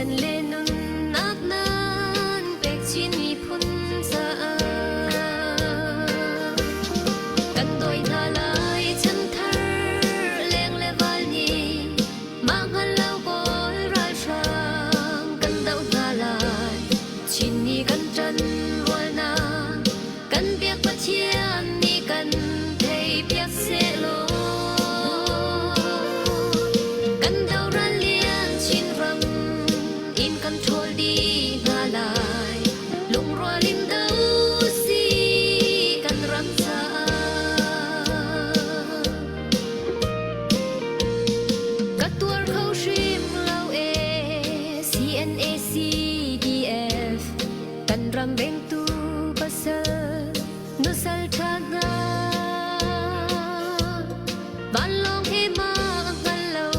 Thisen le nunnak nan pek Chin miphun caah. Kan dawi hna lai chanthar leng le val nih mah hngal lo kawl ralhrang kan doh hna lai. Chin nih kan ṭan rualnak kan biak Pathian nih kan theipiak sehlaw kan doral lian Chinram in kan ṭhawl dih hna lai. Lungrual in do si kan ram caah. Ka tuar kho hrim lo ee CNA CDF kan ram vengtu pasal nusal ṭha hna. Vanlawng he ma a hngal lo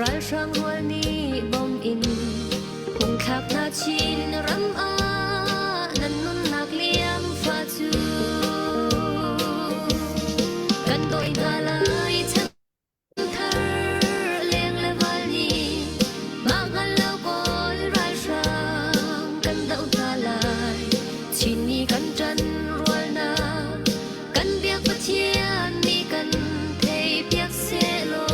ralhrang rual nih bom in phungthlak hna Chin ram ah nan nunnak liam fa cu kan dawi hna lai chan thar leng le val nih mah hngal lo kawl ralhrang kan doh hna lai Chin nih kan ṭan rualnak kan biak Pathian nih kan theipiak sehlaw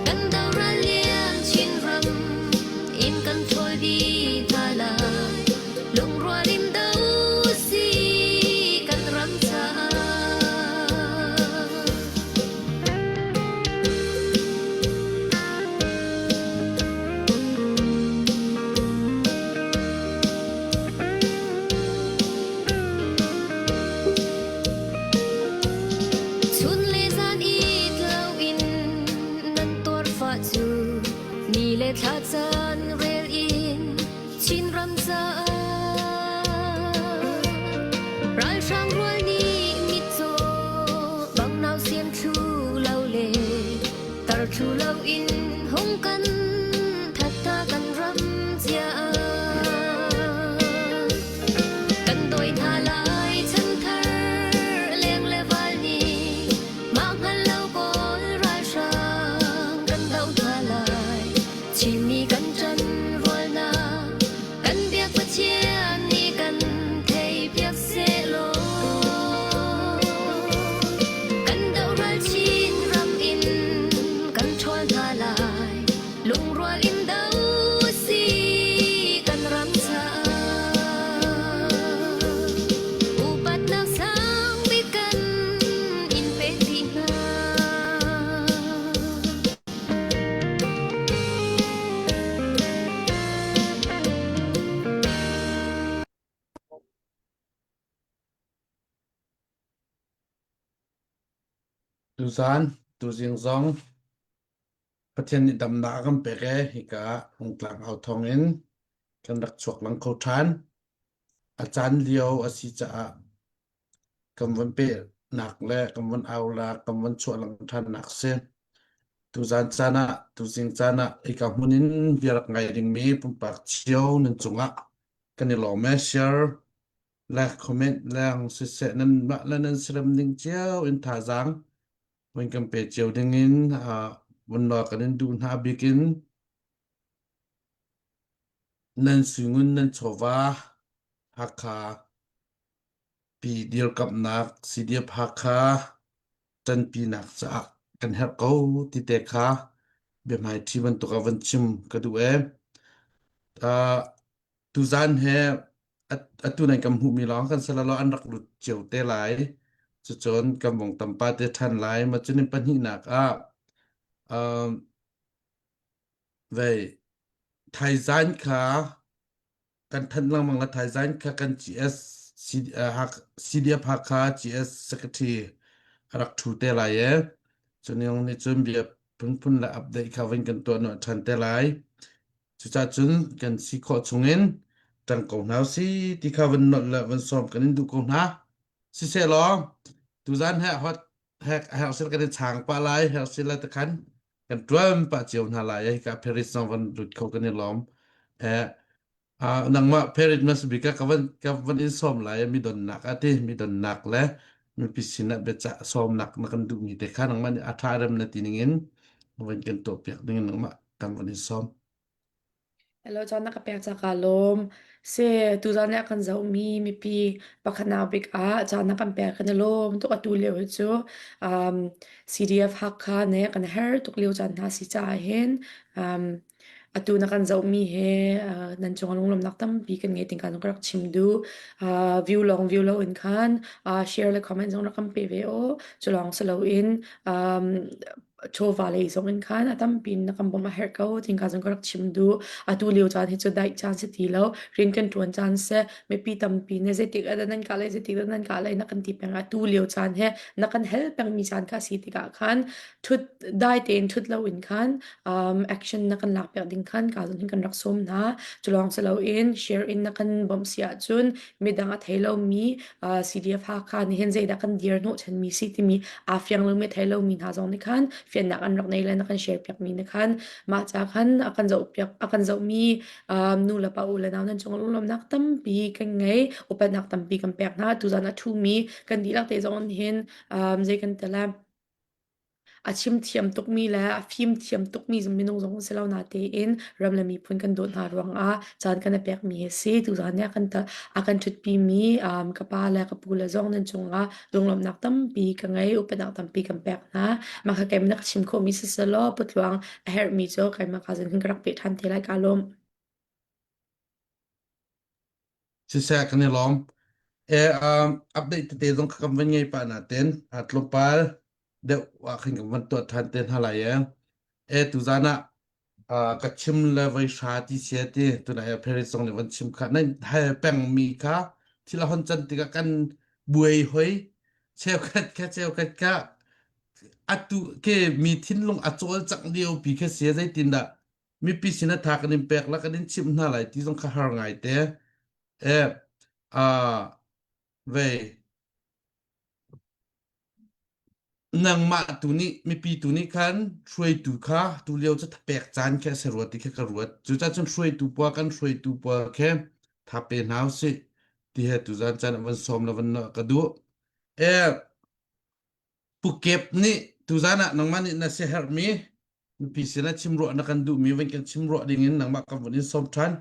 kan doral lian Chinram in kan ṭhawl dih hna lai lungrual in do si kan ram caah. Chun le zan it loin nan tuarfah cu ni le thla caan rel in Chinram caah ralhrang rual nih mitcaw bang nausiam thlu lo le tar thlu loin hung kan that ta kan ram cia kan dawi hna lai chanthar leng le val nih mah hngal lo kawl ralhrang kan doh hna lai Chinmi kan ṭan rualnak kan biak Pathian nih kan theipiak sehlaw kan dohral Chin ram in kan ṭhawl hna lai lungrual in do si kan ram caah upatnak sang bik kan in pek dih hna. Tuzaan, tuzing zong Pathian nih damnak a kan pek ee hika ah Rungtlang au thawng in kan rak chuak lang kho ṭhan. A caan lio a si caah kan von pehnak le kan von aulak, kan von chuah lang ṭhannak si. Tuzaan caan ah, tuzing caan ah hika hmun in bia rak ngai dingmi pumpak cio nan cungah kan i lawm ee. Share le comment leng siseh nanmah le nan siram ning cio in thazaang Vun kan pe cio dingin vun nawl kan in duh hna bikin nan suingun nan chawva Hakha pi dirkamhnak CDF Hakha ṭanpinak caah kan herh ko ti te kha biahmaiṭhi bantuk ah van chim ka duh ee. Uh, Tuzaan he atu nan kan hmuhmi lawng kan si lo an rak lut cio te lai. Cucun kan vong tampa te ṭhan lai. Ma cunin pahnihnak ah um, vei thaizan kha kan thanh lengmang la thaizan kha kan GS CDF Hakha GS Secretary a rak ṭhu te lai e. Cuniang nih cun bia phunphun le update kha vun kan tuah nuah ṭhan te lai. Cucaah cun kan si khawh chungin ṭang ko hna usih ti kha van nolh le van sawm kan in duh ko hna. Sisehlaw tuzan he hot hek herh sil kan i chang pah lai herh sil le takhan kan ṭuan pah cio hna lai hika Paris zong van lut kho kan i lawm. Eh nangmah Paris mas bik ka van ka van in sawm lai mi donnak ati mi donnak le mipi sinah biacah sawmnak na kan duhmi te kha nangmah nih a ṭha rem na ti ning in van kan tuah piak ding in nangmah. Kan van in sawm. Hello, caan na ka pek ca kaa lawm. Se, tuzan ah kan zohmi mipi pakhatnak bik ah caan na kan pek kan i lawm tuk atu lio hi cu um, CDF Hakha nih kan her tuk lio caan hna si caah hin um, atu na kan zohmi he uh, nan cung ah lunglawmhnak tampi kan ngei ting kan rak chim duh. Uh, view long view lo in khan uh, share le comment zong rak kan pe ve o. Cu lawng si loin um, chawva lei zong in khan a tampi in na kan bawmh a herh ko tin ka zong ka rak chim duh. Atu lio caan hi cu daih caan si ti lo. Rian kan ṭuan caan si. Mipi tampi ne zeitik ah dah nan kah lai zeitik dah nan kah lai na kan ti peng. Atu lio caan he na kan hel pengmi caan kha si tikah khan ṭhut dai tein ṭhut lo in khan um, action na kan lak piak ding khan ka zong hin kan rak sawm hna. Cu lawng si loin share in na kan bawmh si ahcun midang a thei lomi uh, CDF Hakha nih hin zeidah kan dir hnawhchanmi si timi aa fiang lomi thei lomi hna zong nih khan fiannak an rak nei le na kan share piakmi nih khan mah ca khan a kan zoh piak a kan zohmi um, nu le pa u le nau nan cung lunglawmhnak tampi kan ngei upatnak tampi kan pek hna tuzan a ṭhumi kan dihlak te zong hin um, zei kan tel A chim thiam tukmi le a fim thiam tukmi minung zong si lo natein ram le miphun kan dawt hna ruangah caan kan i pekmi hi a si. Tuzaan nih a kan a kan ṭhutpimi um, ka pa le ka pu le zong nan cungah lunglawmhnak tampi ka ngei, upatnak tampi kan pek hna. Mah kha keimah na ka chim khawhmi siselaw putluang a herhmi cu keimah ka zin hin ka rak peh ṭhan te lai ka lawm. Siseh kan i lawm. E, um, update tete zong kha kan van ngei pah natin a tlawmpal deuh ah khin kan van tuah ṭhan te hna lai e. E, tuzan ah uh, ka chim le voi hra ti sia ti tunai ah Paris zong nih van chim kha nan hal pengmi kha thil a hon can tikah kan buai hoi cheukhat kha cheukhat kha atu ke mi thinlung a cawlcangh lio pi kha sia zeitindah mipi sin a tha kan in pek la kan in chimh hna lai ti zong kha har ngai te e a vei nangmah tu nih mipi tu nih khan hruaitu kha tu lio cu thapek caan khe a si ruat ti kha ka ruat cucaah cun hruaitu pawl kan hruaitu pawl khe tha pe hna usih ti he tuzan caan ah van sawm la van ka duh e Pukep nih tuzan ah nangmah nih na siaherhmi mipi sinah chimruah na kan duhmi van kan chimruah dingin nangmah kan vun in sawm ṭhan.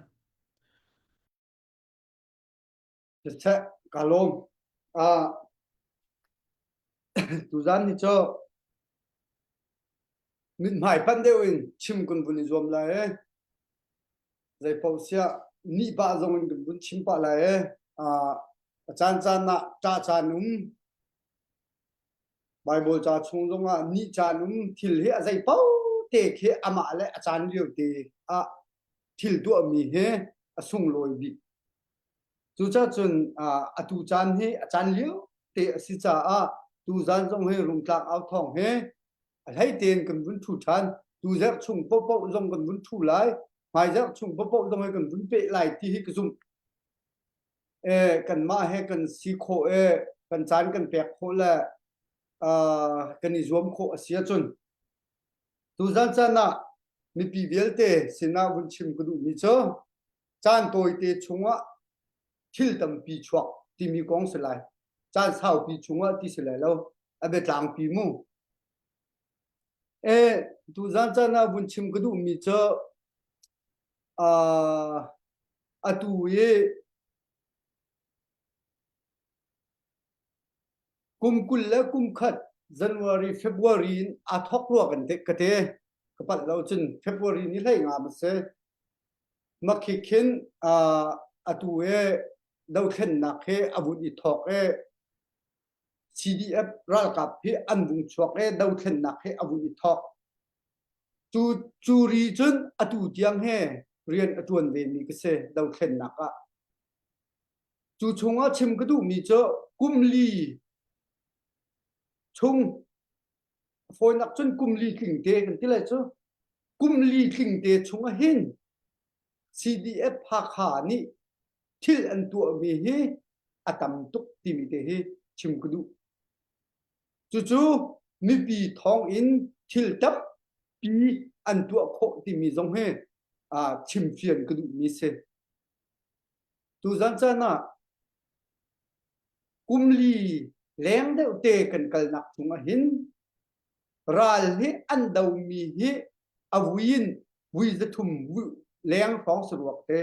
Siseh, ka lawm. Ah, tuzan ni cu mithmai panh deuh in chim kun vun i zuam lai e. Zeipaoh siah nih pah zong in kan vun chim pah lai e. Ah, a caan caan ah ṭah caan um, Baibal ca chung zongah ni caan um thil hi a zei paoh te khi amah le a caan lio te ah thil tuahmi hi a sunglawi bik. Cucaah cun atu caan hi a caan lio te a si caah tuzaan zong hi Rungtlang au thawng hi a hlei tein kan vun ṭhu ṭhan. Tuzerh chung paohpaoh zong kan vun ṭhu lai. Hmaizerh chung paohpaoh zong hi kan vun peh lai ti hi ka zumh. E kanmah he kan si khawh e kan caan kan pek khawh le kan i zuam khawh a si ahcun tuzan caan ah mipi vialte sinah vun chim ka duhmi cu caan tawite chungah thil tampi chuak timi kong si lai caan saupi chungah ti si lai lo a biatlangpi mu e tuzan caan ah vun chim ka duhmi cu atu i kum 20 le kum khat January February in aa thawk rua kan te ka te ka palh lo cun February ni hlei nga ma si makhi khin atu i dothlennak he a vun i thawk i CDF ralkap hi an vung chuak i dothlennak he a vun i thawk Cu cu ri cun atu tiang he rian a ṭuan vemi ka si dothlennak ah. Cu chungah chim ka duhmi cu kum li chung fawinak cun kum li tling te kan ti lai cu kum li tling te chung ah hin CDF Hakha nih thil an tuahmi hi a tam tuk timi te hi chim ka duh. Cucu mipi thawng in thil tampi an tuah khawh timi zong hi chimfian ka duhmi si. Tuzan caan ah kum li leng deuh te kan kalnak chung ah hin ral hi an domi hi a vui in. Vui 300 leng hrawng saruak te.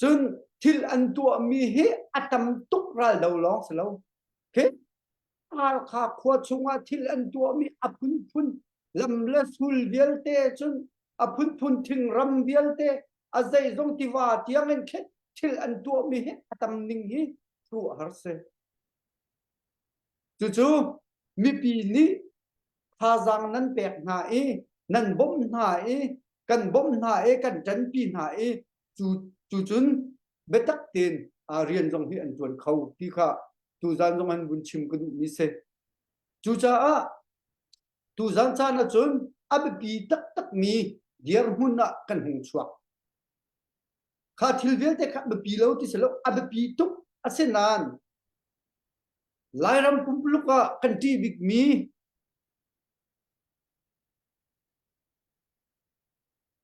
Cun thil an tuahmi hi a tam tuk ral do lawng si lo. Khi Halkha khua chungah thil an tuahmi a phunphun lam le sul vialte cun a phunphun thingram vialte a zeizong tiva tiang in khin thil an tuahmi hi a tam ning hi ruah har si. Cucu mipi nih thazaang nan pek hna i nan bawmh hna i kan bawmh hna i kan ṭanpi hna i cu cu cun biatak tein rian zong hi an ṭuan kho ti kha tuzan zong an vun chim ka duhmi si. Cucaah tuzan caan ahcun a biapi taktakmi dirhmun ah kan hung chuak. Kha thil vialte kha biapi lo ti si lo, a biapi tuk asinain Lairam pumpuluk ah kan ṭih bikmi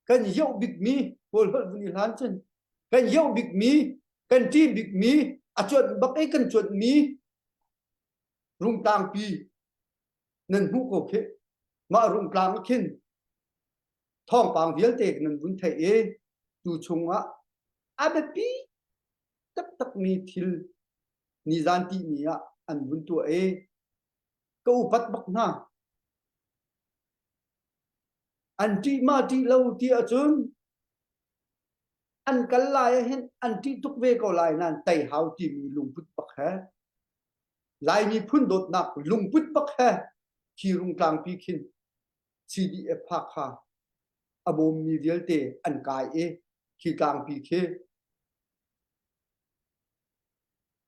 kan yoh bikmi Kawl holh vun i hlan cun kan yoh bikmi kan ṭih bikmi a cuanh bak i kan cuanhmi rungtlangpi nan hmuh ko khih mah rungtlang ah khin thawngpang vialte nan vun theih i tu chungah a biapi taktakmi thil nizan tihni ah an vun tuah i ka upat bak hna. An ṭih ma ṭih lo ti ahcun an kal lai ah hin an ṭih tuk ve ko lai nain tei hau timi lungput bak he Laimi phun dawtnak lungput bak he khi rungtlangpi khin CDF Hakha a bawmmi vialte an kai i khi tlangpi khi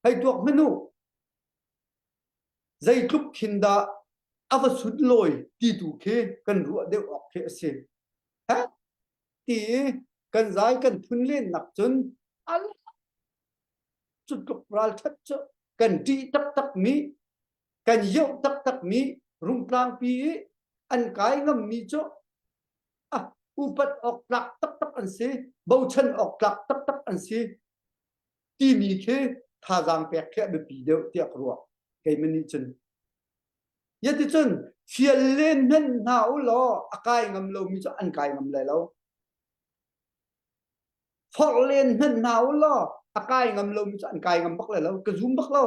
Hei tuak hmanh u, zeitluk khin dah a va sunlawi ti tu khi kan ruah deuh awk khi a si. He ti i kan zai kan phun lennak cun al cu tluk ralṭhat cu kan ṭih taktakmi kan yoh taktakmi rungtlangpi i an kai ngammi cu ah upat awk tlak taktak an si bochan awk tlak taktak an si timi khi thazaang pek khi a biapi deuh tiah ka ruah keimah nih cun yaticun fial len hmenh hna u law a kai ngam lomi cu an kai ngam lai lo forh len hmenh hna u law a kai ngam lomi cu an kai ngam bak lai lo ka zum bak lo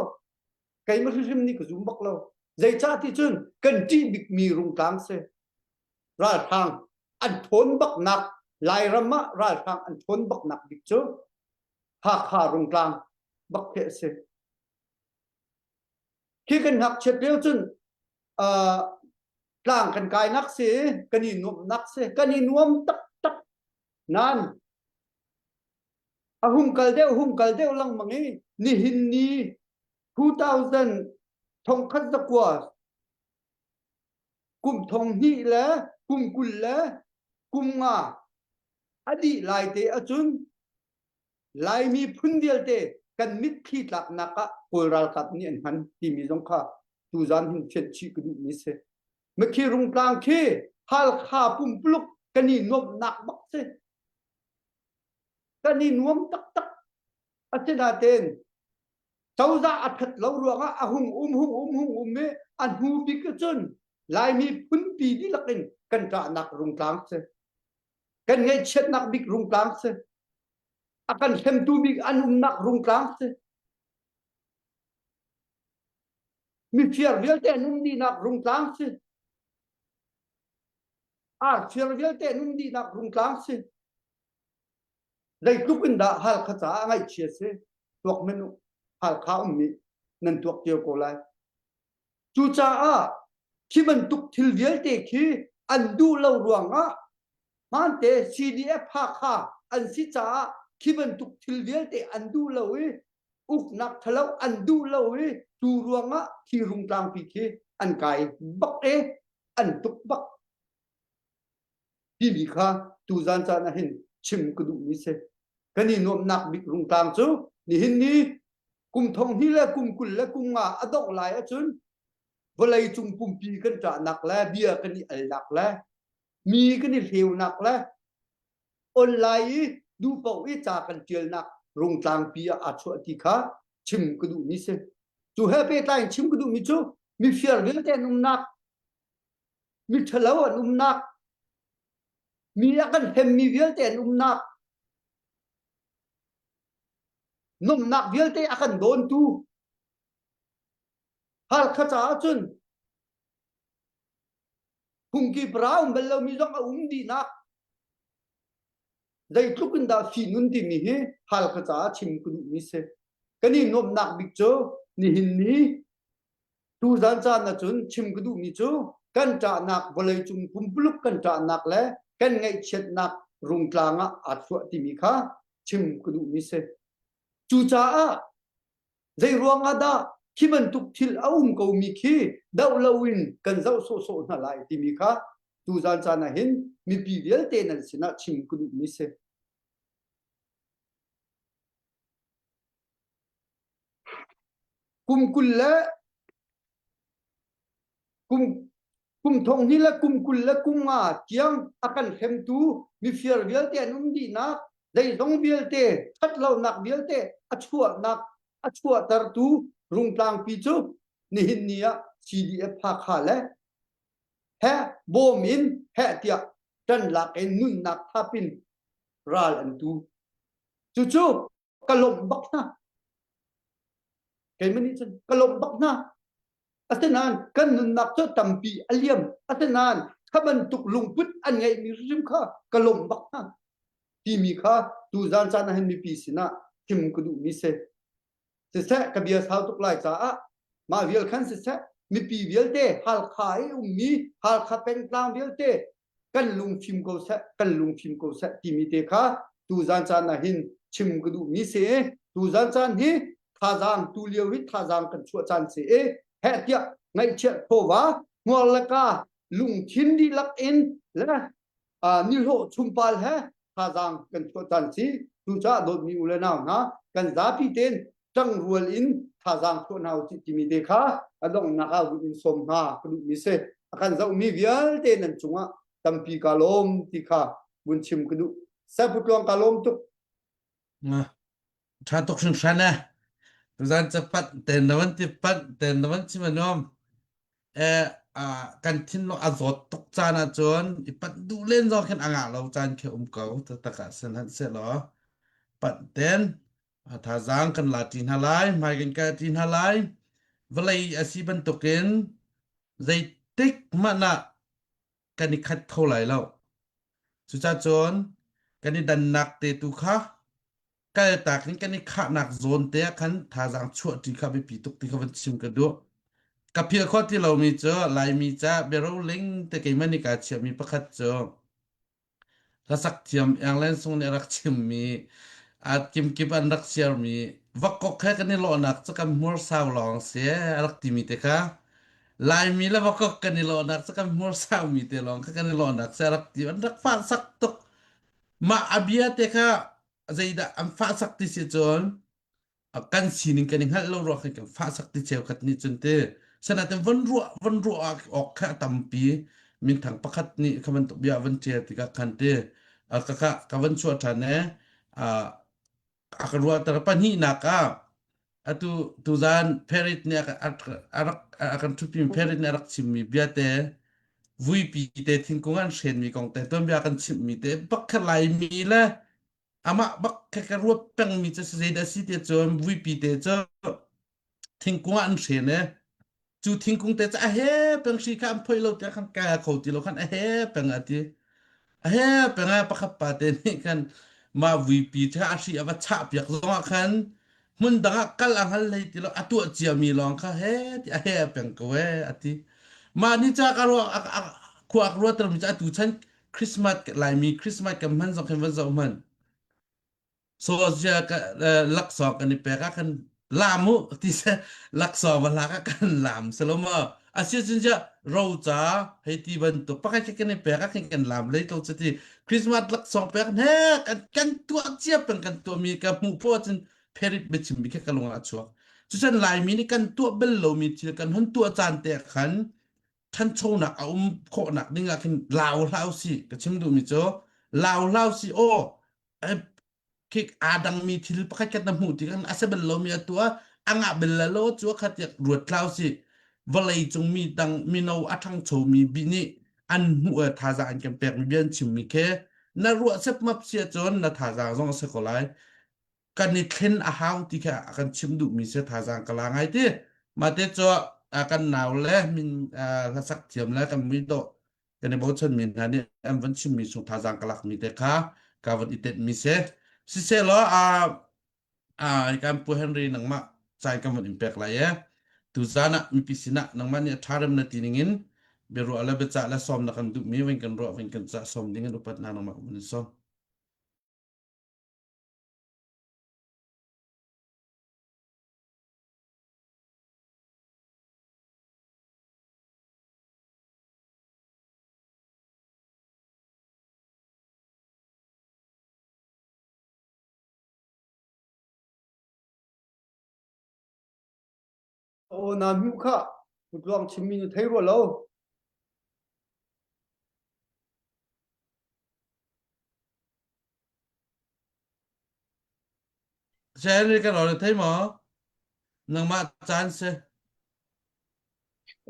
keimah hrimhrim nih ka zum bak lo zeicah ti cun kan ṭih bikmi rungtlang si ralhrang an ṭhawn baknak Lairam ah ralhrang an ṭhawn baknak bik cu Hakha Rungtlang bak khi a si. Khi kan ngakchiat lio cun uh, tlang kan kainak si, kan i nuamhnak si, kan i nuam taktak. Nan a hung kal deuh hung kal deuh lengmang i nihin ni 2000 thongkhat zakua kum thong hnih le kum 20 le kum nga a dih lai te ahcun Laimi phun vialte kan mitthli tlaknak ah Kawl ralkap nih an hman timi zong kha tuzan hin fianh chih ka duhmi si. Makhi Rungtlang khi Halkha pumpuluk kan i nuamhnak bak si. Kan i nuam taktak. Asinain cozah a that lo ruangah a hung um hung um hung um i a hnu bik cun Laimi phunpi dihlak in kan ṭahnak rungtlang si. Kan ngaihchiatnak bik rungtlang si. A kan hremtu bik an umnak rungtlang si. Mifir vialte an um dihnak rungtlang si. Arfir vialte an um dihnak rungtlang si. Zeitluk in dah Halkha caah ngaihchia si tuak men u. Halkha ummi nan tuak cio ko lai. Cucaah khi bantuk thil vialte khi an duh lo ruangah hmante CDF Hakha an si caah khi bantuk thil vialte an duh lo i uknak ṭhalo an duh lo i tu ruangah khi rungtlangpi khi an kai bak i an tuk bak timi kha tuzan caan ah hin chim ka duhmi si. Kan i nuamhnak bik rungtlang cu nihin ni kum thong hnih le kum 20 le kum nga a dongh lai ahcun vawlei cung pumpi kan ṭahnak le bia kan i alnak le mi kan i hleunak le online i duh paoh i ca kan ṭialnak rungtlangpi ah aa chuah ti kha chim ka duhmi si. Cu he pehtlai in chim ka duhmi cu mifir vialte an umnak. Miṭhalo an umnak, mi a kan hemmi vialte an umnak, nomnak vialte a kan dawntu Halkha caah cun phungki para um bal lomi zong a um dihnak zeitluk in dah fihnun timi hi Halkha caah chim ka duhmi si. Kan i nuamhnak bik cu nihin ni tuzan caan ahcun chim ka duhmi cu kan ṭahnak vawleicung pumpuluk kan ṭahnak le kan ngaihchiatnak rungtlang ah aa chuah timi kha chim ka duhmi si. Cucaah zei ruangah dah khi bantuk thil a um komi khi doh loin kan zoh sawhsawh hna lai timi kha tuzan caan ah hin mipi vialte nan sinah chim ka duhmi si. Kum 20 le kum kum thong hnih le kum 20 le kum nga tiang a kan hremtu mifir vialte an um dihnak zeizong vialte ṭhatlonak vialte a chuahnak a chuahtertu rungtlangpi cu nihin ni ah CDF Hakha le he bawm in heh tiah ṭan lak in nunnak thap in ral an tu. Cucu ka lawmh bak hna. Keimah nih cun ka lawmh bak hna. Asinain kan nunnak cu tampi a liam. Asinain kha bantuk lungput an ngeihmi hrim kha ka lawmh bak hna. Timi kha tuzan caan ah hin mipi sinah chim ka duhmi si. Siseh ka bia sau tuk lai caah mah vial khan siseh mipi vialte Halkha i ummi Halkha pengtlang vialte kan lungfim ko seh kan lungfim ko seh timi te kha tuzan caan ah hin chim ka duhmi si i tuzan caan hi thazaang tu lio hi thazaang kan chuah caan si i heh tiah ngaihchiat thawva hmuar le ka lungthin dihlak in le nihlawh chumpal he thazaang kan chuah caan si cucaah dawtmi u le nau hna kan zapi tein ṭangrual in thazaang chuah hna usih timi te kha a donghnak ah vun in sawm hna ka duhmi si a kan zohmi vialte nan cungah tampi ka lawm ti kha vun chim ka duh Saputluang ka lawm tuk Ṭha tuk hringhran eh. Tuzan ca panh ten na van ti panh ten na van chim anuam. Eh, ah, kan thinlung a zawt tuk caan ahcun i panh duh len zong khin a ngah lo caan khi um ko. Taktak ah sin hanh sehlaw panh ten a thazaang kan la ṭi hna lai, hmai kan kal ṭi hna lai. Vawlei a si bantukin zeitik hmanh ah kan i khat kho lai lo. Cucacun kan i dannak te tu kha kaltak in kan i khahnak zawn te ah khan thazaang chuah ṭi kha biapi tuk ti kha van chim ka duh. Ka philh khawh ti lomi cu Laimi ca biaroling te keimah nih kaa chiahmi pakhat cu hlasak thiam England sung nih a rak chimmi a kimkip an rak siarmi vakok he kan i lawhnak cu kan hmur sau lawng si a rak timi te kha Laimi le vakok kan i lawhnak cu kan hmur saumi te lawng kha kan i lawhnak si a rak ti an rak fahsak tuk mah a bia te kha zeidah an fahsak ti si cun kan sining kan i hngalh lo ruak kan fahsak ti cheukhat nih cun ti sanatin von ruah von ruah awk kha a tampi minthang pakhat nih kha bantuk bia van ṭial tikah khan ti ka ka ka van chuah ṭhan e a ka ruahter pahnihnak ah atu tuzan Perit nih a rak a kan ṭhutpi Perit nih a rak chimmi bia te vuipi te thingkung an hrenmi kong te tuanbia kan chimhmi te bak kha Laimi le amah bak kha ka ruat pengmi cu zeidah a si ti cun vuipi te cu thingkung ah an hren e cu thingkung te cu a he peng hri kha an phoih lo tiah khan kai kho ti lo khan a he peng a ti a he peng a pakhat pa te nih khan mah vuipi cu a hri a va chah piak zong ah khan hmun dang ah kal a hngal hlei ti lo a tuah ciami lawng kha he ti a he peng ko e a ti mah ni ca ka ruah khua ka ruat mi cu atu chan Christmas Laimi Christmas kan hman zong khin van zoh hmanh. So zia ka laksawng kan i pek ah kan lam u ti se laksawng va hlak ah kan lam selo ma asia cun ja roca hei ti bantuk pakhat khi kan i pek ah khin kan lam lei to chu ti Christmas laksawng pek he kan kan tuah cia peng kan tuah mi ka hmuh po cun pherit biachim mi kha ka lung ah chuak cucun Laimi nih kan tuah bel lomi thil kan hun tuah caan te khan ṭhanchonak a um khawhnak ding ah khin lau hlah usih ka chim duhmi cu lau hlah usih aw khik aa dangmi thil pakhat khat na hmuh tikah a si bal lomi a tuah a ngah bel la lo cu kha tiah ruat hlah usih vawlei cung mi dang mino a ṭhangchomi bi nih. An hmuh e thazaang an kan pek mi bia an chim mi khi na ruah sepmap si ahcun na thazaang zong a si ko lai. Kan i thlen a hau ti kha a kan chim duhmi si thazaang ka la ngai ti. Mah te cu kan nau le min hlasak thiam le kan mui dawh kan i bochan mi hna nih an van chimmi chung thazaang ka lakmi te kha ka van i tenh mi si. Siselaw kan Pu Henry nangmah caan kan van in pek lai e. Tuzan ah mipi sinah nangmah nih a ṭha rem na ti ningin biaruah le biacah le sawm na kan duhmi van kan ruah van kan cah sawm ding in upat hna nangmah kan van in sawm. Aw na hmuh kha kutluang chimmi na thei rua lo. Henry kan rawl thei maw? Nangmah caan si.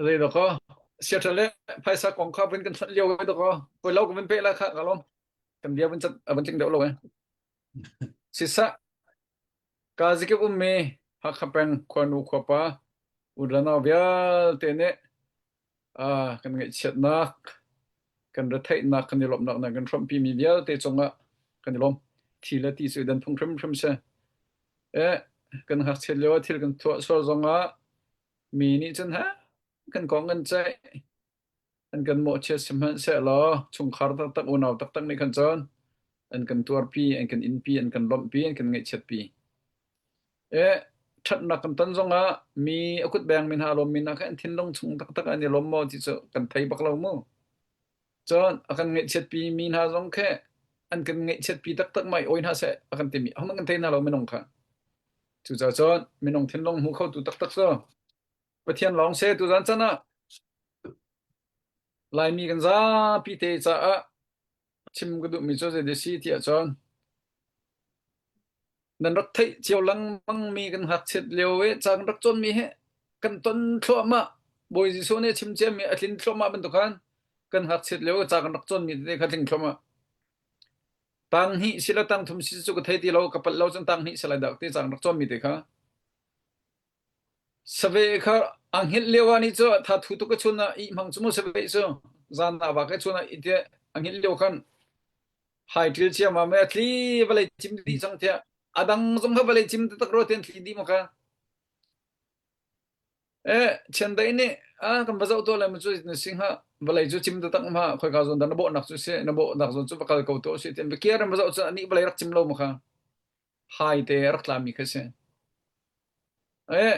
Zei dawk aw. Siaṭha le phaisa kong kha vun kan hlat lio ve dawk aw. Poi lo ka vun peh la kha ka lawm. Kan bia vun cat a vun tling deuh lo eh. Sisa ka zikip ummi Hakha peng khuanu khuapa ulanau vialte nih ah kan ngaihchiatnak kan retheihnak kan i lawmhnak nan kan hrawmpi mi vialte cungah kan i lawm. Thi le ti cu dan phung hrimhrim si. Eh kan ngakchiat lio ah thil kan tuah sual zongah mi nih cun ha kan kong kan ceih an kan mawhchiat sihmanhsehlaw chungkhar taktak unau taktak nih khan cun an kan tuarpi an kan inpi an kan lawmhpi an kan ngaihchiatpi. Eh ṭhatnak kan ton zongah mi a kut beng mi hna lawm mi hna kha an thinlung chung taktak an i lawm maw ti cu kan thei bak lo mu. Cun a kan ngaihchiatpi mi hna zong khi an kan ngaihchiatpi taktak mai oi hna seh a kan timi ahohmanh kan thei hna lo minung kha. Cucaah cun minung thinlung hmu khotu taktak cu Pathian lawng se tuzan chan ah Laimi kan zapi te caah chim ka duhmi cu zei si ti ahcun nan rak theih cio lengmang mi kan ngakchiat lio i ca kan rak cawnmi hi kan ton thluahmah Bawi Jesuh nih a chim ciami a tlin thluahmah bantuk khan kan ngakchiat lio i ca kan rak cawnmi tete kha tling thluahmah. Tang hnih si le tang thum si cu ka thei ti lo ka palh lo cun tang hnih si lai dah ti ca kan rak cawnmi te kha Saveh kha a hngilh lio ah nih cu thathu tuk a chun ah ih hmang cu mu saveh cu zan ah vak i chun ah ite a hngilh lio khan hai ṭil ciammam i a tli vawlei cim dih cang tiah a dang zong kha vawlei cim taktak rua tian thli dih maw kha eh chiandeih nih a kan va zoh tuah lai mu cu na si hnga vawlei cu cim taktak ma khoika zawn dah na bawhnak cu si na bawhnak zawn cu va kal ko tuah si tian va kir in va zoh cu anih vawlei rak cim lo ma kha hai te a rak tlami kha si. Eh,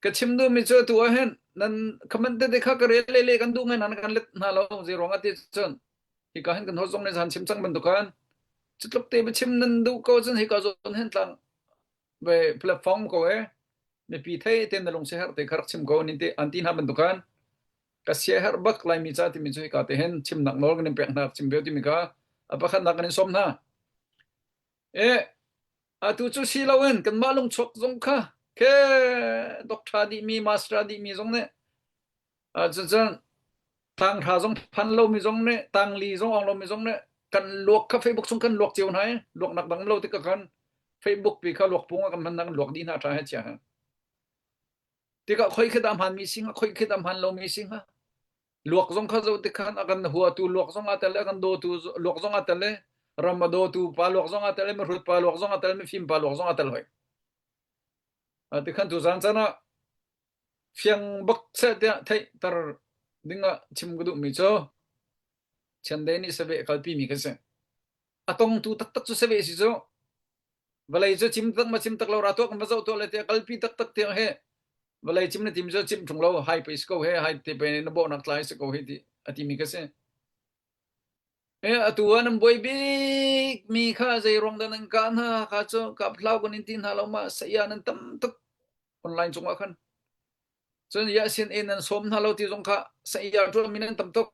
ka chim duhmi cu atu ah hin nan comment tete kha ka rel le le kan duh ngai nan kan let hna lo zei ruang ah ti cun hika hin kan host zong nih zan chim cang bantuk khan cutluk te biachim nan duh ko cun hika zawn hin tlang ve platform ko e mipi thei te na lung siaherh te kha rak chim ko nin te an ti hna bantuk khan ka siaherh bak laimi ca timi cu hika te hin chimnak nawl kan in pek hna chim ve timi kha a pakhatnak kan in sawm hna Eh, atu cu si loin kanmah lungchuak zong kha ke doctor dihmi master dihmi zong nih cuncun tanghra zong phan lomi zong nih tangli zong ong lomi zong nih kan luak kha Facebook chung kan luak cio hna i luaknak dang lo tik khan Facebook pi kha luak pung ah kan hman kan luak dih hna tha he chia ha tikah khoi khi dah hman mi sing khoi khi dah hman lomi sing ha Luak zong kha zoh tik khan a kan huatu luak zong aa tel i a kan dawtu luak zong aa tel i ram a dawtu pa luak zong aa tel i mihrut pa luak zong aa tel mifim pa luak zong aa tel hoi. Tikhan tuzaan caan ah fiang bak seh tiah theihter ding ah chim ka duhmi cu Chiandeih nih saveh a kalpi mi kan si. A tongtu taktak cu saveh si cu. Vawlei cu cim tak ma cim tak lo ra tuah kan va zoh tuah le tiah kalpi taktak tiang he vawlei cim na tim cu cim ṭung lo hai pei si ko he hai te pe na bawhnak tlai si ko he ti a timi ka si. E atu ah nan buai bik mi kha zei ruang dah nan kah hna kha cu kap hlau kan in ti hna lo ma saya nan tam tuk online cungah khan cun ya sin e nan sawm hna lo ti zong kha saya ṭuan mi nan tam tuk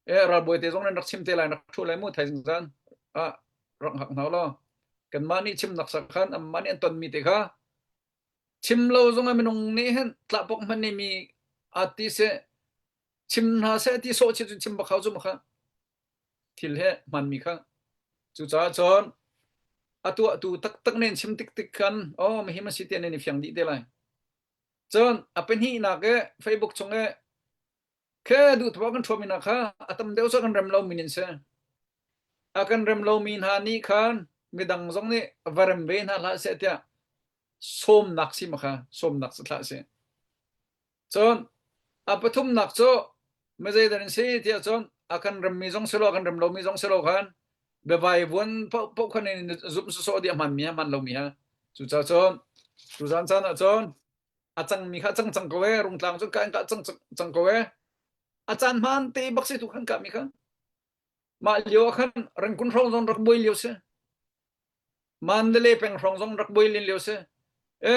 E ralbawi te zong nan rak chim te lai rak ṭhu lai mu thaizing zan ah rak hngak hna law kanmah nih chimnak sak khan anmah nih an tonmi te kha chim lo zong ah minung nih hin tlahpok hmanh nih mi aa ti seh. Chim hna seh ti sawh chih cun chim bak hau cu ma kha. Thil he hmanmi kha. Cucaah cun a tuahtu taktak nen chim tik tik khan oh mihi ma si te nan i fiang dih te lai. Cun a pahnihnak i Facebook chung i khe duh thawk kan ṭhuami hna kha a tam deuh cu kan rem lomi nin si. A kan rem lomi hna nih khan midang zong nih va rem ve hna hlah seh tiah sawmnak si ma kha sawmnak si thlah si. Cun a pathumnak cu mizeidah nan si tiah cun a kan remmi zong si lo a kan rem lomi zong si lo khan biavai vuan paoh khan in zumh sawsawh dih a hmanmi ha hman lomi ha. Cucaah cun tuzan caan ah cun a cangmi kha a cang cang ko ee rungtlang cun ka in kah cang cang ko ee a caan hmaan te bak si tu khan kahmi kha mah lio ah khan rangkun hrawng zong rak buai lio si Mandalay peng hrawng zong rak buai len lio si e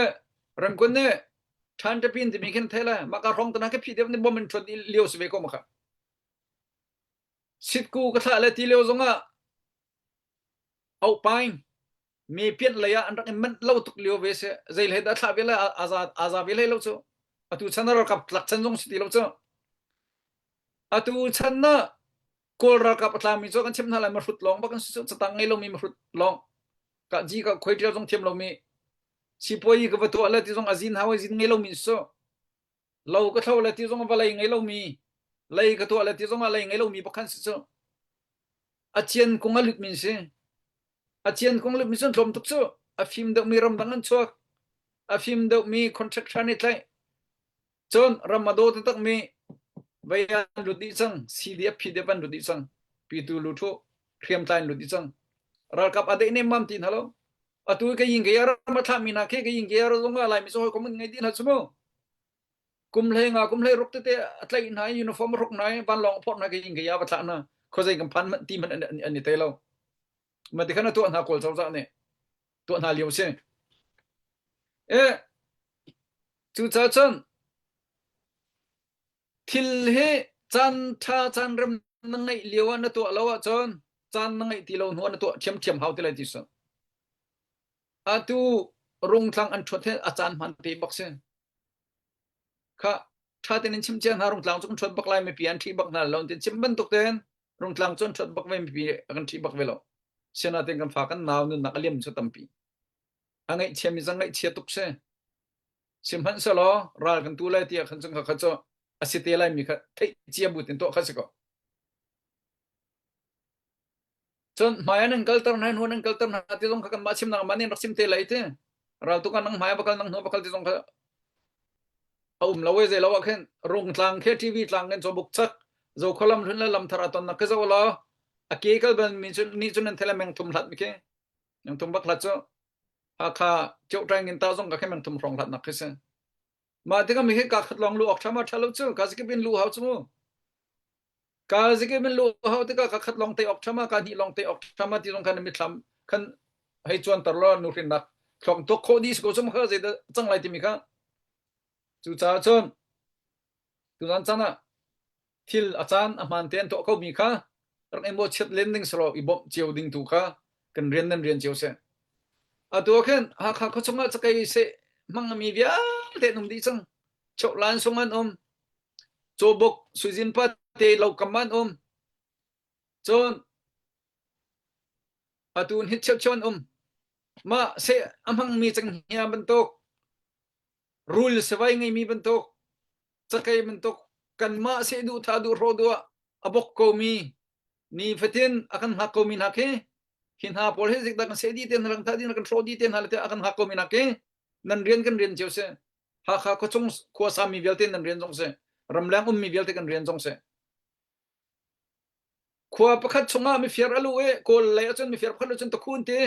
rangkun nih ṭhan ṭapin timi khin thei le mah ka hrawng tana ka phi deuh ni bom in ṭhuat lio si ve ko ma kha sitku ka thlah le ti lio zong ah auhpaing mi pianh lei ah an rak i manh lo tuk lio ve si zei hlei dah thlah ve le aza aza ve hlei lo cu atu chan ah ralkap tlak chan zong si ti lo cu atu chan na kawl ralkap a tlami cu kan chim hna lai mahrut lawng bak an si cu catang ngei lomi mahrut lawng ka ji ka khoi ṭial zong thiam lomi sipuai ka va tuah le ti zong a zin hau zin ngei lomi su lo ka thlo le ti zong va lei ngei lomi lei ka tuah le ti zong a lei ngei lomi bakhan si cu A cian kung a lut min si. A cian kung lut mi cun tlawm tuk cu. A fim deuhmi ramdang an chuak. A fim deuhmi contractor nih tlaih. Cun ram a daw taktakmi vei an lut dih cang. CDF, PDF an lut dih cang. Pitu luthu hriamtlai an lut dih cang. Ralkap a deih nemmam ti hna lo. Atu ka yin ke ram a thlahmi hna khi ka yin ke zong ah Laimi cu hawikom an ngei dih hna cu mu. Kum hlei nga kum hlei ruk tete a tlaih hna i uniform a hruk hna i vanlawng a phorh hna ka yin ka ya va thlah hna khuazei kan phan manh ti hmanh an, an, an i te lo ma ti khan a tuah hna kawl cozah nih tuah hna lio si e cucaah cun thil hi caan ṭha caan rem na ngeih lio ah na tuah lo ahcun caan na ngeih ti lo hnu ah na tuah ṭhiamṭhiam hau ti lai ti su atu rungtlang an ṭhuat hi a caan hman te bak si Kha ṭha tein in chim cia hna rungtlang cu kan ṭhuat bak lai mipi an ṭhih bak hna lo tin chim bantuk tein rungtlang cu an ṭhuat bak ve mipi a kan ṭhih bak ve lo. Sinain kan fa kan nau nunnak a liam cu tampi. A ngaihchia mi zong ngaihchia tuk si. Sihmanhsehlaw ral kan tu lai tiah khan cun kha kha cu a si te lai mi kha theih cia bu tin tuah kha si ko. Cun hmai ah nan kalter hna, hnu nan kalter hna ti zong kha kanmah chimnak mah nih rak chim te lai ti. Raltuk ah nang hmai ah va kal nang hnu va kal ti zong kha a um lo e zei lo ah khin rungtlang khe TV tlang in cawbuk chak zo kholam hlun le lamthar a tonnak ke zo law a ke kal ban mi cun ni cun nan thela meng thum hlat mi khi meng thum bak hlat cu Hakha cheu tang in ta zong ka khe meng thum hrong hlat nak khi si mah tikah mi khi ka khat long lu ok thama tha lo cu ka zikip in lu hau chu mu Ka zikip in lu hau tikah ka khat lawng te ok ṭhama ka hnih lawng te ok ṭhama ti zong khan mithlam khan hei cuanter law nuhrinnak thluak tuak khawh dih si ko cum kha zeidah cang lai timi kha cucaah cun tuzan caan ah thil a caan a hmaan tein tuah ko mi kha rak i mawhchiat len ding si lo i bawmh cio ding tu kha kan rian nan rian cio si atu ah khin Hakha khuachung ah cakei seh hmang mi vialte an um dih cang Choklan sung an um Cawbuk Suizin pate lokam an um. Cun atu hit cheucheu an um. Mah seh a hmangmi cenghngia bantuk, rul savai ngeimi bantuk, cakei bantuk, kanmah seh duh tha duh hrawh duh ah a bok komi, nifatin a kan hngak komi hna khi, hi hna pawl hi zikdah kan seh dih te hna, kan thah dih hna, kan hrawh dih te hna le tiah a kan hngak komi hna khi nan rian kan rian cio si. Hakha khuachung khuasa mi vialte nan rian zong si ramleng ummi vialte kan rian zong si khua pakhat chungah mifir a lu i kawl lei ahcun mifir pakhat cun tukhu ti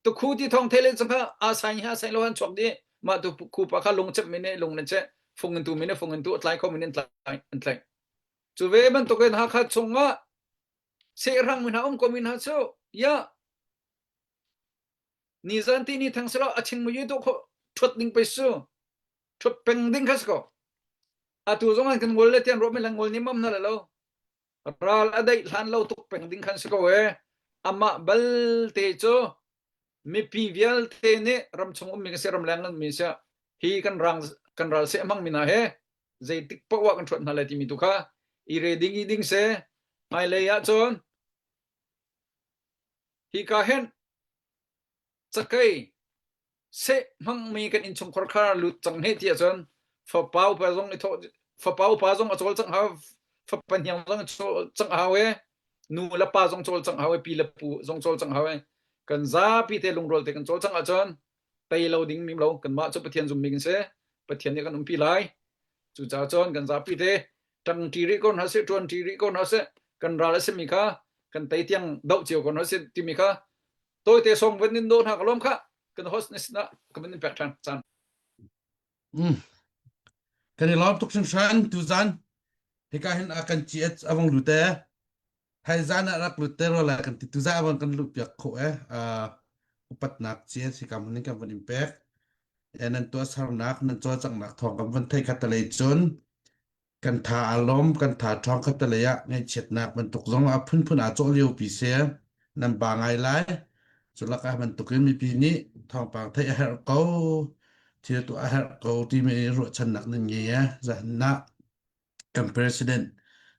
tukhu ti thong thele chung kha a sain ha sain lo han chuak di mah tu khu pa kha lung chep mi ne lung nan che fung in tu mi ne fung in tu tlai kho mi ne tlai an tlai cu ve bantuk in Hakha chungah sehrang mi hna um ko mi hna cu ya Nizan ti ni thang selaw a ching mu tu kho ṭhuat ding pei su ṭhuat peng ding kha si ko atu zong an kan ngol le tian ruah mi lang ngol ni mam na le lo ral a daih hlan lo tuk peng ding khan si ko e amah balte cu mipi vialte nih ramchung ummi kan si ramleng ummi si hi kan rang kan ral se hmang mi hna he zeitik poah kan ṭhuat hna lai timi tu kha. I re ding i ding se hmailei ah cun hika hin cakei seh hmangmi kan innchungkhar kha lut cang he ti ahcun fapa upa zong i thawh fapa upa zong a cawlcangh hau fapa hniang zong a cawlcangh hau e nu le pa zong cawlcangh hau e pi le pu zong cawlcangh hau e kan zapi te lungrual te kan cawlcangh ahcun tei lo ding mi lo kanmah cu Pathian zummi kan si Pathian nih kan umpi lai cucaah cun kan zapi te ṭangṭi rih ko hna sih ṭuanṭi rih ko hna sih kan ral a simi kha kan tei tiang doh cio ko hna sih timi kha tawite song van in do hna ka lawm kha kan host na sinah ka van in pek ṭhan caan. Mm. Kan i lawm tuk hringhran tuzan hika hin a kan GH avang lut e thaizan ah rak lut te ro la kan ti tuzan avang kan luh piak kho e upatnak GH hika mun in kan van in pek e nan tuah sarnak nan cawlcanghnak thawng kan van thei khat talei cun Kan tha aa lawm, kan tha ṭhawng khattelei ah ngaihchiatnak bantuk zong a phunphun aa cawh liopi si. Nan ba ngai lai. Cu lakah bantukin mipi nih thawngpang theih a herh ko, thil tuah a herh ko timi ruahchannak nan ngei e. Zahan ah kan president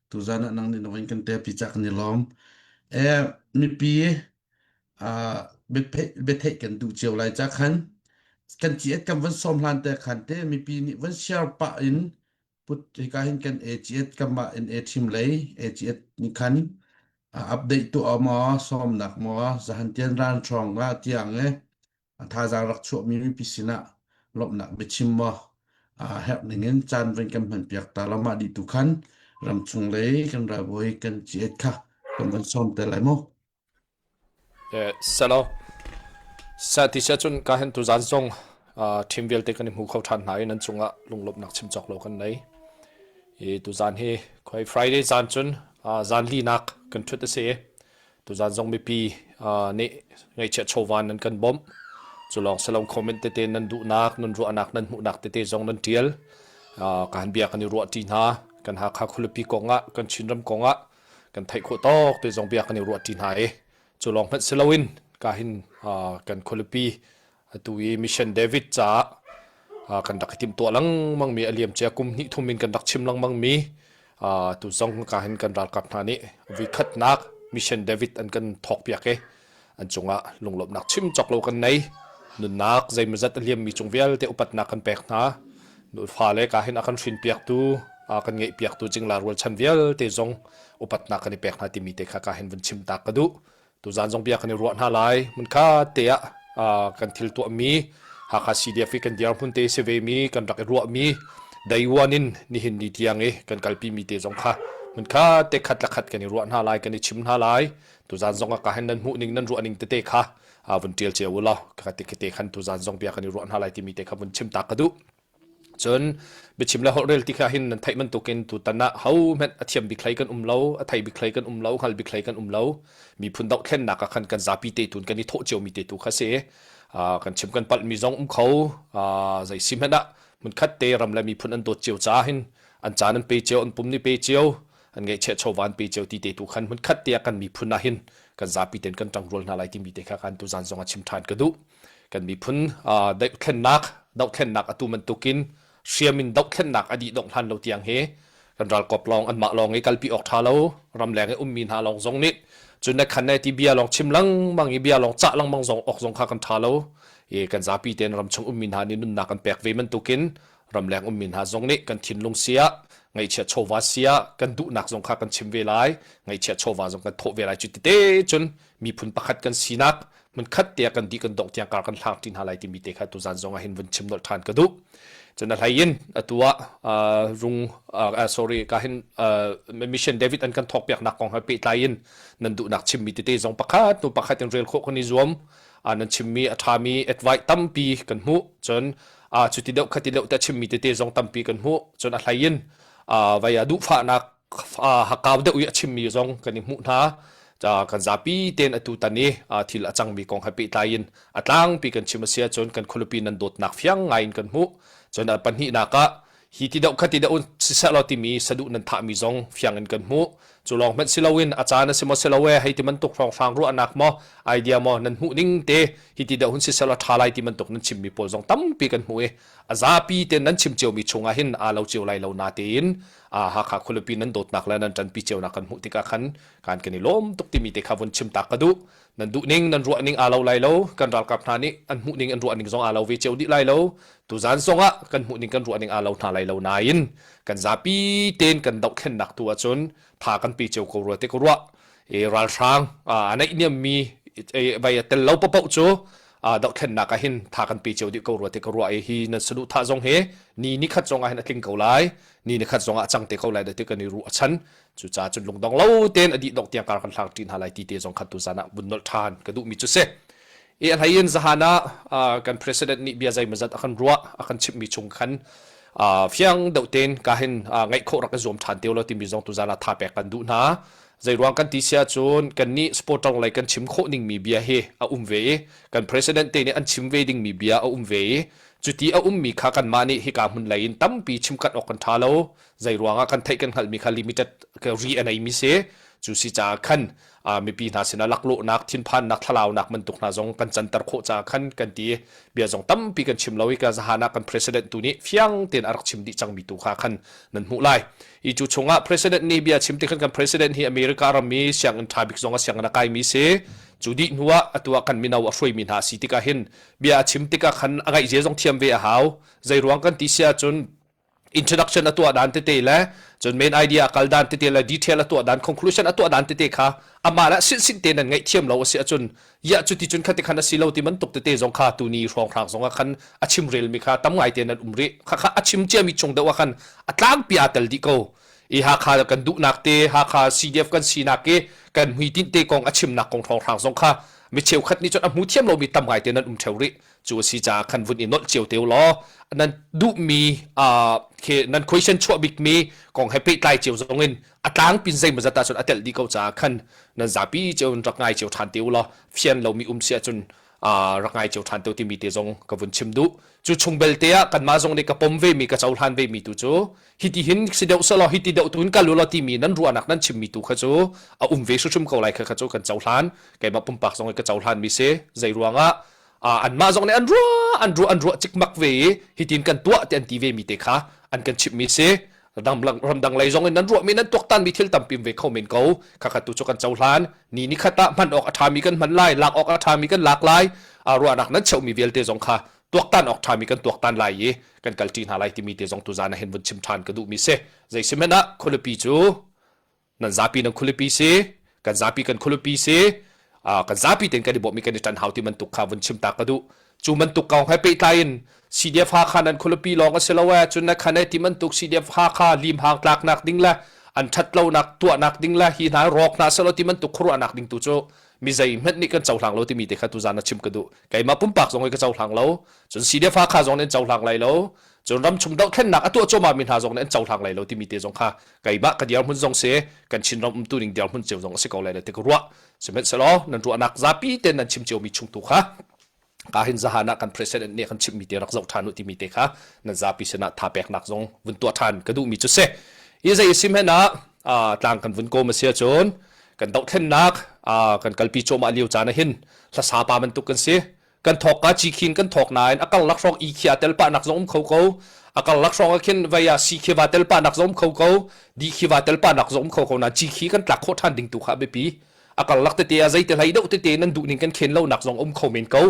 tuzan ah nang nih na van kan telpi cah kan i lawm. E, mipi uh, biatheih kan duh cio lai ca khan kan ciat kan van sawm hlan te khan te mipi nih van share pah in put hika hin kan AGS kanmah in A thim lei AGS nih khan update tuah maw sawmnak maw zahan tian ran ṭhawng nga tiang e a thazaang rak chuahmi mipi sinah lawmhnak biachim maw a herh ning in caan van kan hman piak ta lo mah dih tu khan ramchung lei kan ralbawi kan GS kha kan van sawm te lai mu. Selaw, seh ti siah cun ka hen tuzaan zong ṭhim vialte kan i hmu kho ṭhan hna i nan cungah lunglawmhnak chim cawk lo kan nei. I tuzaan hi khoi Friday zaan cun zaan linak kan ṭhut a si i tuzaan zong mipi nih ngaihchiah chawva nan kan bawmh. Cu lawng si lo comment tete nan duhnak, nan ruahnak, nan hmuhnak tete zong nan ṭial. Ka han bia kan i ruah ṭi hna. Kan Hakha khualipi kongah, kan Chinram kongah kan theih khawh tawk te zong bia kan i ruah ṭi hna i cu lawng hmanh si loin ka hin kan khualipi atu i Mission David caah kan rak i timhtuah lengmang mi a liam cia kum hnih thum in kan rak chim lengmang mi tu zong ka hin kan ralkap hna nih vikhatnak Mission David an kan thawk piak i an cungah lunglawmhnak chim cawk lo kan nei nunnak zeimawzat a liammi cung vialte upatnak kan pek hna fale ka hin a kan hrin piaktu a kan ngeih piaktu cingla rualchan vialte zong upatnak kan i pek hna timi te kha ka hin vun chim ta ka duh tuzan zong bia kan i ruah hna lai munkha te ah kan thil tuahmi Hakha CDF i kan dirhmun te si ve mi kan rak i ruahmi day one in nihin ni tiang i kan kalpi mi te zong kha munkha te khat la khat kan i ruah hna lai kan i chim hna lai Tuzaan zong ah ka hen nan hmuh ning nan ruah ning tete kha vun ṭial cio u law ka ti te khan tuzaan zong bia kan i ruah hna lai timi te kha vun chim ta ka duh. Cun biachim le holhrel ti kha hin nan theih bantukin tutan ah ho hmanh a thiam bik hlei kan um lo, a thei bik hlei kan um lo, hngal bik hlei kan um lo. Miphun dohthlennak ah khan kan zapi te tun kan i thawh cio mi te tu kha si. Kan chim kan palh mi zong um kho. Zei si hmanh ah hmunkhat te ram le miphun an dawt cio ca hin an caan an pe cio, an pum ni pe cio. An ngaihchiah chawva an pe cio ti te tu khan hmunkhat te ah kan miphun ah hin kan zapi ten kan ṭangrual hna lai timi te kha kan tuzan zong ah chim ṭhan ka duh. Kan miphun dohthlennak dohthlennak atu bantukin hriam in dohthlennak a dih dongh hlan lo tiang hi kan ralkap lawng anmah lawng i kalpi awk ṭha lo ramleng i ummi hna lawng zong nih cun na khan ne ti bia lawng chim lengmang i bia lawng cah lengmang zong awk zong kha kan ṭha lo i kan zapi ten ramchung ummi hna nih nunnak kan pek ve bantukin ramleng ummi hna zong nih kan thinlung siah ngaihchiat chawva siah kan duhnak zong kha kan chim ve lai ngaihchiat chawva zong kan thawh ve lai cu tete cun miphun pakhat kan sinak hmunkhat te ah kan dih kan dongh tiang kar kan hlang ṭi hna lai timi te kha tuzan zong ah hin vun chim nolh ṭhan ka duh cun a hlei in atu ah rung sorry ka hin mission David an kan thawk piaknak kong he pehtlai in nan duhnak chimmi tete zong pakhat hnu pakhat in rel khawh kan i zuam nan chimmi a ṭhami advice tampi kan hmuh cun cuti deuh khati deuh te chimmi tete zong tampi kan hmuh cun a hlei in vai ah duhfahnak hakau deuh i a chimmi zong kan i hmuh hna kan zapi ten atu tan i thil a cangmi kong he pehtlai in a tlangpi kan chim a si ahcun kan khualipi nan dawtnak fiang ngai in kan hmuh cun a pahnihnak ah hi ti deuh khati deuh siseh law timi saduh nan thahmi zong fiang in kan hmuh. Cu lawng hmanh si loin a caan a si maw si lo e hei ti bantuk hrawnghrang ruahnak maw idea maw nan hmuh ning te hi ti deuh hun siseh law ṭha lai ti bantuk nan chimmi pawl zong tampi kan hmuh i a zapi ten nan chim ciomi chungah hin aa lo cio lai lo natein Hakha khualipi nan dawtnak le nan ṭanpi cionak kan hmuh tikah khan kan kan i lawm tuk timi te kha vun chim ta ka duh. Nan duh ning nan ruah ning aa lo lai lo kan ralkap hna nih an hmuh ning an ruah ning zong aa lo ve cio dih lai lo tuzan zong ah kan hmuh ning kan ruah ning aa lo hna lai lo nain kan zapi tein kan dohthlennak tu ahcun tha kan pe cio ko rua te ka ruah e ralhrang a naih niam mi vai a tel lo papoh cu dohthlennak ah hin tha kan pe cio dih ko rua te ka ruah e hi nan saduh thah zong he ni ni khat zong ah hin a tling ko lai ni ni khat zong ah cang te ko lai da ti kan i ruah chan Cucaah cun lungdong lo tein a dih dongh tiang kar kan hlang ṭi hna lai ti te zong kha tuzan ah vun nolh ṭhan ka duhmi cu si. I a hlei in zahan ah kan president nih bia zeimawzat a kan ruah a kan chimhmi chung khan fiang deuh tein ka hin ngaih khawh rak i zuam ṭhan te lo timi zong tuzan ah tha pek kan duh hna. Zeiruang kan ti si ahcun kannih supporter lei kan chim khawh dingmi bia hi a um ve i kan president te nih an chim ve dingmi bia a um ve i cuti a ummi kha kanmah nih hika hmun lei in tampi chimkhat awk kan ṭha lo. Zei ruangah kan theih kan hngalhmi kha limited ri a neimi si. Cu si caah khan mipi hna sinah laklawhnak, thinphannak, thlalaunak bantuk hna zong kan canter khawh caah khan kan ti bia zong tampi kan chim lo i ka zahan ah kan president tu nih fiang tein a rak chim dih cangmi tu kha khan nan hmuh lai. I cu chungah president nih bia chim ti khan kan president hi America ram i sianginn ṭha bik zong a sianginn a kaimi si. Cu dih hnu ah atu ah kan mino a hruaimi hna si tikah hin bia a chim tikah khan a ngaih zia zong thiam ve a hau. Zei ruang kan ti si ahcun introduction a tuah dan tete le cun main idea a kal dan tete le detail a tuah dan conclusion a tuah dan tete kha amah le sin sin te nan ngaih thiam lo a si ahcun ya cu ti cun khati khan a si lo ti bantuk tete zong kha tuni hrawnghrang zong ah khan a chim rel mi kha tam ngai te nan um rih kha kha a chim cia mi chung deuh ah khan a tlangpi aa tel dih ko i Hakha kan duhnak te Hakha CDF kan sinak i kan hmuitinh te kong a chimnak kong hrawnghrang zong kha mi cheukhat nih cun a hmu thiam lomi tam ngai te nan um theo rih Cu a si caah khan vun i nolh cio te u law nan duhmi khi nan question chuah bikmi kong he pehtlai cio zong in a tlangpin zeimawzat ahcun a telh dih ko caah khan nan zapi cio in rak ngai cio ṭhan te u law fian lomi um si ahcun rak ngai cio ṭhan te u timi te zong ka vun chim duh. Cu chung belte ah kanmah zong nih ka pom vemi ka cohlan vemi tu cu hiti hin si deuh selaw hiti deuh tu in kal u law timi nan ruahnak nan chimmi tu kha cu a um ve hrimhrim ko lai kha kha cu kan cohlan keimah pumpak zong i ka cohlan mi si zei ruangah anmah zong nih an ruah an ruah an ruah cikmak ve i hitin kan tuah ti an ti ve mi te kha an kan chimh mi si ramdang lei zong in nan ruah mi nan tuaktan mi thil tampi ve kho men ko kha kha tu cu kan cohlan ni ni khat ah hman awk a ṭha mi kan hman lai lak awk a ṭha mi kan lak lai ruahnak nan cheuh mi vialte zong kha tuaktan awk ṭha mi kan tuaktan lai i kan kalṭi hna lai timi te zong tuzan ah hin vun chim ṭhan ka duh mi si zei si hmanh ah khualipi cu nan zapi nan khualipi si kan zapi kan khualipi si kan zapi ten kan i bawmh i kan i ṭan hau ti bantuk kha vun chim ta ka duh cu bantuk kong he pehtlai in CDF Hakha nan khualipi lawng a si lo ee cun na khan e ti bantuk CDF Hakha limhang tlaknak ding le an ṭhat lonak tuahnak ding le hi hna rawk hna selaw ti bantuk khuaruahnak ding tu cu mi zei hmanh nih kan cohlang lo timi te kha tuzan na chim ka duh keimah pumpak zong hi ka cohlang lo cun CDF Hakha zong nih an cohlang lai lo cun ramchung dohthlennak a tuah cuahmah mi hna zong nih an cohlang lai lo timi te zong kha keimah ka dirhmun zong si kan Chinram umtu ning dirhmun cio zong a si ko lai lo ti ka ruah sihmanhsehlaw nan ruahnak zapi ten nan chim ciomi chung tu kha ka hin zahan ah kan president nih kan chimmi te rak zoh ṭhan u timi te kha nan zapi sinah tha peknak zong vun tuah ṭhan ka duhmi cu si hi zei sim hen ah tlang kan vun kawm a si ahcun kan dohthlennak kan kalpi cuahmah lio caan ah hin hlasa pa bantuk kan si kan thawk ka ci khin kan thawk nain a karlak hrawng i khi a tel pah nak zong um kho ko a karlak hrawng ah khin vei ah si khi va tel pah nak zong um kho ko di khi va tel pah nak zong um kho ko na ci khi kan tlak khawh ṭhan ding tu kha a biapi a karlak tete ah zei te hlei deuh tete nan duh ning kan khen lo nak zong um kho men ko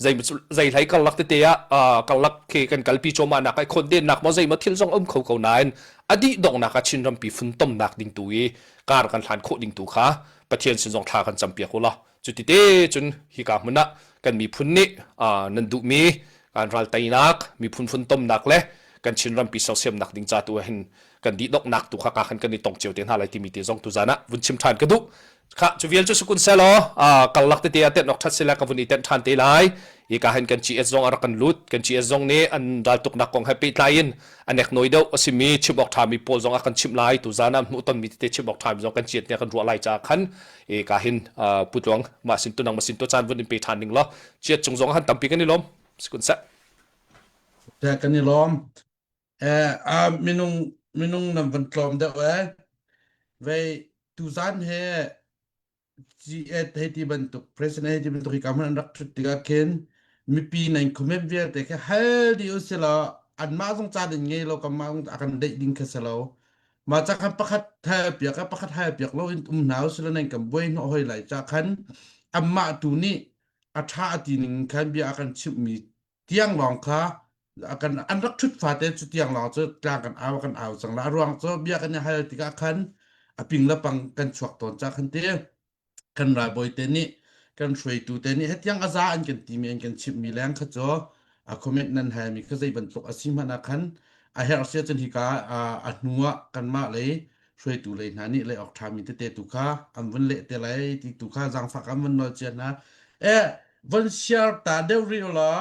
zei zei hlei karlak tete ah karlak khi kan kalpi cuahmah nak ai khon den nak maw zei maw thil zong um kho ko nain a dih donghnak ah Chin rampi funtomnak ding tu i kar kan hlan khawh ding tu kha Pathian sin zong thla kan campiak u law cuti te cun hika hmun ah kan miphun nih nan duhmi kan ral teinak miphun funtomnak le kan Chin rampi sersiamnak ding ca tu ah hin kan dihdonghnak tu kha ka khan kan i tong cio te hna lai timi te zong tu zan ah vun chim ṭhan ka duh kha cu vial cu sukun selaw karlak tete ah tenh awk ṭhat sila ka vun i tenh ṭhan te lai i ka hen kan GS zong a rak kan lut kan GS zong nih an raltuknak kong he pehtlai in a neknawi deuh a simi chim awk ṭhami pawl zong a kan chimh lai tu zan ah hmuh tonmi tete chim awk ṭhami zong kan ciat nih kan ruah lai caah khan i ka hin putluang mah sin tu nang ma sin tu caan vun in pe ṭhan ning law chiat cung zong han tampi kan i lawm sikun seh kan i lawm Eh, minung Minung nan van tlawm deuh eh. Vei tuzan he G8 hei ti bantuk president hei ti bantuk hi ka hmun an rak ṭhut tikah khin mipi nan comment vialte khi hal dih u silaw anmah zong caan in ngei lo kanmah zong a kan deih ding kha si lo. Mah ca khan pakhat hal piak ah pakhat hal piak lo in um hna u silaw nan kan buai hnawh hoi lai ca khan anmah tu nih a ṭha a ti ning khan bia a kan chimhmi tiang lawng kha kan an rak ṭhut fate cu tiang lawng cu tlang kan au kan au cang la a ruang cu bia kan i hal tikah khan a ping le pang kan chuak tawn ca khan ti kan ralbawi te nih kan hruaitu te nih hetiang a za an kan timi an kan chimhmi leng kha cu a comment nan halmi kha zei bantuk a si hmanh ah khan a herh sia cun hika a hnu ah kanmah lei hruaitu lei hna nih lei awk ṭhami tete tu kha an vun leh te lai ti tu kha zaangfak an vun nawl cia hna e von share ta deuh rih law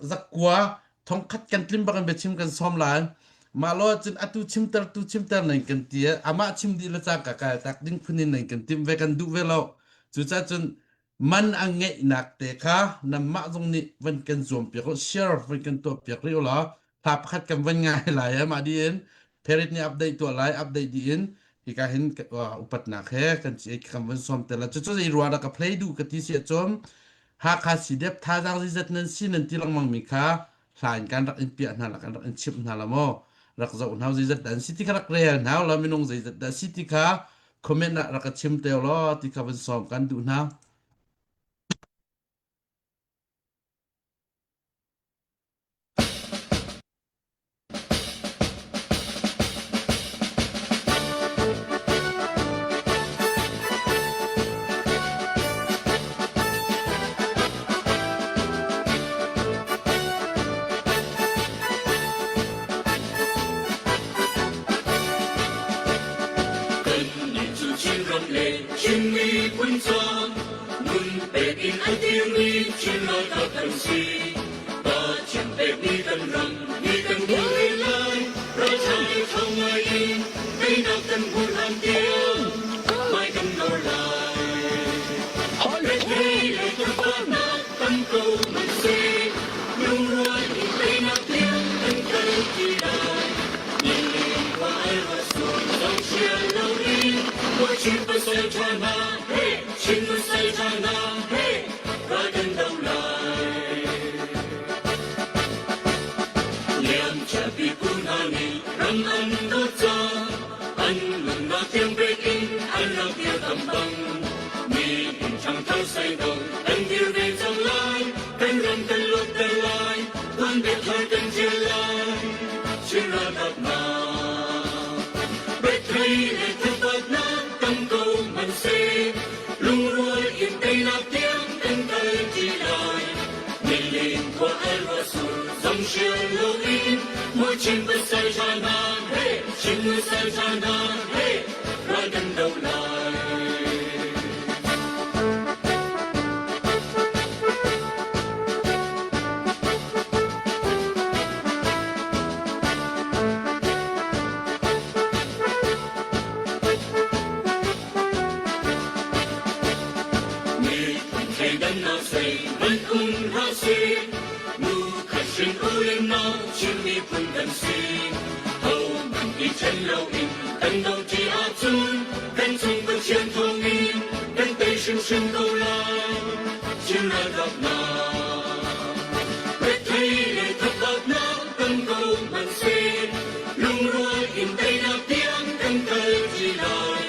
zakua thongkhat kan tlim bak in biachim kan sawm lai mah lo cun atu chimter tu chimter nan kan ti amah chim dih le cangka kai tak ding phun in nan kan tim ve kan duh ve lo cucaah cun man a ngeihnak te kha nanmah zong nih van kan zuam piak u share van kan tuah piak rih u law hla pakhat kan van ngai lai eh mah dih in Perit nih update tuah lai update dih in hika hin upatnak he kan ci kan van sawm te la cu cu zei rua dah ka play duh ka ti si ahcun Hakha CDF thazaang zizat nan si nan ti lengmang mi kha hla in kan rak in piah hna la kan rak in chimh hna la maw rak zoh hna zeizat dah an si ti kha rak rel hna la minung zeizat dah si ti kha comment ah rak ka chim te law ti kha van sawm kan duh hna. Kannih cu Chinram le Chin miphun ca nun pek in a dirmi Chin ralkap kan si. Pathian pekmi kan ram ni kan kilven lai. Ralṭha le ṭhawng ngai in teinak kan hmuh hlan tiang hmai kan nawr lai. Rethei le tlangvalnak tam ko hmanhseh lungrual in teinak tiang kan kal ti lai. Nilin khua ai ruah sur zohsial loin Chin pasal ṭha hna, hey, Chin pasal ṭha hna, hey, ral kan do lai. Liamcia pipu hna nih ram an dawt ca, an nunnak tiang pek in an rak dirkamh bang. Mi ṭhangthar seido kan dir ve cang lai, kan ram kan luatter lai, tuanbia thar kan ṭial lai. Chin ralkap hna, rethei le thabatnak tam ko hmanhseh, lungrual in teinak tiang kan kal ṭi lai. Nilin khua al ruah sur zong hrial loin mawi Chin pasal ṭha hna hey Chin pasal ṭha hna hey ral kan do lai. Miphun thleidannak zeihmanh um hlah sih, nu khat hrin u le nau Chin miphun kan si. Hohmanh i ṭhen loin kan doṭi ahcun kan cung Pathian thawngin kan tei hrimhrim ko lai. Chin ralkap hna, rethei le thabatnak tam ko hmanhseh, lungrual in teinak tiang kan kal ṭi lai.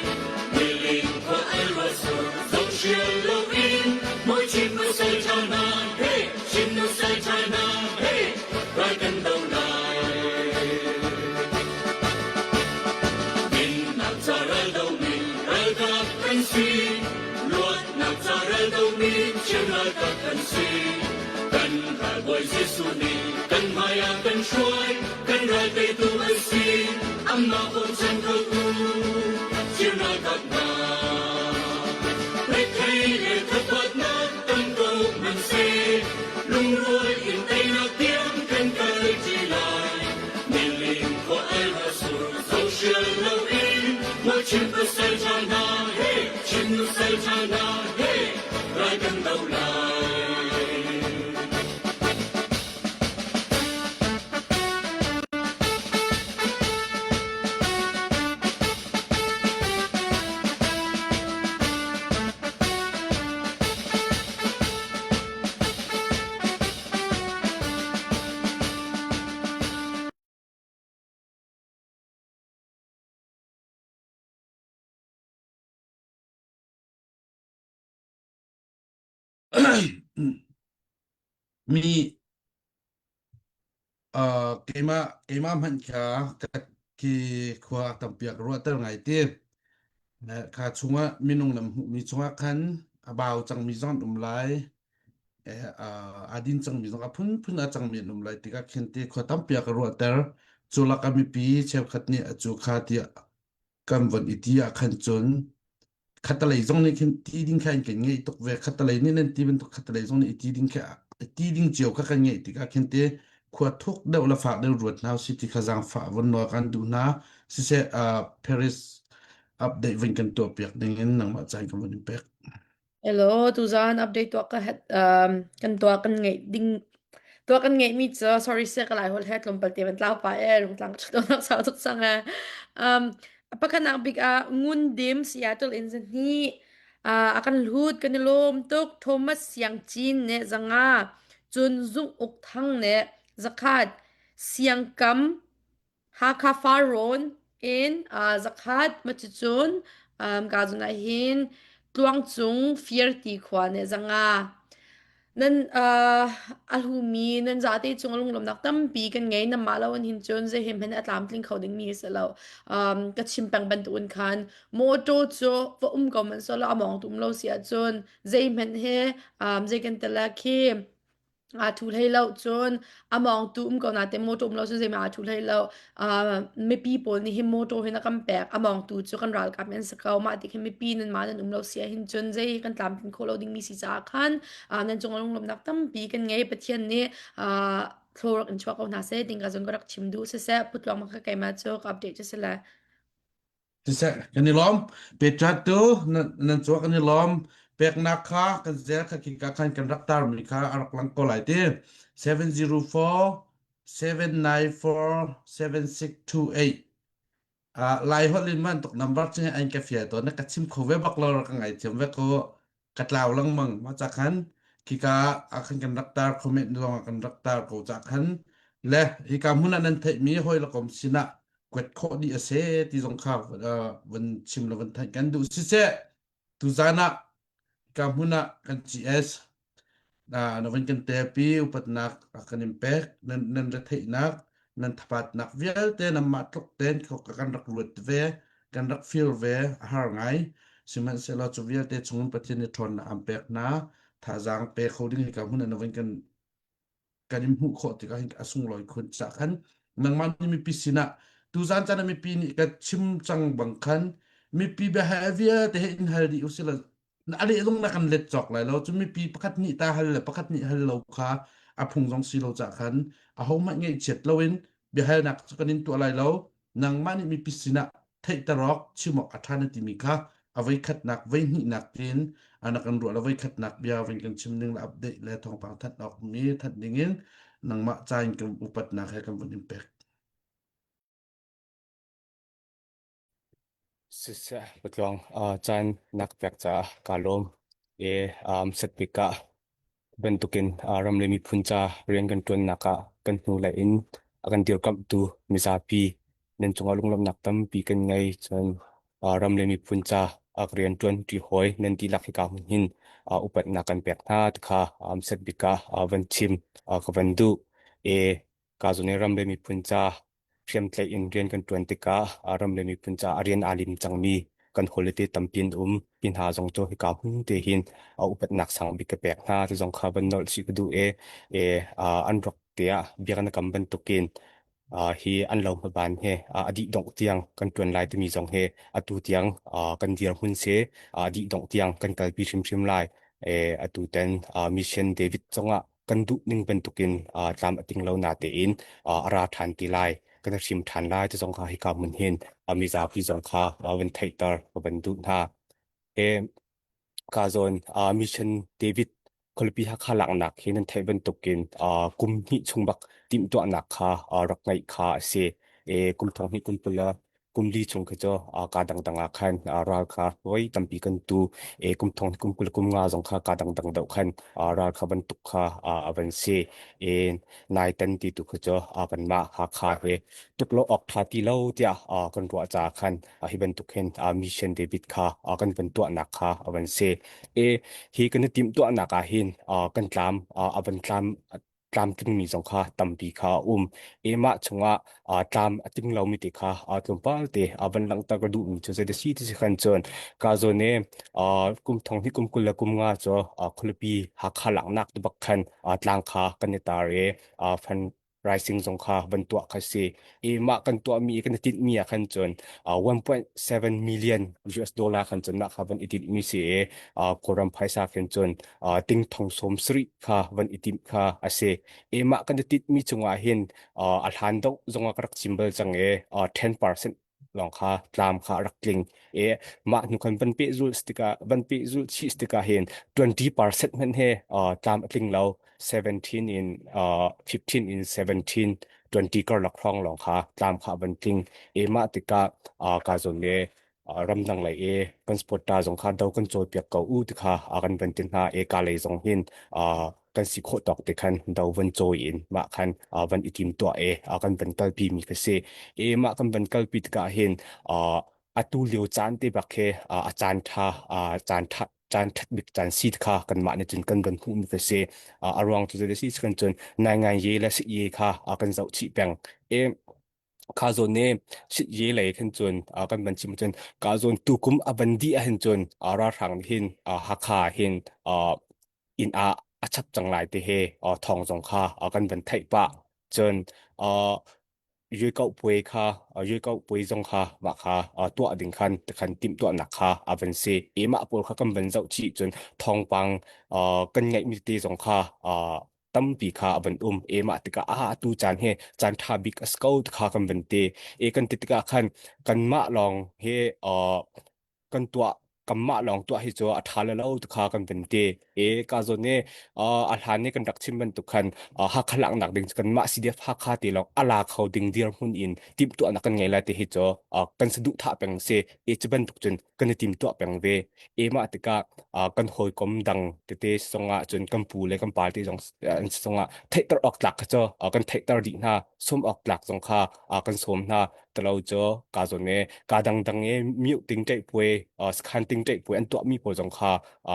Nilin khua al ruah sur zong hrial loin mawi Chin pasal ṭha hna hey Chin nusal ṭha hna hey ral kan do lai. Dinnak ca ral domi ralkap kan si. Luatnak ca ral domi Chin ralkap kan si. Kan ralbawi Jesuh nih kan hmai ah kan hruai, kan ral teitu an si. Amah bochan ko u, Chin ralkap hna. Rethei le thabatnak tam ko hmanhseh, lungrual in teinak tiang kan kal ṭi lai. Nilin khua al ruah sur zohsial loin, maw Chin pasal ṭha hna, hey, Chin nusal ṭha hna, hey, ral kan do lai. Mi uh, keimah keimah hmanh kha ka khi khua tampi ah ka ruahter ngai ti. Eh, Kha chungah minung lam hmuhmi chungah khan a bau cangmi zong an um lai. Eh, uh, a din cangmi zong a phunphun a cangmi an um lai tikah khin ti khua tampi ah ka ruahter. Cu lakah mipi cheukhat nih a cu kha tiah kan von i ti ah khan cun khatalei zong nih khin ti ding kha in kan ngeih tuk ve khatalei nih nan ti bantuk khatalei zong nih i ti ding kha ti ding cio kha kan ngeih tikah khin te khua thuk deuh le fak deuh ruat hna si ti kha zaangfah von nawl kan duh hna siseh uh, Paris update vin kan tuah piak ding in nangmah caan kan von in pek Hello, tuzaan update tuah ka het um, kan tuah kan ngeih ding tuah kan ngeih mi cu sorry se ka lai hol he tlawmpal te van tlau pa e rungtlang ka ṭhat nak sau tuk sang e um pakhatnak bik ah ngun dim Seattle in zahni uh, a kan hlut kan i lawm tuk Thomas Siang Cin ne zanga cun Zung Uk Thang ne zakhat Siang Kam Hakha Farrawn in zakhat macucun ka zun ah hin Tluangcung Firti khua nih zanga nan a hlumi nan zate cung lunglawmnak tampi kan ngei namah lo an hin cun zei he hmanh a tlamtling kho dingmi a si lo ka chim peng bantukin khan motor cu va um ko man sawh a mawng tum lo si ahcun zeihmanh he zei kan tala khi aa thu hlei lo cun a mawngtu um ko nain motor um lo cun zeihmanh aa thu hlei lo uh, mipi pawl nih hin motor hin a kan pek a mawngtu cu kan ralkap an si ko mah ti khin mipi nan mah nan um lo si ahhin cun zei kan tlamtlin khawh lo dingmi si caah khan uh, nan cung lunglawmhnak tampi kan ngei Pathian nih uh, thlaw rak in chuah ko hna seh ting ka zong ka rak chim duh siseh putluang ma ka keimah cu ka update cu si le Siseh, kan i lawm. Petra tu nan, nan cuak kan i lawm. Peknak kha kan zel kha khika khan kan rak tarmi kha a rak lang ko lai ti. 704 794 7628 Ah, Lai holh in man tuk number cu an ka fial tawn na ka chim kho ve bak lo ka ngaithiam ve ko ka tlau lengmang ma ca khan khika ah khan kan rak tar comment zong ah kan rak tar ko ca khan le hika hmun ah nan theihmi hawi le kom sinah kuat khawh dih a si ti zong kha van chim le van theih kan duh siseh tuzan ah hika hmun ah kan GS na van kan telpi upatnak kan in pek nan nan retheihnak nan thapatnak vialte nanmah tluk ten kan rak ruat ve kan rak feel ve a har ngai sihmanhsehlaw cu vialte chungin Pathian nih ṭhawnnak an pek hna thazaang pe kho ding hika hmun ah na van kan kan in hmuh khawh tikah hin a sunglawi khun cah khan nangmah nih mipi sinah tuzan caan ah mipi nih ka chim cang bang khan mipi biahal vialte he in hal dih usila a leh zong na kan let cawk lai lo cu mipi pakhat nih ta hal le pakhat nih hal lo kha a phung zong si lo cah khan ahohmanh ngaihchiat loin biahalnak cu kan in tuah lai lo nangmah nih mipi sinah theihter awk chim awk a ṭha na timi kha a voi khatnak voi hnihnak tiin ana kan ruah le voi khatnak bia vin kan chim ning le update le thawngpang thanh awk mi thanh ding in nangmah ca in kan upatnak he kan vun in pek. Siseh patluang caan nak pek caah kaa lawm. E um, setpik ah bantukin ram le miphun ca rian kan ṭuannak ah kan hnulei in a kan dirkamhtu mizapi nan cungah lunglawmhnak tampi kan ngei. Cun ram le miphun ca a rian ṭuanṭi hawi nan dihlak hika hmun hin upatnak kan pek hna ti kha setbik ah van chim ka van duh. E ka zawn i ram le miphun ca hriamtlaih in rian kan ṭuan tikah ram le miphun caah a rian aa lim cangmi kan hawile tampi an um. Hi hna zong cu hika hmun te hin a upatnak sang bik ka pek hna ti zong kha van nolh chih ka duh i e an rak tiah bia kan kam bantukin hi an lo hmaban he a dih dongh tiang kan ṭuan lai timi zong he atu tiang kan dirhmun si a dih dongh tiang kan kalpi hrimhrim lai. E atu ten mission David zongah kan duh ning bantukin tlam a ting lo na tein a ra ṭhan ti lai kan hrim ṭhan lai ti zong kha hika hmun hin mizapi zong kha van theihter ka van duh hna. E ka zawn mission David khualipi Hakha laknak hi nan theih bantukin kum hnih chung bak timhtuahnak kha rak ngeih kha a si. E kum thong hnih kum kul le. Kum li chung khi cu kaa dangdang ah khan ral kha voi tampi kan tu e kum thong kum 20 kum nga zong kha kaa dangdang deuh khan ral kha bantuk kha a van si. E nai tan ti tu khi cu kanmah Hakha he tuk lo awk ṭha ti lo tiah kan ruah caah khan hi bantuk hin mission David kha kan van tuahnak kha a van si. E hi kan i timhtuahnak ah hin kan tlam a van tlam tlamtlingmi zong kha tampi kha a um. E mah chungah tlam a tling lomi te kha tlawmpal te van langhter ka duhmi cu zei si ti si khan cun ka zawn e kum thong hi kum 20 le kum nga cu khualipi Hakha laknak te bak khan tlang kha kan i tar i fan rising zong kha van tuah kha si. I mah kan tuahmi kan i tinhmi ah khan cun 1.7 million US dollar khan cun mah kha van i tinhmi si i Kawlram phaisa khin cun ting thong sawm sarih kha van i timh kha a si. I mah kan i tinhmi cungah hin a hlan deuh zongah ka rak chim bal cang i 10% lawng kha tlam kha a rak tling i mah hnu khan van pehzulh tikah van pehzulh chih tikah hin 20% hmanh he tlam a tling lo 17 in 15 in 17 20 karlak hrawng lawng kha tlam kha van tling i mah tikah ka zawn le ramdang lei i kan sport ta zong kha do kan cawl piak ko u ti kha kan van ti hna i ka lei zong hin kan si khawh tawk te khan do van cawi in mah khan van i tim tuah e kan van kalpi mi kha si e mah kan van kalpi tikah hin atu lio caan te bak he a caan tha caan tha caan that bik caan si kha kan mah nih cun kan van hmuh mi kha si a ruang cu zei si kan cun nai ngai ye le si ye kha kan zoh chih peng e kha zawn ne sit ye lei khan cun kan van chim cun ka zawn tukum a van di ah hin cun ralhrang hin Hakha hin inn ah a chap cang lai te he thawng zong kha kan van theih pah cun yui kau puai kha yui kau puai zong kha mah kha tuah ding khan khan timh tuahnak kha a van si e mah pawl kha kan van zoh chih cun thawngpang kan ngaih mi te zong kha tampi kha a van um e mah tikah a atu caan he caan ṭha bik a si ko kha kan van ti e kan ti tikah khan kanmah lawng he kan tuah kanmah lawng tuah hi cu a ṭha le lo kha kan van ti e ka zawn e a hlan ni kan rak chim bantuk khan Hakha laknak ding cu kanmah CDF Hakha ti lawng a la kho ding dirhmun in timhtuahnak kan ngei lai ti hi cu kan saduhthah peng si e cu bantuk cun kan i timtuah peng ve. E mah tikah kan hawikom dang tete zongah cun kan pu le kan pa te zong an zongah theihter awk tlak kha cu kan theihter dih hna. Sawm awk tlak zong kha kan sawm hna. Talo cu ka zawn e ka dangdang e miu ting ṭeih puai sakhan ting ṭeih puai an tuahmi pawl zong kha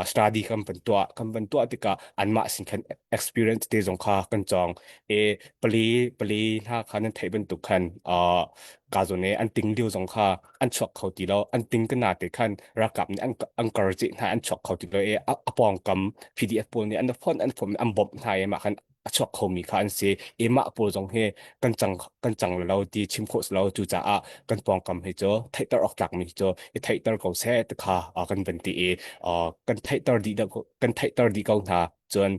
study kan van tuah kan van tuah tikah anmah sin khan experience te zong kha kan cawng. E pali pali hna kha nan theih bantuk khan ka zawn e an ting lio zong kha an chuak kho ti lo an ting kana te khan ralkap nih an an kar ceh hna an chuak kho ti lo i a pawngkam PDF pawl nih an phone an phone an bawmh hna i mah khan a chuak khomi kha an si i mah pawl zong hi kan cang kan cang lo ti chim khawh si lo cucaah kan pawngkam hi cu theihter awk tlakmi cu i theihter ko seh ti kha kan van ti i kan theihter dih kan theihter dih ko hna cun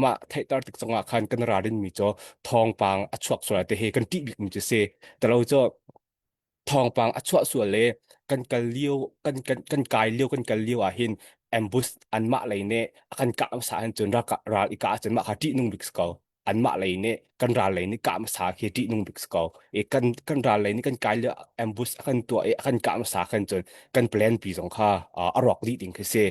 mah theihter tik zongah khan kan ralrin mi cu thawngpang a chuak sual te hi kan ṭih bik mi cu si talo cu thawngpang a chuah sual le kan kal lio kan kan kan kai lio kan kal lio ah hin ambush anmah lei nih a kan kah hmasa hin cun ral ral i kah ahcun mah kha ṭihnung bik si ko anmah lei nih kan ral lei nih kah hmasa khi ṭihnung bik si ko i kan kan ral lei nih kan kai lio ambush a kan tuah i a kan kah hmasa khan cun kan plan pi zong kha a rawk dih ding khi si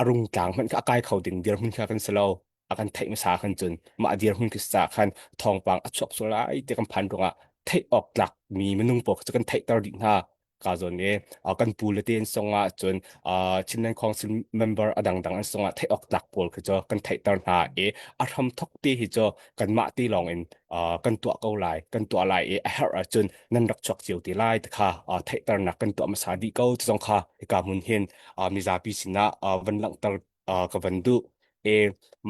a rung tlang hmanh kha a kai kho ding dirhmun kha kan si lo a kan theih hmasa khan cun mah dirhmun khi ca khan thawngpang a chuak sual lai ti kan phan ruangah theih awk tlak mi minung pawl cu kan theihter dih hna ka zawn i kan pu le te an songah cun Chinland Council member a dangdang an songah theih awk tlak pawl khi cu kan theihter hna i a hram thok te hi cu kanmah te lawng in kan tuah ko lai kan tuah lai i a herh ahcun nan rak chuak cio te lai ti kha theihternak kan tuah hmasa dih ko ti zong kha hika hmun hin mizapi sinah van langhter ka van duh e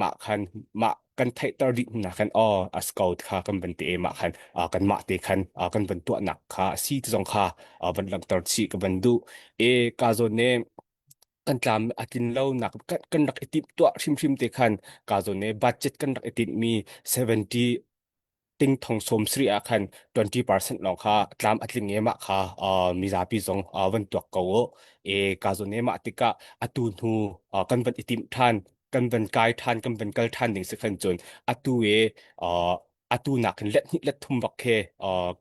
mah khan mah kan theihter dih hna khan aw a scout kha kan van ti e mah khan kan mah te khan kan van tuahnak kha a si ti zong kha van langhter chih ka van duh e ka zawn ne kan tlam a tlin lo nak kan rak i timh tuah hrimhrim te khan ka zawn ne budget kan rak i tinh mi 70 ting thong sawm sarih ah khan 20% lawng kha tlam a tling e mah kha mizapi zong van tuak ko u e ka zawn e mah tikah atu hnu kan van i timh than kan van kai than kan van kal than ding si khan cun atu e. Atu nak hin let hnih let thum bak khi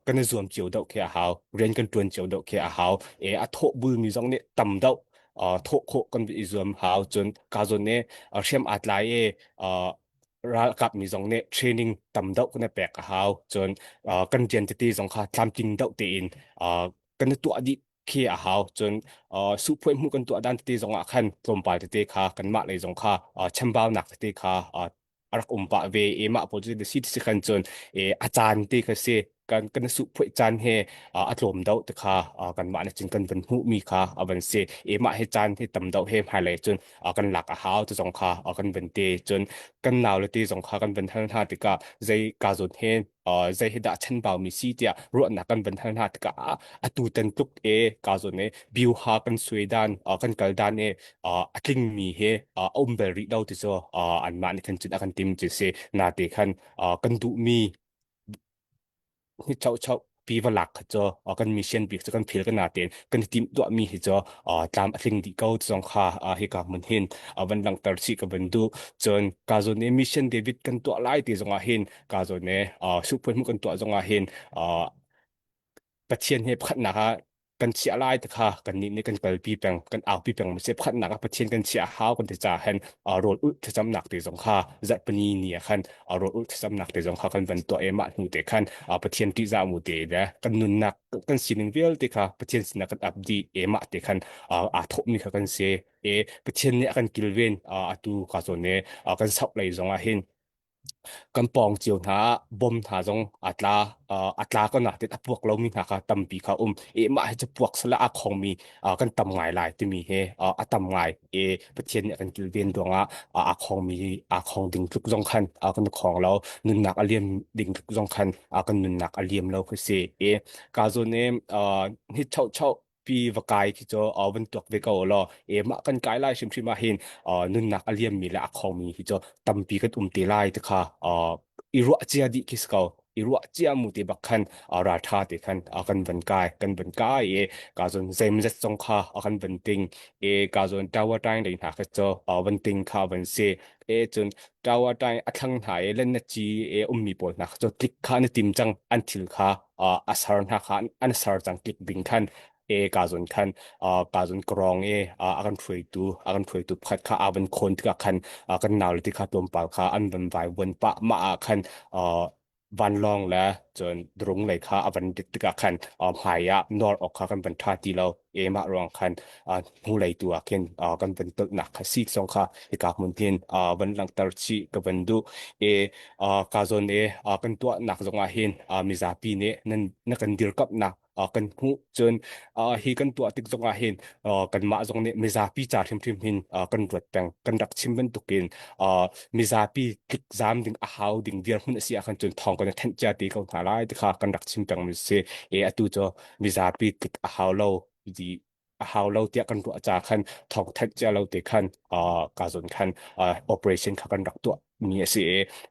kan i zuam cio deuh khi a hau. Rian kan ṭuan cio deuh khi a hau. E a thawh bulmi zong nih tam deuh thawh khawh kan i zuam hau. Cun ka zawn nih hriam aa tlai i ralkap mi zong nih training tam deuh kan i pek a hau. Cun kan rian tete zong kha tlamtling deuh tein kan i tuah dih khi a hau. Cun suhphuai hmuh kan tuah dan tete zong ah khan tlawmpal tete kha kanmah lei zong kha chambaunak tete kha a rak um pah ve i mah pawl cu si si khan cun a caan te kha si kan kan suh phuai caan he a tlawm deuh te kha kanmah nih cun kan van hmuh mi kha a van si i mah hi caan hi tam deuh he hmailei cun kan lak a hau te zong kha kan van te cun kan nau le te zong kha kan van hal hna tikah zei ka zawn he zei hi dah chanbau mi si tiah ruahnak kan van hal hna tikah atu tan tluk e ka zawn e biu ha kan suai dan kan kal dan e a tlingmi he a um bel rih lo ti cu anmah nih khan cun a kan tim cu si na te khan kan duhmi hi chau chau pi va lak kha cu kan mission bik cu kan phil kan natein kan tim tuah mi hi cu tlam a tling dih ko zong kha hi ka mun hin van langter chi ka van du cun ka zawn ne mission David kan tuah lai ti zong ah hin ka zawn ne suphun mu kan tuah zong ah hin Pathian he pakhatnak ah kan chiah lai te kha kannih nih kan kalpi peng kan aupi peng ma si pakhatnak ah Pathian kan chiah hau kan ti ca hen rawl ulh thlacamnak te zong kha zarhpini ni ah khan rawl ulh thlacamnak te zong kha kan van tuah e mah hnu te khan Pathian ṭihzah mu te le kan nunnak kan sining vialte kha Pathian sinah kan ap dih e mah te khan aa thawhmi kha kan si e Pathian nih a kan kilven atu ka zawn ne kan sauh lei zong ah hin Kan pawng cio hna ah bom hna zong a tla. A tla ko natin a puak lomi hna kha tampi kha um. I mah hi cu puak sala aa khongmi kan tam ngai lai timi hi a tam ngai. I Pathian nih a kan kilven ruangah aa khongmi aa khong ding tluk zong khan kan khong lo. Nunnak a liam ding tluk zong khan kan nunnak a liam lo khi si. I ka zawn i hi choh pi va kai khi cu van tuak ve ko law e mah kan kai lai hrimhrim ah hin nunnak a liam mi le a khong mi hi cu tampi kan um te lai te kha i ruah cia dih khi si ko i ruah cia mu te bak khan raltha te khan kan van kai kan van kai e ka zon zeimzet zong kha kan van ting e ka zon tower time dei hna kha cu van ting kha van si e cun tower time a thlang hna e len na chi e ummi pawl hna kha cu tlik kha na tim cang an thil kha a ser hna kha an ser cang tlik ding khan e ka zon khan ka zon krong e a kan hruaitu a kan hruaitu pakhat kha a van khawn tikah khan kan nau le ti kha tlawmpal kha an van vai vuan pah ma ah khan vanlawng le cun drung lei kha a van dik tikah khan hmai ah nor awk kha kan van tha ti lo e mah ruang khan hnulei tu ah khin kan van tolhnak kha si zong kha hika hmun hin van langhter chih ka van duh e ka zawn e kan tuahnak zong ah hin mizapi nih nan na kan dirkamhnak kan hmuh cun hi kan tuah tik zong ah hin kanmah zong nih mizapi ca hrimhrim hin kan ruat peng kan rak chim bantukin mizapi tlikzam ding a hau ding dirhmun a si ahkhan cun thawng kan i thenh cia te ko hna lai ti kha kan rak chim peng mi si e atu cu mizapi tlik a hau lo ti a hau lo tiah kan ruah ca khan thawng thanh cia lo te khan ka zawn khan operation kha kan rak tuah mi a si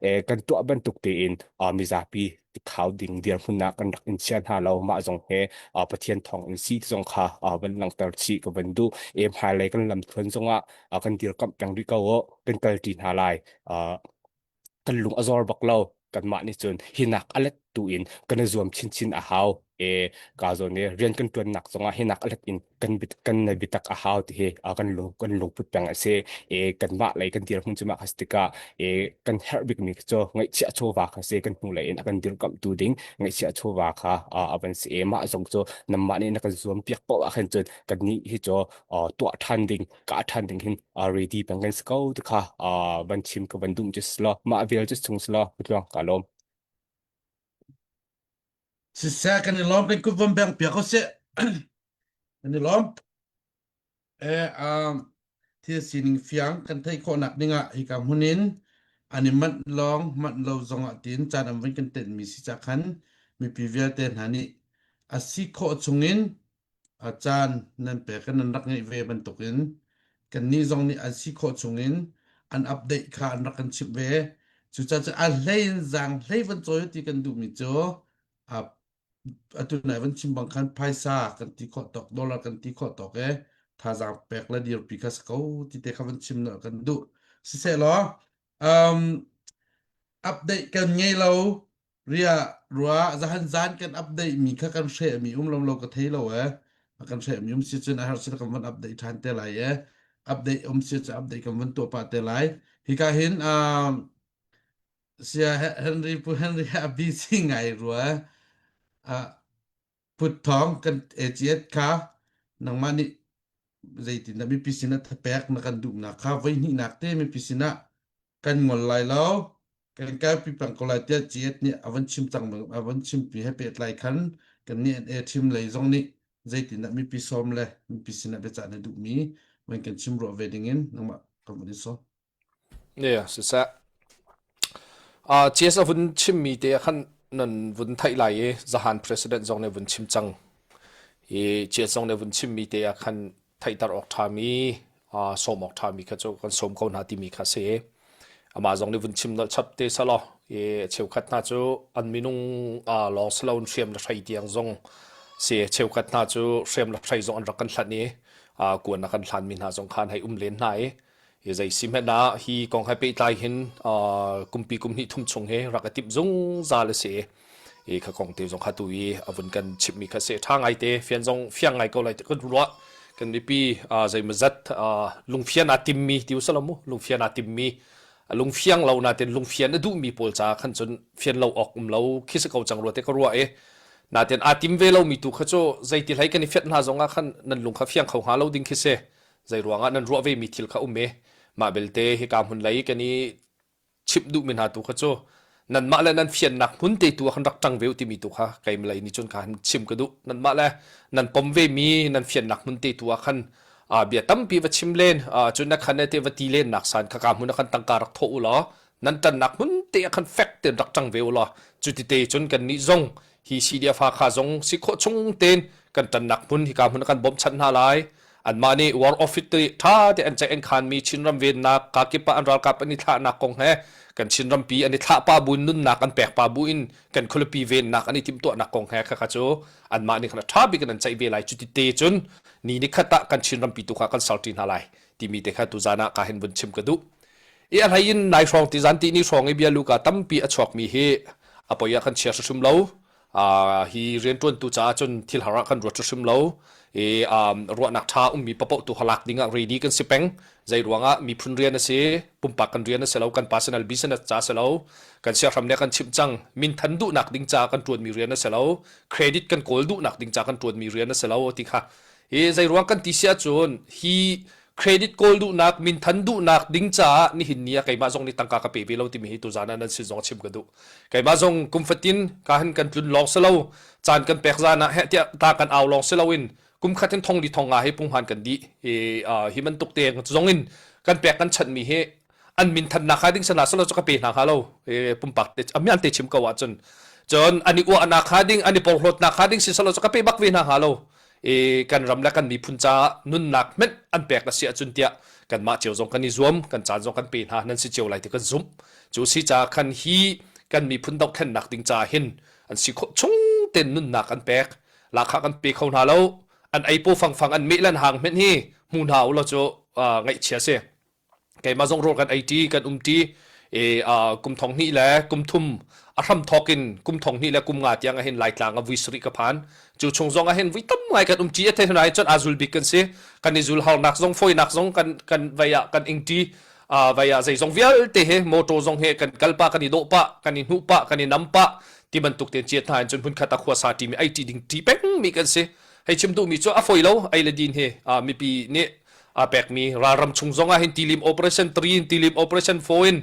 i kan tuah bantuk tein mizapi khau ding dirhmun ah kan rak in chia hna lo mah zong he Pathian thawng in si zong kha van langhter chih ka van duh e hmailei kan lam thluan zong ah kan dirkamh peng rih ko kan kalṭi hna lai kan lung a zor bak lo kanmah nih cun hinak a let tu in kan i zuam chinchin a hau e ka zawn i rian kan ṭuannak zongah hinak a let in kan bit kan nei biatak a hau ti hi kan lung kan lungput peng a si e kanmah lei kan dirhmun cu mah kha si tikah e kan herh bikmi cu ngaihchiah chawva kha si kan hnu lei in a kan dirkamhtu ding ngaihchiah chawva kha a van si e mah zong cu namah nih na kan zuam piak paoh ah khan cun kannih hi cu tuah ṭhan ding ka ṭhan ding hin ready peng kan si ko ti kha van chim ka van duh cu si lo mah vel cu chung si lo tluang ka lawm Siseh kan i lawm kan kut vom beng piak ko sih kan i lawm e um thil sining fiang kan theih khawhnak dingah hika hmun in an i manh lawng manh lo zongah tiin caan an vun kan tenh mi si ca khan mipi vialte hna nih a si khawh chungin A caan nan pek i nan rak ngeih ve bantukin kannih zong nih an si khawh chungin an update kha an rak kan chimh ve. Cucaah cun a hlei in zaang hlei van cawi ti kan duhmi cu atu nai van chim bang khan phaisa kan ti khawh tawk, dollar kan ti khawh tawk i thazaang pek le dirpi kha si ko ti te kha van chim kan duh. Siseh law, um, update kan ngei lo. Ria rua zahan zan kan update mi kha kan hre mi um lo lo ka thei lo e. Kan hre mi um si cun a har si kan van update than te lai e. Update um si cu update kan van tuah pa te lai. Hika hin um sia Henry Pu Henry a busy ngai rua. Uh, Put thawng kan AGS kha nangmah nih zeitindah mipi sinah thapek na kan duhnak kha voihnihnak te mipi sinah kan ngol lai lo kan kalpi peng ko lai tiah GS nih a von chim cang a von chimpi he pehtlai khan kan nih an thim lei zong nih zeitindah mipi sawm le mipi sinah biacah na duhmi van kan chim ruah ve dingin nangmah kan vun i sawm. Yeah, siseh. Uh, CS a vun chimmi te ah khan nan vun theih lai i zahan president zong nih vun chim cang. I CS zong nih vun chimmi te ah khan theihter awk ṭhami, uh, sawm awk ṭhami kha cu kan sawm ko hna timi kha si. Amah zong nih vun chim nolh chap te selaw i cheukhat hna cu an minung uh, lawng si loin hriam le hrei tiang zong si cheukhat hna cu hriam le hrei zong an rak kan hlanh i uh, kuan a kan hlanmi hna zong khan hei um len hna i Hi zei si hmanh ah hi kong he pehtlai hin kumpi kum hnih thum chung hi rak i timh zungzal a si i kha kong te zong kha tu i a vun kan chimhmi kha si ṭha ngai te fian zong fiang ngai ko lai ti kan ruah kan mipi zeimawzat lungfian aa timmi ti usalaw mu lungfian aa timmi lungfiang lo natin lungfian a duhmi pawl caah khan cun fian lo awk um lo khi si ko cang rua te ka ruah i natin aa tim ve lomi tu kha cu zeiti hlei kan i fiat hna zong ah khan nan lung kha fiang kho hnga lo ding khi si Zei ruangah nan ruah vemi thil kha um i mah belte hika hmun lei kan i chimh duhmi hna tu kha cu nanmah le nan fiannak hmun te tu ah khan rak ṭang ve u timi tu kha keimah lei nih cun kha chim ka duh. Nanmah le nan pom vemi nan fiannak hmun te tu ah khan bia tampi va chim len cun na khan te va ti len nak san kha ka hmun ah khan tangka rak thawh u law nan ṭannak hmun te ah khan fek tein rak ṭang ve u law cu ti te cun kannih zong hi CDF Hakha zong si khawh chung tein kan ṭannak hmun hika hmun ah kan bawmhchanh hna lai. Anmah nih war office te ṭha te an ceih an khanmi Chinram vennak kakip ah an ralkap an i thlahnak kong he kan Chinram pi an i thlah pa bu in nunnak an pek pa bu in kan khualipi vennak an i timhtuahnak kong he khakha cu anmah nih khan a ṭha bik in an ceih ve lai. Cuti te cun ni ni khat ah kan Chinram pi tu kha kan sarṭi hna lai timi te kha tuzan ah ka hin vun chim ka duh. I a hlei in nai hrawng ti zan ti ni hrawng i bialuka tampi a chuakmi hi a poi ah kan chia hrim lo. Uh, hi rianṭuantu caah cun thil har ah kan ruat hrim lo. I um, ruahnak ṭha ummi papoh tu halak ding ah ready kan si peng. Zei ruangah miphun rian a si, pumpak kan rian a si lo, kan personal business ca si lo, kan siahram nih kan chimh cang, minthan duhnak ding ca kan ṭuanmi rian a si lo, credit kan kawl duhnak ding ca kan ṭuanmi rian a si lo ti kha hi zei ruang kan ti si ahcun hi credit kawl duhnak minthan duhnak ding caah nihin ni ah keimah zong nih tangka ka pe ve lo timi hi tuzan ah nan sin zong chim ka duh keimah zong kum fatin ka hin kan tlun lawng si lo caan kan pek zan ah heh tiah ta kan au lawng si loin kum khat in thong li thong nga hi punghman kan dih i hi bantuk te zong in kan pek kan chanh mi hi an min thannak kha ding sana salo chu ka pe hna hnga lo pumpak te amian te chim ko ahcun cun ani uahnak kha ding ani porhlawtnak kha ding si salo chu ka pe bak ve hna hnga lo i kan ram le kan miphun caah nunnak hmenh an pek a si ahcun tiah kanmah cio zong kan i zuam kan caan zong kan pe hna nan si cio lai ti kan zumh cu si caah khan hi kan miphun dohthlennak ding caah hin an si khawh chung ten nunnak an pek lahkhah kan pe kho hna lo an ei paw fangfang an meh lan hang hmenh hi hmu hna u law cu ngaihchia si Keimah zong rawl kan ei ṭi, kan um ṭi. I uh, kum thong hnih le kum thum a hram thawk in kum thong hnih le kum nga tiang ahhin Laitlang ah vui sarih ka phan. Cu chung zong ahhin vui tam ngai kan um ṭi. A thei hna cun aa zul bik kan si. Kan i zul harnak zong fawinak zong kan kan vei ah kan ing ṭi. Uh, vei ah zeizong vialte he motor zong he kan kal pah, kan i dawh pah, kan i hnuh pah, kan i nam pah ti bantuk tein ciat hna in cun hmunkhat ah khua sa ṭimi ei ṭi ding ṭi pengmi kan si. Hei chim duhmi cu a fawi lo ei le din hi uh, mipi nih aa pekmi ralram chung zong ah hin tilim operation 3 in tilim operation 4 in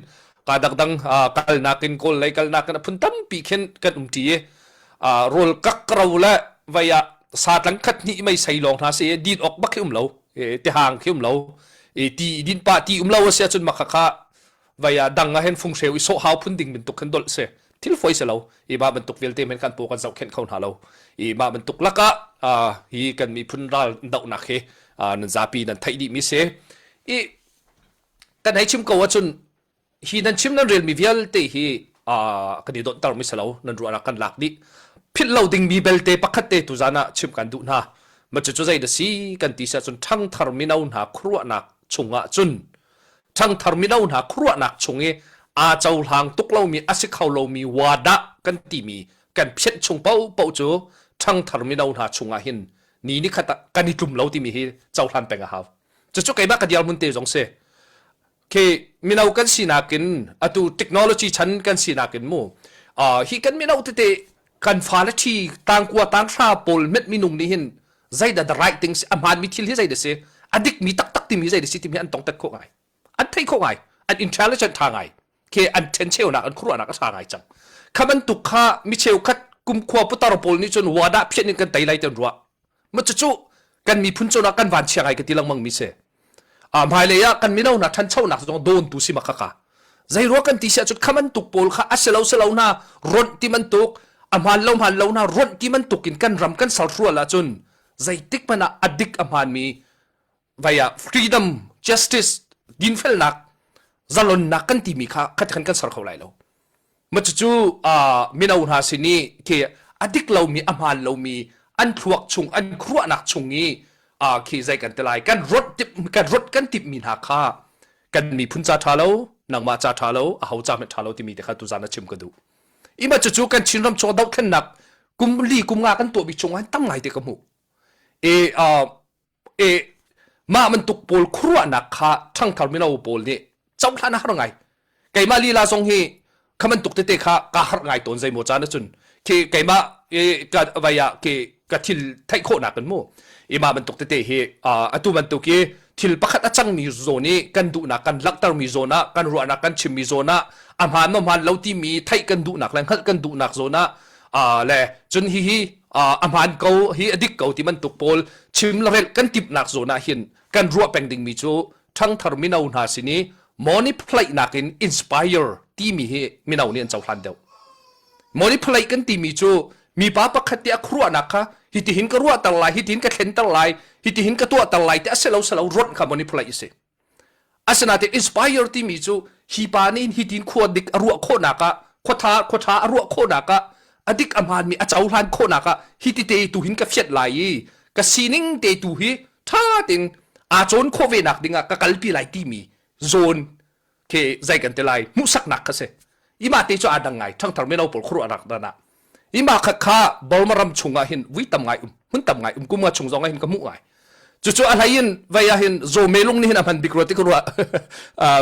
ka dangdang kalnak in kawl lei kalnak in a phun tampi khin kan um ṭi i rawl kak ro le vei ah sa tlang khat hnih mei sei lawng hna si din awk bak khi um lo tihang khi um lo ti din pa ti um lo a si ahcun makha kha vai ah dang ah hin funghreu i sawh hau phun ding bantuk khin dolh si thil foi si lo i mah bantuk vialte men kan paw kan zohkhenh kho hna lo i mah bantuk lakah hi kan miphun ral dohnak hi nan zapi nan theih dih mi si i kan hei chim ko ahcun hi nan chim nan relmi vialte hi kan i donhter mi si lo nan ruahnak kan lak dih philh lo dingmi belte pakhat te tuzan ah chim kan duh hna ma cu cu zei da si kan ti si ahcun ṭhangthar mino hna khuaruahnak chungah cun ṭhangthar mino hna khuaruahnak chung i. Aa cohlang tuk lomi a si kho lomi wadah kan timi kan phianh chung paohpaoh cu ṭhangthar mino hna chungah hin ni nikhat ah kan i tlum lo timi hi cohlan peng a hau. Cucu keimah ka dirhmun te zong si. Khi mino kan sinak in atu technology chan kan sinak in mu uh, hi kan mino tete kan fale ṭhi tangkua tanghra pawl met minung nih hin zeidah the right thing si a hmaanmi thil hi zeidah si a dikmi taktak timi zeidah si timi an tongtet khawh ngai an theih khawh ngai an intelligent ṭha ngai khi an ṭhencheunak an khuaruahnak a ṭha ngai cang kha bantuk kha mi cheukhat kumkhua putar pawl nih cun wadah phiat in kan tei lai ti an ruah ma cucu kan miphun cun ah kan van chia ngai ka ti lengmang mi si a hmailei ah kan mino hna ṭhanchonak zong dawntu si ma kha ka zei rua kan ti si ahcun kha bantuk pawl kha a si lo si lo hna ronh ti bantuk a hmaan lo hmaan lo hna ronh ti bantuk in kan ram kan sal hrual ahcun zeitik hmanh ah a dik a hmaanmi vai ah freedom justice dinfelnak zalonnak kan timi kha khat khan kan ser kho lai lo ma cucu mino hna sin i khi a dik lomi a hmaan lomi an thluak chung an khuaruahnak chung i khi zei kan ti lai kan rot tip kan rot kan tip mi hna kha kan miphun ca ṭha lo nangmah ca ṭha lo a ho ca hmanh ṭha lo timi te kha tuzan a chim ka duh ima cucu kan Chinram chung dohthlennak kum li kum nga kan tuahmi chung ah tam ngai te ka hmuh e e mah bantuk pawl khuaruahnak kha ṭhangthar mino pawl nih cohlan a har ngai keimah lila zong hi kha bantuk tete kha ka harh ngai tawn zeimaw caan ahcun khi keimah ka vai ah khi ka thil theih khawhnak in mu i mah bantuk tete hi atu bantuk i thil pakhat a cangmi zawn i kan duhnak kan langhtermi zawn ah kan ruahnak kan chimmi zawn ah a hmaan maw hmaan lo timi theih kan duhnak le hngalh kan duhnak zawn ah le cun hihi a hmaan ko hi a dik ko ti bantuk pawl chim le relh kan timhnak zawn ah hin kan ruah peng dingmi cu ṭhangthar mino hna sin i manipulate in inspire timi hi mino nih an cohlan deuh. Manipulate kan timi cu mipa pakhat te a khuaruahnak kha hitihin ka ruahter lai, hitihin ka thlenter lai, hitihin ka tuahter lai ti a si lo si lo ronh kha manipulate a si. Asinain inspire timi cu hi pa nih hitin khua dik a ruah khawhnak ah khuatha khuatha a ruah khawhnak ah a dik a hmaanmi a cohlan khawhnak ah hi ti te tu hin ka fiat lai i ka sining te tu hi ṭha tein aa cawn khawh ve nak ding ah ka kalpi lai timi zawn khi zei kan ti lai hmuhsaknak kha si ima te cu aa dang ngai ṭhangthar mino pawl khuaruahnak dan ah ima kha kha Burma ram chung ah hin vui tam ngai um hmun tam ngai um kum nga chung zong ah hin ka hmuh ngai cucu a hlei in vei ah hin zaw melung nih hin a hman bik rua ti ka ruah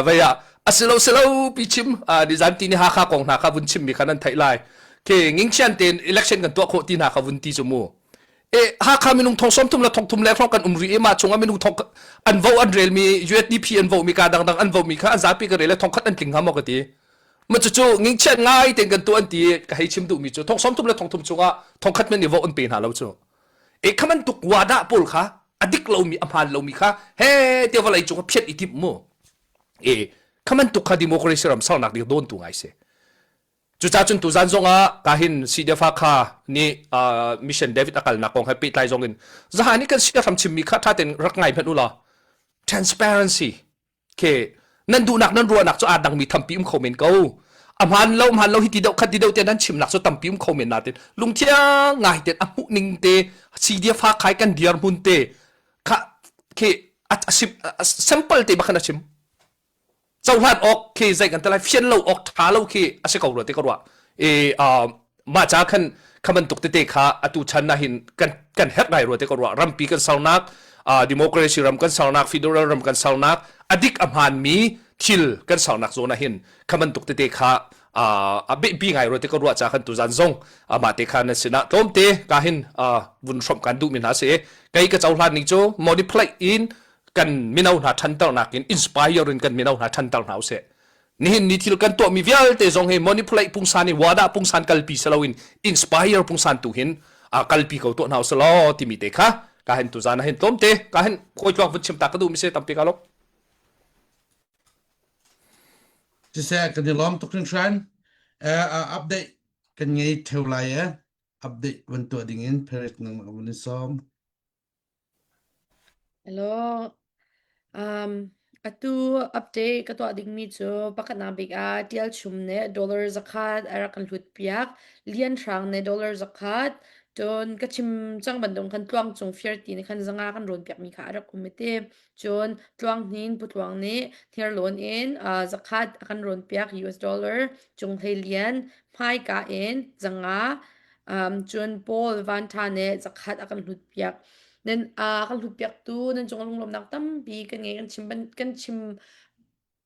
vei ah asilo silo pi chim nizan ti ni Hakha kong hna kha vun chim mi kha nan theih lai ke ngingchian tein election kan tuah khawh ti hna kha vun ti cu mu e Hakha minung thong som thum le thong thum le hrawng kan um rih i mah chungah minung thong an vo an rel mi USDP an vo mi ka dangdang an vo mi kha an zapi ka rel le thong khat an tling hnga maw ka ti ma cucu ngingchiat ngai ten kan tu an ti ka hei chim duh mi cu thong som thum le thong thum chungah thong khat men nih vo an pe hna lo cu e khaman tuk wada pawl kha a dik lomi a hmaan lomi kha he te vawlei cung phiat i timh mu e khaman tuk kha democracy ram sernak ding dawn tu ngai si Cucaah cun tuzan zongah kahin CDF kha nih mission David a kalnak kong he pehtlai zong in zahan i kan siahram chimmi kha ṭha tein rak ngai hmanh u law transparency ke nan duhnak nan ruahnak cu aa dangmi thampi um kho men ko a hmaan lo hmaan lo hi ti deuh khat ti deuh te nan chimnak cu tampi um kho men natin lungthiang ngai ten a hmuh ning te CDF khai kan dir hmun te kha khi a simple te bakhan a chim cohlan awk khi zei kan ti lai fian lo awk ṭha lo khi a si ko rua ti ka ruah i mah ca khan kha bantuk tete kha atu chan na hin kan kan herh ngai rua ti ka ruah rampi kan sernak democracy ram kan sernak federal ram kan sernak a dik a hmaanmi thil kan sernak zawn ah hin kha bantuk tete kha a biapi ngai rua ti ka ruah ca khan tuzan zong amah te kha nan sinah tlawmte ka hin vun hrawmh kan duhmi hna si kei ka cohlan ning cu modify in kan mino hna ṭhanternak in inspire in kan mino hna ṭhanter hna usih nihin ni thil kan tuahmi vialte zong hi manipulate pungsan i wada pungsan kalpi si loin inspire pungsan tu hin kalpi ko tuah hna usih law timi te kha ka hin tuzan ah hin tlawmte ka hin kawi tluang vun chim ta ka duh mi si tampi ka lo Siseh kan i lawm tuk hringhran. Uh, update kan ngei theo lai e. Update van tuah ding in Paris nang van in sawm. Hello. Um, atu update ka tuah dingmi cu pakhatnak bik ah Tial Chum nih dollar zakhat a rak kan hlut piak. Lian Hrang nih dollar zakhat. Cun ka chim cang bantuk khan tluang cung fir ti nih khan zanga kan rawn piakmi kha a rak um i ti. Cun tluang hnin putluang nih thirlawn in zakhat a kan rawn piak US dollar cung hlei lian hmaika in zanga cun Paul Van Tha nih zakhat a kan hlut piak. Nan kan hlut piaktu nan cung lunglawmnak tampi kan ngei kan chim kan chim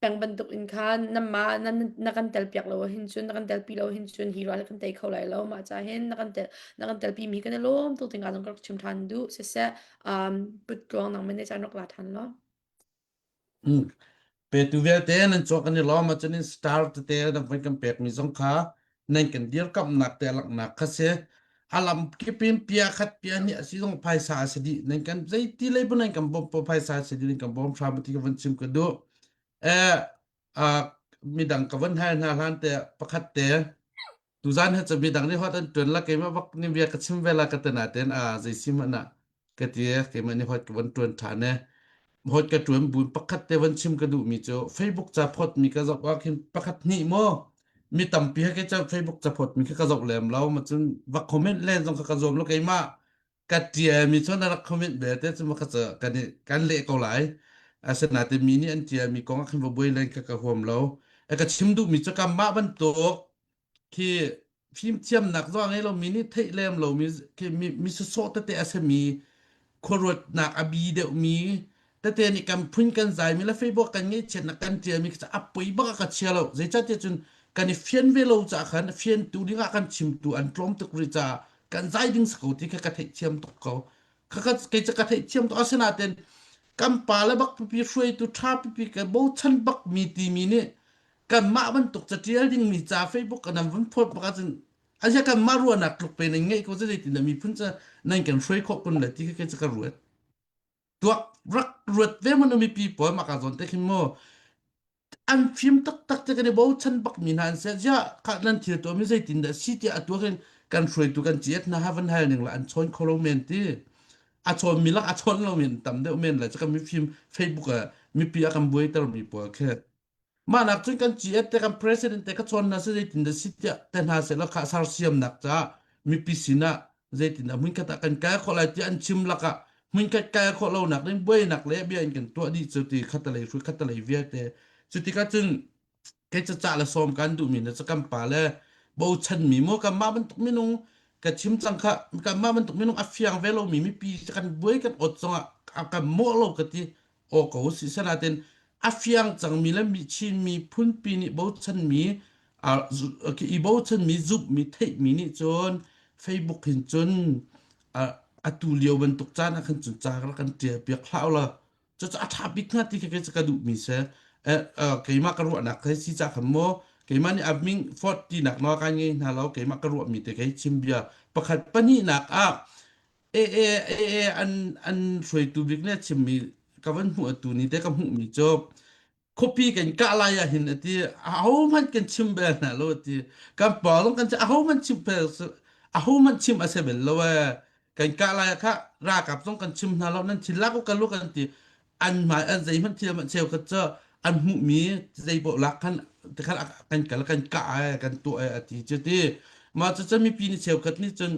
peng bantuk in khan nanmah na, na kan tel piak lo hin cun na kan telpi lo hin cun hi ral kan tei kho lai lo mah ca hin na kan tel na kan telpi mi kan i lawm tuk tinga zong ka rak chim than duh siseh um put tluang nang men caan rak la than lo Mm. Petu vialte nan cawk kan i lawm ahcun in star tete nan van kan pekmi zong kha nan kan dirkamnak te langhnak kha si. A lam kip in pia khat pia hnih a si zong phaisa a si dih. Nan kan zeiti lei bu nan kan bawm po phaisa a si dih nan kan bawm hram ti ka van chim ka duh. Eh, ah, midang ka van hal hna hlan te pakhat te Tuzan he cu midang nih hot an ṭuan la keimah bak nih bia ka chim ve la ka ti nain a zei si hmanh ah ka ti keimah nih hot ka van ṭuan ṭhan e. Hot ka ṭuan bu pakhat te van chim ka duhmi cu Facebook ca phawtmi ka zoh ah khin pakhat hnih maw mi tampi he kei cu Facebook ca phawtmi kha ka zoh lem lo ma cun va comment len zong kha ka zuam lo keimah ka ṭialmi cu na rak comment belte cu ma kha cu kan i kan leh ko lai. Asinain mi nih an ṭialmi kong ah khin va buai len kha ka huam lo. E ka chim duhmi cu kanmah bantuk khi fimthiamnak zong a ngei lomi nih theih lem lomi khi mi, mi sawsawh tete a simi khuaruatnak a bi deuhmi tete nih kan phun kan zaimi le Facebook kan ngeihchiatnak kan ṭialmi khi a poi bak a ka chia lo. Zeicahtiah cun kan i fian ve lo caah khan fiantu dingah kan chimtu an tlawm tuk rih caah kan zai ding si ko ti kha ka theihthiam tuk ko. Kha ka kei cu ka theihthiam tuk asinain kan pa le bak pipi hruaitu ṭha pipi ka bochan bak mi timi nih kanmah bantuk caṭial dingmi ca Facebook kan an vun phawt bak ahcun asia kanmah ruahnak tluk pe nan ngeih ko cu zeitin dah miphun cu nan kan hruai khawh kun le ti kha kei cu ka ruat. Tuak rak ruat ve man mipi pawl mah ka zawn te khin mu an fim taktak te kan i bochan bak mi hna an si ziah kha nan thil tuah mi zeitin dah si tiah atu khin kan hruaitu kan ciat hna ha van hal ning la an chawn kho lo men ti a chawn mi lak a chawn lo men tam deuh men la cu kan mifim Facebook ah mipi a kan buaiter mi pawl khi Mah nak cun kan GF te kan president te ka chawn hna seh zeitin dah si tiah te hna seh law kha sersiamnak caah mipi sinah zeitin dah hmunkhat ah kan kai khawh lai tiah an chim lakah hmunkhat kai khawh lonak ding buainak le bia in kan tuah dih cu ti khatalei hrui khatalei vialte cu tikah cun kei ca cah le sawm kan duhmi na cu kan pa le bochanmi mu kanmah bantuk minung ka chim cang kha kanmah bantuk minung a fiang ve lomi mipi kan buai kan awt zongah kan mawh lo ka ti aw ko si sanatin a fiang cangmi le mi Chinmi phunpi nih bochanmi i bochanmi zumhmi theihmi nih cun Facebook hin cun atu lio bantuk caan ah khan cun ca rak kan ṭial piak hlah u law cucu a ṭha bik hnga ti kha kei cu ka duhmi si keimah ka ruahnak kha si ca khan maw keimah nih a ming fort tinak nawl kai ngei hna lo keimah ka ruahmi te kei chim bia pakhat pahnihnak ah AA an an hruaitu bik nih a chimmi ka van hmuh atu ni te ka hmuhmi cu khuapi kan kah lai ah hin ati ahohmanh kan chim bel hna lo ati kan pa zong kan ahohmanh chim bel ahohmanh chim a si bel lo ee kan kah lai ah kha ralkap zong kan chim hna lo nan thin lak u kan lu kan ti an hmai an zeihmanh thil hmanh cheukhat cu an hmuhmi zeipaoh lak khan tikhan kan kal kan kah ai kan tuah ai a ti cu ti mah cu cun mipi nih cheukhat nih cun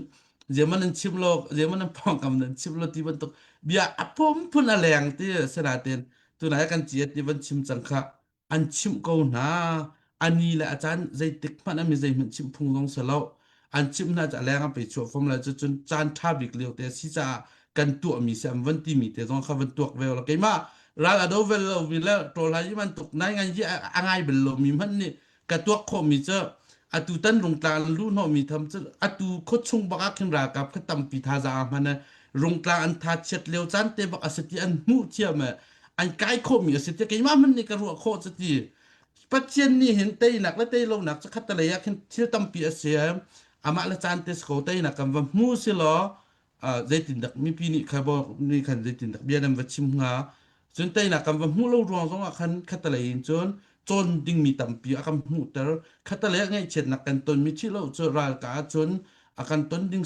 zeman nan chim lo zeman nan pawngkam nan chim lo ti bantuk bia a phunphun a leng ti sinain tunai kan ciat ni van chim cang kha an chimh ko hna ani le a caan zeitik hmanh ami zeihmanh chimh phung zong si lo an chimh hna cu a leng an pe chuah fom lai cucun caan ṭha bik lio te si caah kan tuahmi si an van timi te zong kha van tuak ve lo keimah ral a do vel lomi le ṭawl hai bantuk nai ngai hi a ngai bel lomi hmanh nih ka tuak khawhmi cu atu tan rungtlang an luh hnawhmi tham cu atu khuachung bak ah khin ralkap kha tampi thazaang hman rungtlang an tha chiat lio caan te bak a si ti an hmuh thiam an kai khawhmi a si ti keimah hmanh nih ka ruah khawh cu ti Pathian nih hin teinak le teilonak cu khattelei ah khin thil tampi a si amah le caan te si ko teinak kan va hmu si law zeitindak mipi nih kha nih khan zeitindak bia nan va chim hnga cun teinak kan va hmuh lo ruang zong ah khan khattelei in cun cawn dingmi tampi a kan hmuhter khattelei ah ngaihchiatnak kan tonmi thih lo cu ralka ah cun a kan ton ding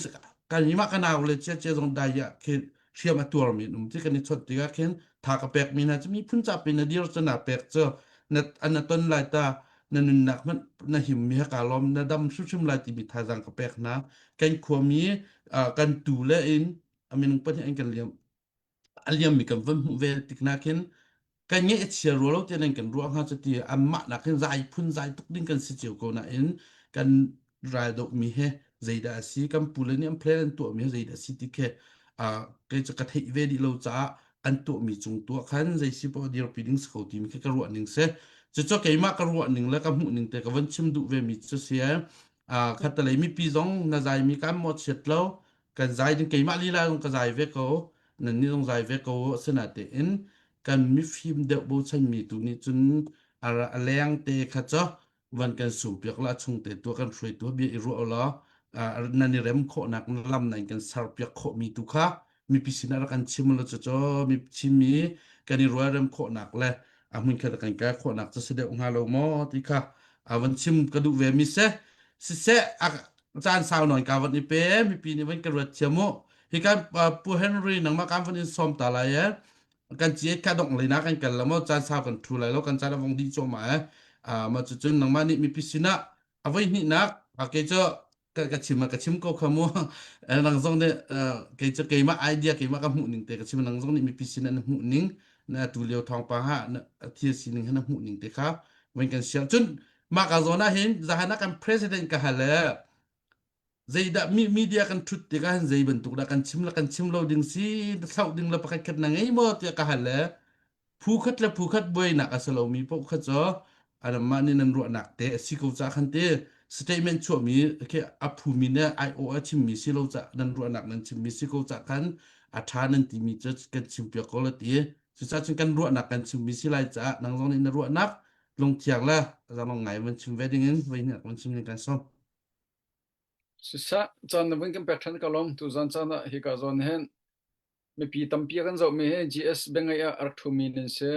kan mah ka nau le chia chia zong dai ah khi hriam a tuarmi an um ti kan i chawnh tikah khin tha ka pekmi hna cu miphun ca pin na dir cu na pek cu na na ton lai ta. Na nunnak hmanh na him mi he kaa lawm na dam hrimhrim lai timi thazaang ka pek hna. Kan khuami kan tu le in a minung pahnih an kan liam a liammi kan van hmuh ve tik nakin kan ngeih a chia rua lo tiah nan kan ruah hnga cu ti anmah nakin zai phun zai tuk ding kan si cio ko nain kan ral dohmi he zeidah a si kan pule nih an plan an tuahmi he zeidah a si ti khi kei cu ka theih ve dih lo caah an tuahmi cung tuah khan zei si poah dirpi ding si ko timi khi ka ruah ning si cucu keimah ka ruah ning le ka hmuh ning te ka van chim duh ve mi cu si khatalei mipi zong na zaimi kan maw chiat lo kan zai ding keimah lila zong ka zai ve ko nan nih zong zai ve ko asinatein kan mifim deuh bochan mi tu nih cun a leng te kha cu van kan sum piak la chung te tu kan hruai tu bia i ruah law nan i rem khawhnak lam nan kan ser piak khawh mi tu kha mipi sinah rak kan chim lo cu mi chimmi kan i rualrem khawhnak le a hmun khat kan kai khawhnak cu si deuh hnga lo maw ti kha a van chim ka duh ve mi se siseh caan sau nawn ka van i pe mipi nih van ka ruat thiam u hi kan pu Henry nangmah kan van in sawm ta lai e kan ci ka dong lei na kan kal la mo caan sau kan thu lai lo kan caan a vong dih cuahmah e ma cu cun nangmah nih mipi sinah a voi hnihnak kei cu ka chim ka chim ko kha mu nang zong nih kei cu keimah idea keimah ka hmuh ning te ka chim nang zong nih mipi sin na hmuh ning na tu lio thawngpang ha na thil sining ha na hmuh ning te kha van kan share cun mah ka zawn ah hin zahan ah kan president ka hal le zeidah media kan thut tikah hin zei bantuk dah kan chim la kan chim lo ding si thlauh ding le pakhat khat na ngei maw tiah ka hal le phu khat le phu khat buainak a si lomi paoh kha cu anmah nih nan ruahnak te a si ko ca khan ti statement chuahmi khi a phumi nih ai-awh a chimmi si lo ca nan ruahnak nan chimmi si ko ca khan a ṭha nan timi cu kan chimpiak ko la ti cucaah cun kan ruahnak kan chimmi si lai caah nang zong nih na ruahnak lungthiang le zalong ngai van chim ve dingin voi hnih van chim ding kan sawm. Sisah caan na vun kan pek ṭhan ka lawm tuzan caan ah hika zawn hin Mipi tampi a kan zohmi hi GS biangeih ah a rak ṭhumi nan si.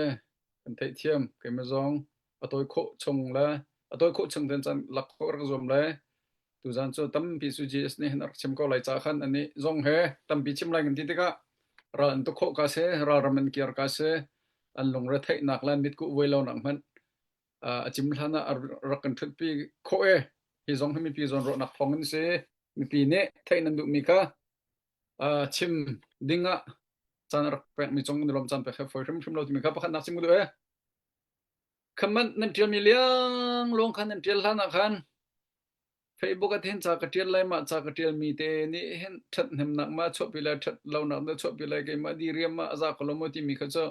Kan theihthiam. Keimah zong a tawi khawh chung le a tawi khawh chung ten caan lak khawh rak zuam le tuzaan cu tampi cu GS nih hin a rak chim ko lai ca khan anih zong he tampi chim lai kan ti tikah ral an tuk khawh ka si, ralram an kir ka si, an lungre theihnak le an mitkuh vuai lonak hmanh a cim hlan ah rak kan ṭhutpi khawh e. Hi zong hi mipi zawnruahnak thawng in si. Mipi nih theih nan duhmi kha chim ding ah caan a rak pekmi cung nan lawm caan pek he fawi hrimhrim lo timi kha pakhatnak chim ka duh ee. Khaman nan ṭialmi liang luang khan nan ṭial hlan ah khan Facebook ah hin ca ka ṭial lai mah ca ka ṭialmi te nih hin ṭhathnemnak ma chuahpi lai ṭhat lonak na chuahpi lai keimah diriam ma a za ko lo maw timi kha cu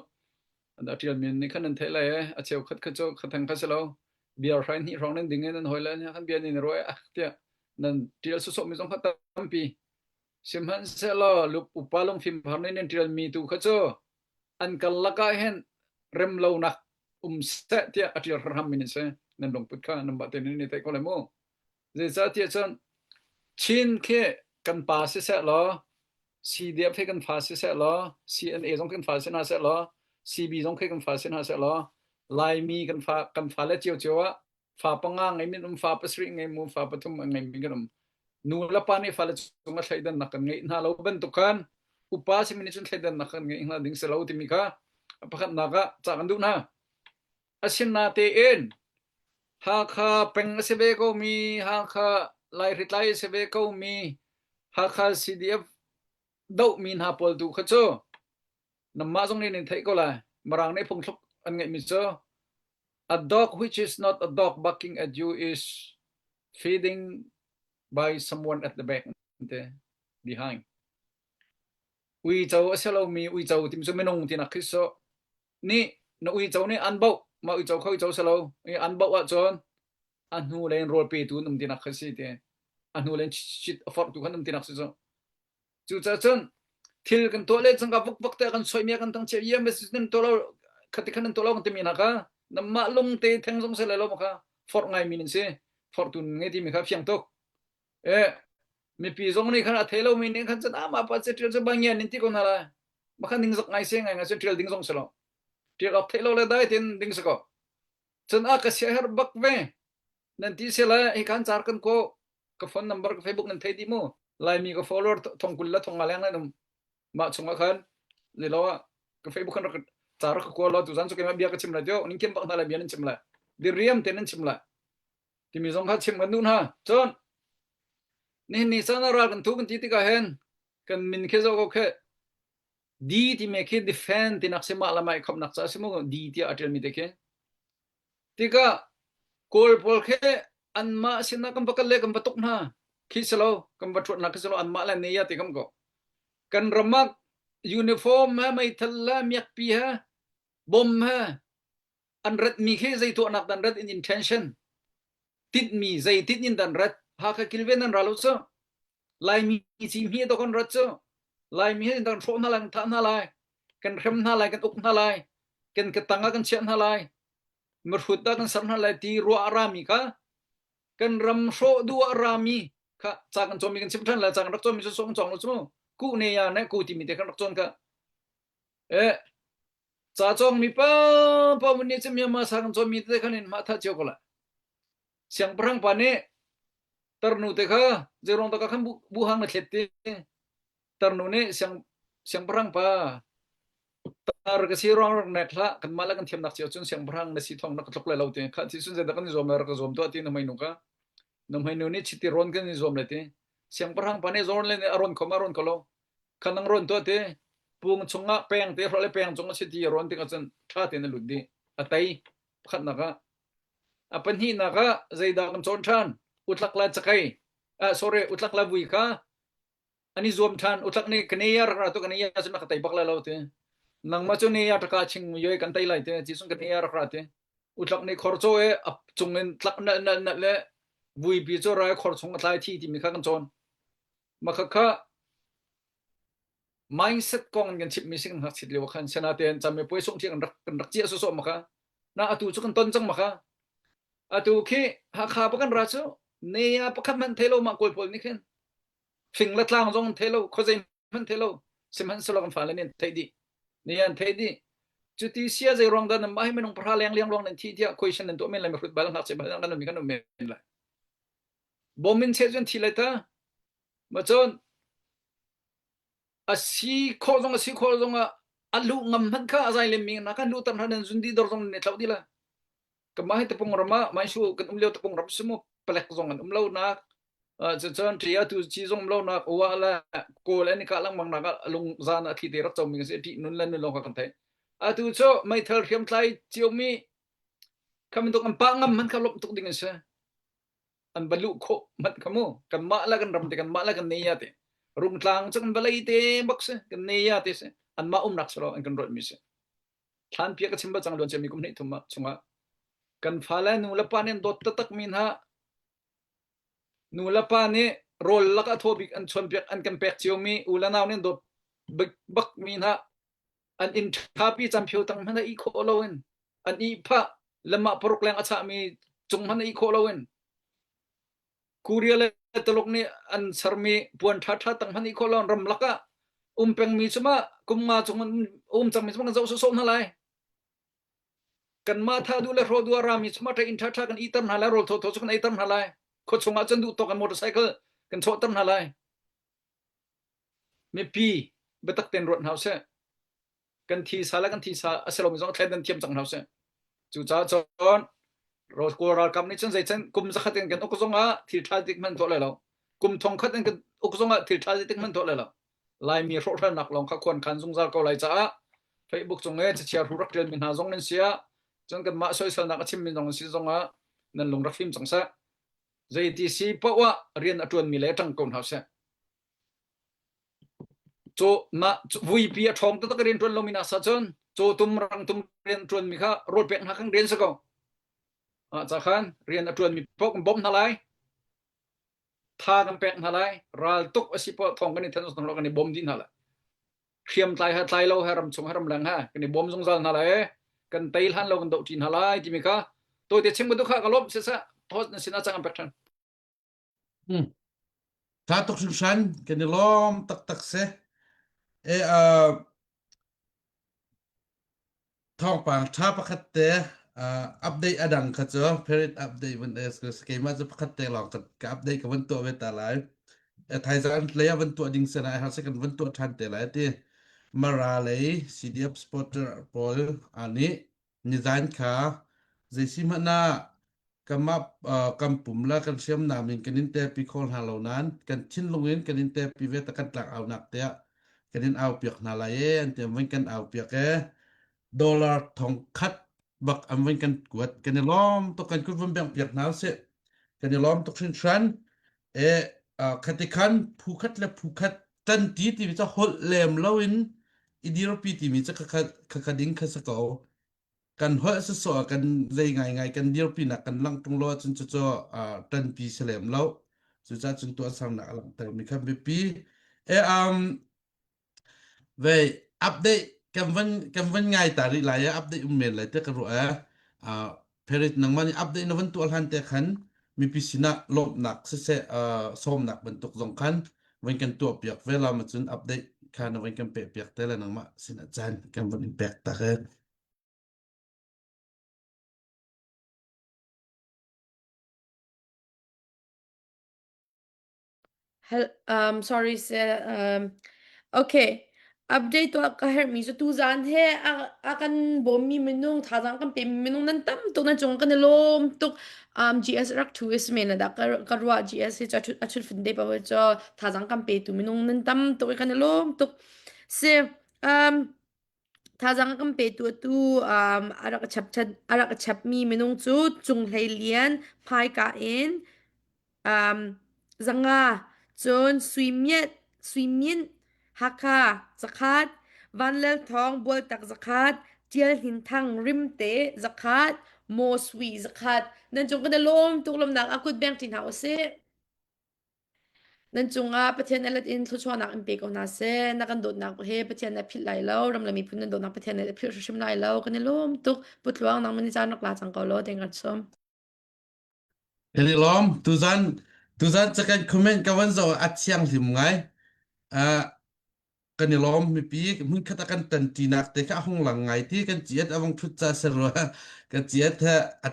an a ṭialmi nih khan nan theih lai ee a cheukhat kha cu khatheng kha si lo bia hrai hnih hrawng nan ding i nan hawi le khan bia nin ruai ah tiah nan ṭial sawsawh mi zong kha tampi Sihmanhsehlaw upa lungfim har nih nan ṭialmi tu kha cu an karlak ah hin remlonak um seh tiah a ṭial hram mi nan si. Nan lungput kha nanmah tein nan i theih ko lai mu. Zeicahtiah cun Chin khi kan pa siseh law, CDF hi kan fa siseh law, CNA zong kan fa si hna seh law, CB zong khi kan fa si hna seh law, Laimi kan fa kan fale ciocio ah fa panga ngeimi an um fa pasarih ngeimi um fa pathum ngeimi kan um nu le pa nih fale cung a thleidannak kan ngeih hna lo bantuk khan upa simi nih cun thleidannak kan ngeih hna ding si lo timi kha a pakhatnak ah ca kan duh hna asinatein Hakha peng a si ve ko mi Hakha Laihritlai a si ve ko mi Hakha CDF dohmi hna pawl tu kha cu namah zong nih nan theih ko lai Mirang nih phungthluk an ngeihmi cu A dog which is not a dog barking at you is feeding by someone at the back te behind. Uico a si lomi uico tim cu minung tinak khi so nih na uico nih an boh ma uico kha uico si lo i an boh ahcun a hnu len rawl petu an um tinak khi si ti a hnu len chit a forhtu khan um tinak si cu Cucaah cun thil kan tuah le cangka vukvak te kan soimi kan tang chia iam nan tuah lo khati khan nan tuah lo kan timi hna kha namah lung te theng zong se lai lo ma kha forh ngai mi nan si forhtu ngei timi kha fiang tuk e mipi zong nih khan a thei lo mi nih khan cun ama pa ce tial cu bangian nin ti ko hna lai ma khan ning zok ngai se ngai ngai se tial ding zong se lo tial ok thei lo le dai tin ding se ko cun a ka sia her bak ve nan ti se la hi kan char kan ko ka phone number ka Facebook nan thei dih mu Laimi ka follower thong kul le thong nga leng nan um mah chungah khan ni lo ah ka Facebook khan rak ca rak ka kual lo tuzan cu keimah bia ka chim lai tio ning kim bak hna lai bia nan chim lai diriam te nan chim lai. Timi zong kha chim kan duh hna. Cun nihin ni caan ah ral kan thu kan ti tikah hin kan min khi zoh ko khi D timi khi defend tinak si mah le mah i khopnak ca si mu D tiah a ṭialmi te khi. Tikah Kawl pawl khi anmah sinah kan va kal le kan va tuk hna khi si lo kan va ṭhuat hna khi si lo anmah le ne ya ti kam ko. Kan ram ah uniform he meithal le miakpi he bom he an ratmi khi zei tuahnak dan rat in intention tinhmi zei tinh in dan rat Hakha kilven an ra lo cu Laimi ci hmi to kan rat cu Laimi he kan hrawh hna lai kan thah hna lai kan hrem hna lai kan uk hna lai kan ka tang ah kan chiah hna lai mihrut ah kan ser hna lai ti ruah a rami kha kan ram hrawh duh ah rami kha ca kan cawmi kan chim ṭhan lai ca kan rak cawmi cu song cawng lo cu ku ne ya ne ku timi te kan rak cawn kha eh Ca cawngmi paohpaoh nih cun Myanmar sa kan cawnmi tete khan in mah thah cio ko lai. Siangpahrang pa nih tarnu te kha zeiruang dah ka khan buhang na thlet ti. Tarnu nih siang siangpahrang pa tar ka si ruang rak nek hlah kanmah le kan thiamnak cio cun siangpahrang na si thong na ka tluk lai lo ti kha ti sun zeidah kan i zuam lai rak ka zuam tuah ti na hmeinu ka na hmeinu nih chiti rawn kan i zuam lai ti siangpahrang pa nih zawn le a rawn kho ma rawn kho lo Kha nang rawn tuah te pung chungah peng te hrawh le peng cung a si ti a rawn tikah cun ṭha tein a lut dih. A tei pakhatnak ah. A pahnihnak ah zeidah kan cawn ṭhan? Utlak le cakei. Ah, sorry, utlak le vui kha an i zuam ṭhan. Utlak nih ka ne ya rak ra tu ka ne ya cun ka tei bak lai lo ti. Nangmah cu ne ya ṭaka ching yoi kan tei lai ti. Ci sun ka ne ya rak ra ti. Utlak nih khor caw i a cung in tlak nalh nalh nalh le vuipi cu rai khor chung a tlai thi timi kha kan cawn. Makhakha mindset kong in kan chimmi si kan ngakchit lio khan sinatein camipuai sungh khi kan rak kan rak ciah sawsawh maka na atu cu kan ton cang maka atu khi Hakha pa kan ra cu ne pakhat hmanh thei lo mah kawl pawl nih khin fing le tlang zong thei lo khuazei hmanh thei lo sihmanhsehlaw kan fale nih an theih dih nih an theih dih cuti sia zei ruang dah nan mah hi minung pahra leng liang luang nan thi tiah question nan tuah men lai mihrut bal ngakchia bal kan um kan um men lai Bom in cheh cun thi lai ta. Ma cun a si khawh zong a si khawh zong ah a luh ngam hmanh kha a zai lem mi na kan luh tar hna zun di dor zong ne tlau di la. Kamah hi tapung ram ah mai su kan um lio tapung ram simu palek zong an um lo nak cun ṭia tu ci zong um lo nak uwa la kawl an i kah lengmang nak ah lung zan a thli te rak co mi si ṭih nun le nun lawng kha kan theih. Atu cu meithal hriamtlai cio mi kha bantuk an pah ngam hmanh kha lawmh tuk ding an si. An va luh khawh hmanh kha mu kanmah le kan ram te kanmah le kan nei ya te rungtlang cu kan vawlei te bak si kan nei ya te si anmah umnak si lo an kan rawlh mi si thlan pia ka chim bal cang luan cia mi kum hnih thum ah chungah kan fale nu le pa nih an dawt taktak mi hna nu le pa nih rawl lak a thaw bik an chuan piak an kan pek cio mi u le nau nih an dawt bak mi hna an inn ṭhapi camphio tang hmanh a ih khawh lo in an ih phah lamah paruk leng a chahmi cung hmanh a ih khawh lo in Korea le Tuluk nih an sermi puan ṭhaṭha tang hmanh ih khawh lo in ramlak ah um pengmi cu mah kum nga chung um cangmi cu kan zoh sawhsawh hna lai. Kanmah tha duh le hrawh duh a rami cu mah inn ṭhaṭha kan iter hna lai, rawl thawthaw cu kan eiter hna lai. Khua chungah cun duh tawk in motorcycle kan chawhter hna lai. Mipi biatak tein ruat hna usih. Kan thisa le kan thisa a si lomi zong thlen thiam cang hna usih. Cucaah cun Kawl ralkap nih cun zeicen kum zakhat in kan uk zongah thil ṭha tik hmanh tuah lai lo. Kum thongkhat in kan uk zongah thil ṭha tik hmanh tuah lai lo. Laimi hrawhhralnak lawng kha khuan khan zungzal ko lai caah Facebook cung i cachia hru rak ṭialmi hna zong nan si ah cun kanmah soiselnak a chimmi zong nan si zongah nan lung rak fim cang seh. Zeiti si paoh ah rian a ṭuanmi le ṭang ko hna seh. Caw na vuipi a ṭhawng taktak rian ṭuan lomi nak sa cun cawtum rangtum rian ṭuanmi kha rawl pek hna khan rian si ko. Ah ca khan rian a ṭuanmi paoh kan bawmh hna lai. Tha kan pek hna lai. Ral tuk a si poah thawng kan i thanh zong kan i bawm dih hna lai. Hriamtlai he tlai lo he ram chung he ram leng he kan i bawm zungzal hna lai. Kan tei hlan lo kan doh ṭi hna lai timi kha tawite chim ka duh kha ka lawmh siseh host na sin ah cang an pek ṭhan. Hmm. Tha tuk hringhran kan i lawm taktak si. E, uh, thawngpang tha pakhat te uh, update a dang kha cu period update vun es keimah cu pakhat te lawng ka, ka update ka vun tuah ve ta lai. E, thaizang lei ah vun tuah ding sen ai harsa kan vun tuah than te lai ti. Mara lei CDF supporter pawl ani nizan kha zei si hmanh ah. Kanmah uh, kan pum le kan hriamnam in kan in telpi kho hna lo nain kan thinlung in kan in telpi ve ta kan tlak aunak te ah kan in au piak hna lai e an ti an kan au piak e dollar thong khat bak an van kan kuat kan i lawm tuk kan kut van beng piak hna usih kan i lawm tuk hringhran e uh, khati khan phu khat le phu khat tan ti timi ca holh lem lo in i dirpi timi ca kha kha ding kha sa ko kan holh sasawh ah kan zei ngaingai kan dirpinak kan langh ṭung lo ahcun cucu uh, ṭanpi si lem lo cucaah cun tuahsernak a langhtermi kha biapi e um vei update kan van kan van ngai ta rih lai update um men lai te ka ruah eh uh, Perit nangmah nih update na van tuah hlan te khan mipi sinah lawmhnak siseh uh, sawmnak bantuk zong khan van kan tuah piak ve la ma cun update kha na van kan pe piak te le nangmah sinah caan kan van in pek tak e Hel um sorry sir um okay update tuah ka herhmi cu tuzaan he a, a kan bawmmi minung thazaang kan pemi minung nan tam tuk nan cung kan i lawm tuk um GS rak thu is men da ka ka ruah GS hi chu a chut fin de pa cho thazaang kan pe tu minung nan tam tuk i kan i lawm tuk si um Thazaang a kan petu atu um, a rak chap a rak chapmi minung cu Cunghlei Lian hmaika in um, zanga cun Suimiat Suimint Hakha zakhat Vanlal Thawng Bualtak zakhat Tial Hnin Thang Rimte zakhat Maw Sui zakhat nan cung kan i lawm tuk lawmnak a kut beng ṭi hna usih. Nan cungah Pathian a let in thluachuahnak in pe ko hna seh. Na kan dawtnak he Pathian nih a philh lai lo. Ram le miphun nan dawtnak Pathian nih a philh hrimhrim lai lo. Kan i lawm tuk. Pu Tluang, nangmah nih caan rak la cang ko law tiang kan sawm. Kan i lawm. Tuzan tuzan ca kan comment ka van zoh a thianghlim ngai. Uh, kan i lawm mipi hmunkhat a kan tanṭinak te kha a hung lang ngai ti kan ciat a vong ṭhut ca si rua kan ciat he a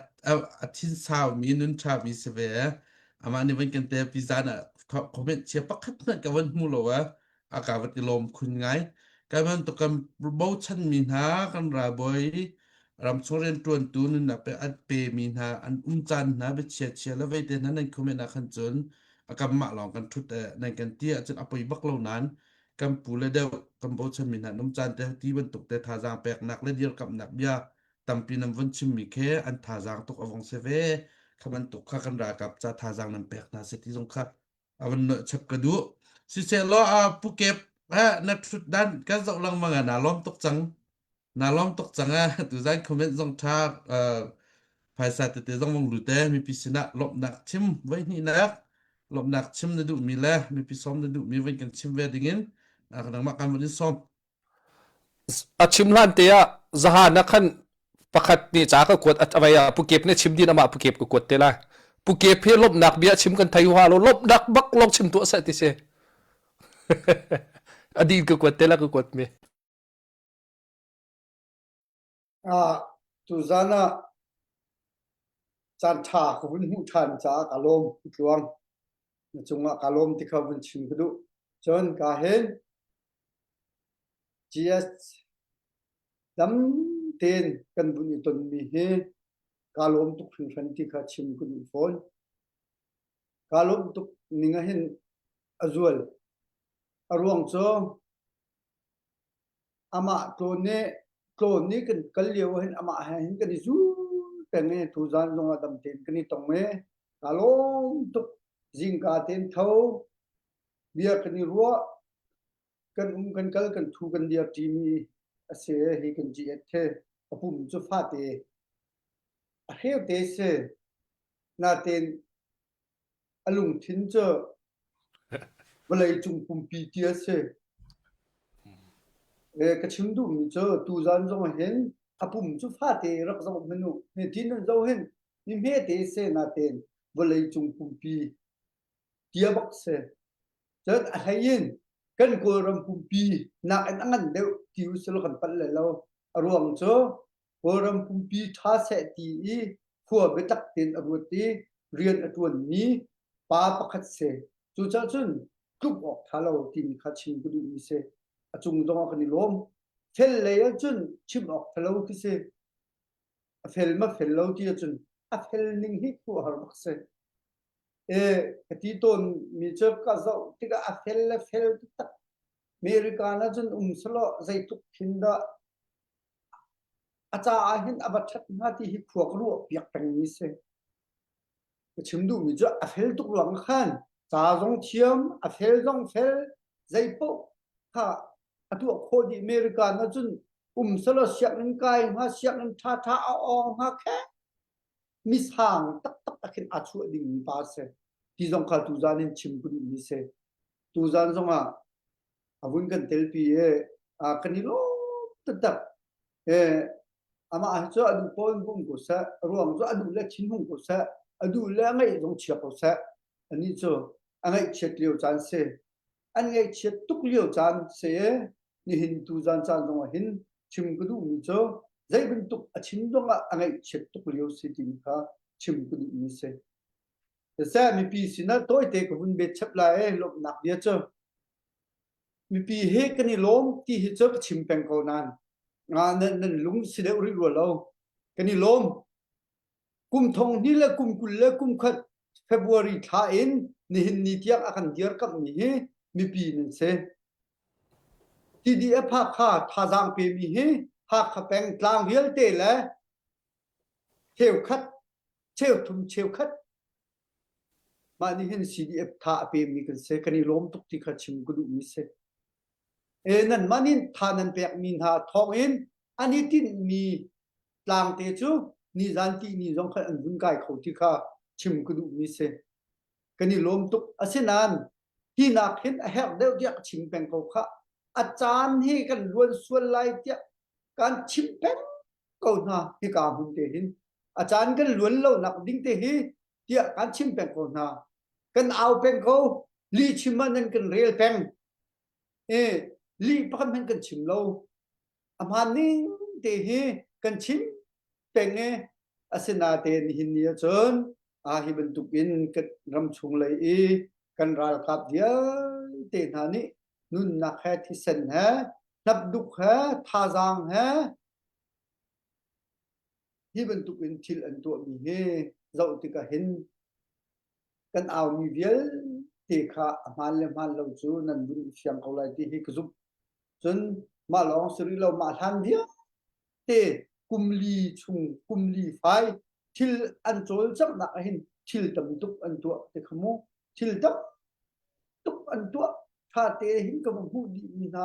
a thin saumi nun ṭhami si ve amah nih van kan te pi zan ah comment chia pakhat hmanh ka van hmu lo a a ka van i lawm khun ngai kan bantuk kan bochan mi hna kan ralbawi ramchung rianṭuantu nunnak pe an pe mi hna an um caan hna biachia chia le veite hna nan comment ah khan cun a kanmah lawng kan ṭhut nan kan ti ahcun a poi bak lo nain kan pu le deuh kan bochanmi hna um caan te ti bantuk te thazaang peknak le dirkamhnak bia tampi nan vun chimmi khi an thazaang tuk a vong si ve kha bantuk kha kan ralkap ca thazaang nan pek hna si ti zong kha a van nolh chap ka duh siseh law a pu kep eh na thut dan kan zoh lengmang ah naa lawm tuk cang naa lawm tuk cang ah tuzan comment zong tha phaisa tete zong vong lut e mipi sinah lawmhnak chim voi hnihnak lawmhnak chim na duhmi le mipi sawm na duhmi voi kan chim ve dingin nangmah kan von in sawm A chim hlan te ah zahan ah khan pakhat nih ca ka kuat a vai ah pu kep nih chim din amah pu kep ka kuat te lai. Pu kep hi lawmhnak bia chim kan thei hua lo lawmhnak bak lawng chim tuah seh ti si. A din ka kuat te la ka kuat mi. Ah, tuzan ah caan ṭha ka vun hmuh ṭhan caah ka lawm tluang. Na cungah ka lawm ti kha vun chim ka duh. Cun ka hin GS dam tein kan vun i tonmi hi kaa lawm tuk hringhran ti kha chim ka duh fawn. Kaa lawmh tuk ning ah hin a zual. A ruang cu amah tlawn i tlawn i kan kal lio ah hin amah he hin kan i zul peng i tuzaan zong ah dam tein kan i tong i kaa lawm tuk. Zingka tein tho bia kan i ruah kan um kan kal kan thu kan dir ṭimi a si hi kan GS he a pum cu fate a hreu te si natein a lungthin cu vawlei cung pumpi ti a si e ka chim duhmi cu tuzan zong hin a pum cu fate rak zoh hmanh u hi tin nan zoh hin mi hme te se natein vawlei cung pumpi tia bak si. Cun a hlei in kan Kawlram pumpi nakin a ngan deuh ti usila kan palh lai lo. A ruang cu Kawlram pumpi ṭha seh ti i khua biatak tein a ruat i rian a ṭuanmi pa pakhat si. Cucaah cun tluk awk ṭha lo timi kha chim ka duhmi si. A cung zongah kan i lawm. Fel lei ahcun chim awk ṭha lo khi si. A fel ma fel lo ti ahcun. A fel ning hi khuaruahhar bak si. E ka ti tawn mi cu ka zoh tikah a fel le fel taktak. American ah cun um selaw zeitluk khin dah a caah hin a va ṭhat hnga ti hi khua ka ruah piak pengmi si. Ka chim duhmi cu a fel tuk ruang khan ca zong thiam, a fel zong fel, zei paoh kha a tuah khawh dih. American ah cun um selaw sianginn kai hnga, sianginn ṭhaṭha a awng hnga khe misang taktak ah khin aa chuah dingmi pa a si. Ti zong kha tuzan in chim ka duhmi si. Tuzan zongah a vun kan telpi i kan i lawm taktak. Amah hi cu a duh paoh in um ko seh, a ruang cu a duh le thinhung ko seh, a duh le a ngaih zong chia ko seh. Anih cu a ngaihchiat lio caan si. An ngaihchiat tuk lio caan si i nihin tuzan caan zongah hin chim ka duhmi cu zei bantuk a chim zongah a ngaihchiat tuk lio si timi kha chim ka duhmi si. Siseh mipi sinah tawite ka vun bet chap lai i lawmhnak bia cu mipi he kan i lawm ti hi cu ka chim peng ko nain nan, nan lung si deuh rih rua lo. Kan i lawm. Kum thong hnih le kum 20 le kum khat February thla in nihin ni tiang a kan dirkamhmi hi mipi nan si. TDF Hakha thazaang pemi hi Hakha peng tlang vialte le cheukhat cheuthum cheukhat mah nih hin CDF tha a pemi kan si kan i lawm tuk ti kha chim ka duhmi si. E nanmah nih tha nan pekmi hna thawng in an i tinhmi tlangte cu nizan tihni zong khan an vun kai kho ti kha chim ka duhmi si. Kan i lawm tuk. Asinain hi nak hin a herh deuh tiah ka chim peng ko khah. A caan hi kan luan sual lai tiah kan chim peng ko hna hika hmun te hin. A caan kan luan lo nak ding te hi tiah kan chim peng ko hna. Kan au peng ko. Lih chim ah nan kan rel peng. E lih pakhat hmanh kan chim lo. A hmaan ning te hi kan chim peng i asinain nihin ni ahcun aa hi bantukin kan ram chung lei i kan ralkap vialte hna nih nunnak he thisen he hnapduk he thazaang he hi bantukin thil an tuahmi hi zoh tikah hin kan aumi vialte kha a hmaan le hmaan lo cu nan vun i fiang ko lai ti hi ka zumh. Cun mah lawng si rih lo mah hlan vialte kum li chung kum li fai thil an cawlcanghnak ah hin thil tam tuk an tuah ti kha mu thil tam tuk an tuah ṭha te hin ka va hmuh dih mi hna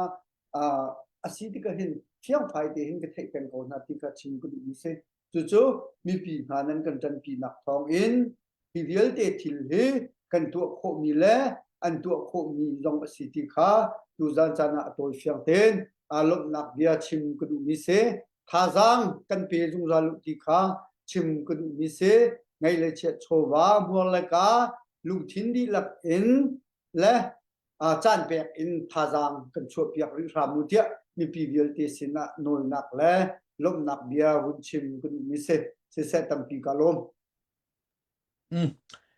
a si tikah hin fiangfai te hin ka theih peng ko hna ti kha chim ka duhmi si. Cucu mipi hna nan kan ṭanpinak thawng in hi vialte thil hi kan tuah khawhmi le an tuah khawhmi zong a si ti kha tuzan caan ah a tawi fiang tein aa lawmhnak bia chim ka duhmi si. Thazaang kan pe zungzal u ti kha chim ka duhmi si. Ngeih le chiat chawva hmuar le ka lungthin dihlak in le caan pek in thazaang kan chuahpiak rih hram u tiah mipi vialte sinah nawlnak le lawmhnak bia vun chim ka duhmi si. Siseh tampi ka lawm. Mm.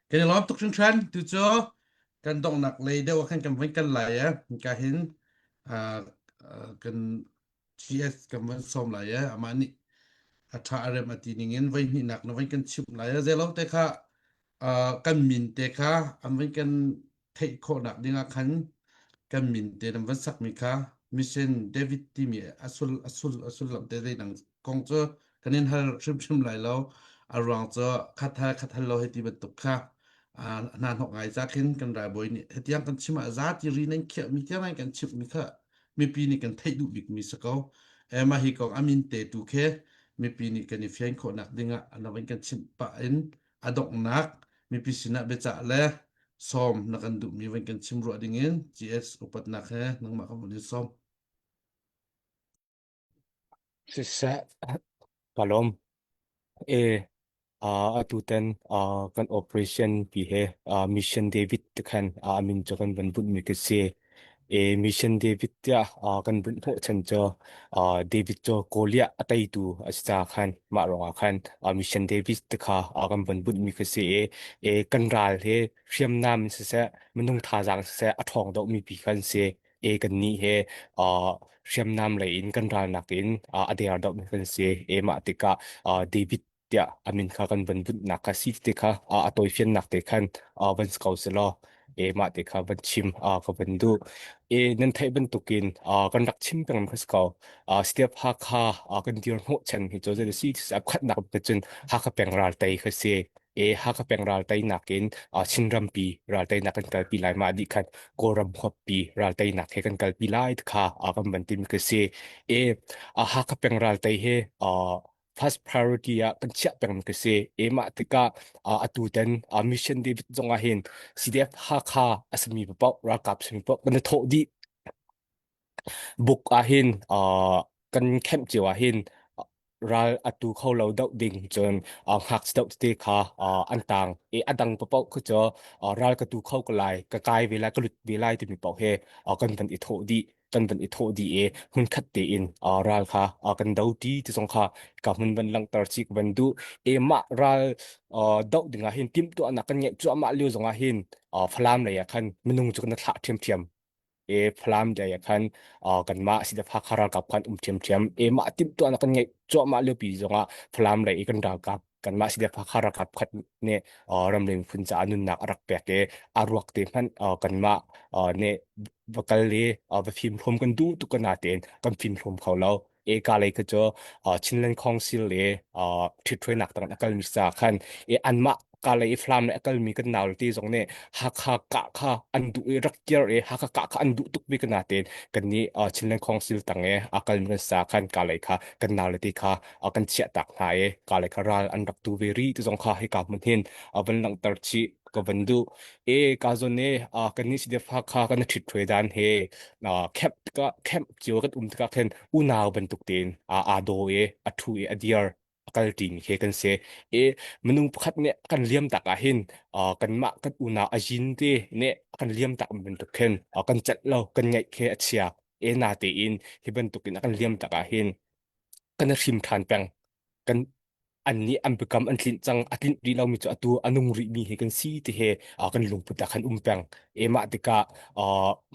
Kan i lawm tuk hringhran. Tu cu kan donghnak lei deuh ah khan kan van kal lai e. Ka hin uh, uh, kan GS kan van sawm lai e. Amah nih a ṭha a rem a ti ning in voi hnihnak na van kan chimh lai e. Zeilo te kha uh, kan min te kha an van kan theih khawhnak ding ah khan kan min te nan van sakmi kha Mission David timi a sul a sul a sullam te zeidang kong cu kan in hal hrimhrim lai lo a ruang cu khat hal khat hal lo hei ti bantuk kha hna hnok ngai za khin kan ralbawi nih hetiang kan chim ah za ti ri nan khiahmi tiang nan kan chimhmi kha mipi nih kan theih duh bikmi si ko ema hi kong amin te tu khe mipi nih kan i fian khawhnak dingah anavan kan chimh pah in a donghnak mipi sinah biacah le sawm na kan duhmi van kan chim ruah dingin GS upatnak he nangmah kan vun in sawm. Siseh, ka lawm. E, atu ten kan operation pi he Mission David te khan a min cu kan van bunh mi ka si. E Mission David tiah kan bunh hnawh chan cu David cu Goliath a teitu a si ca khan mah ruangah khan Mission David te kha kan van bunh mi ka si i e kan ral he hriamnam in siseh minung thazaang siseh a ṭhawng deuh mi pi khan si e kan nih he hriamnam lei in kan ralnak in a der deuh mi kan si e mah tikah David. tiah a min kha kan van bunhnak kha si te kha a tawifiannak te khan van si ko selaw e mah te kha van chim ka van duh. E nan theih bantukin kan rak chim peng kha si ko. Step Hakha kan dir hnawh chan hi cu zei si a khatnak te cun Hakha peng ral tei kha si. E Hakha peng ral teinak in Chinrampi ral teinak kan kalpi lai mah dih khan Kawlram huappi ral teinak he kan kalpi lai kha kan van timi kha si. E Hakha peng ral tei he first priority ah kan chiah peng ka si. E mah tikah atu ten mission David zong ah hin CDF Hakha a simi paoh ralkap simi paoh kan i thawh dih. Buk ah hin kan kemh cio ah hin ral atu kho lo doh ding cun ngakchia doh tete kha an tang i a dang paoh kha cu ral ka tu kho ko lai ka kai ve lai ka lut ve lai timi paoh he kan van i thawh dih kan van i thawh dih i hmunkhat tein ral kha kan do ti ti zong kha ka hmun van langhter chi ka van duh e mah ral doh ding ah hin timhtuahnak kan ngeih cuahmah lio zong ah hin Falam lei ah khan minung cu kan thlah ṭhiamṭhiam e Falam lei ah khan kanmah Sidapha ralkap khan um ṭhiamṭhiam e mah timhtuahnak kan ngeih cuahmah lio pi zong ah Falam lei i kan ralkap kanmah Sidapha ralkap khat nih ramri miphun caah nunnak a rak pek i a ruak te hmanh kanmah nih va kal i va fimhlawm kan duh tuk ko natein kan fimhlawm kho lo. Eka lei kha cu Chinland Council le ṭhithruainak tang a kalmi ca khan i anmah ka lei i Falam le a kalmi kan nau te zong nih Hakha kah kha an duh i rak kir i Hakha kah kha an duh tuk bik natein kan nih Chinland Council tang i a kalmi kan sa khan ka lei kha kan nau le te kha kan chiah tak hna i ka lei kha ral an rak tu ve ri ti zong kha hika hmun hin van langhter chih ka van duh. E ka zawn e kan nih si fa kha kan ṭhit ṭhuai dan he camp tikah camp cio kan um tikah khin unau bantuk tein aa daw i a ṭhu i a dir a kal ṭimi khi kan si. E minung pakhat nih kan liam tak ah hin kanmah kan unau a yin te nih kan liam tak bantuk khin kan celh lo kan ngaih khi a chia. E na tein hi bantukin a kan liam tak ah hin kan i hrim ṭhan peng. Kan annih an biakam an tlinh cang a tlinh rih lomi cu atu a nung rihmi hi kan si ti he kan lungput ah khan um peng. E mah tikah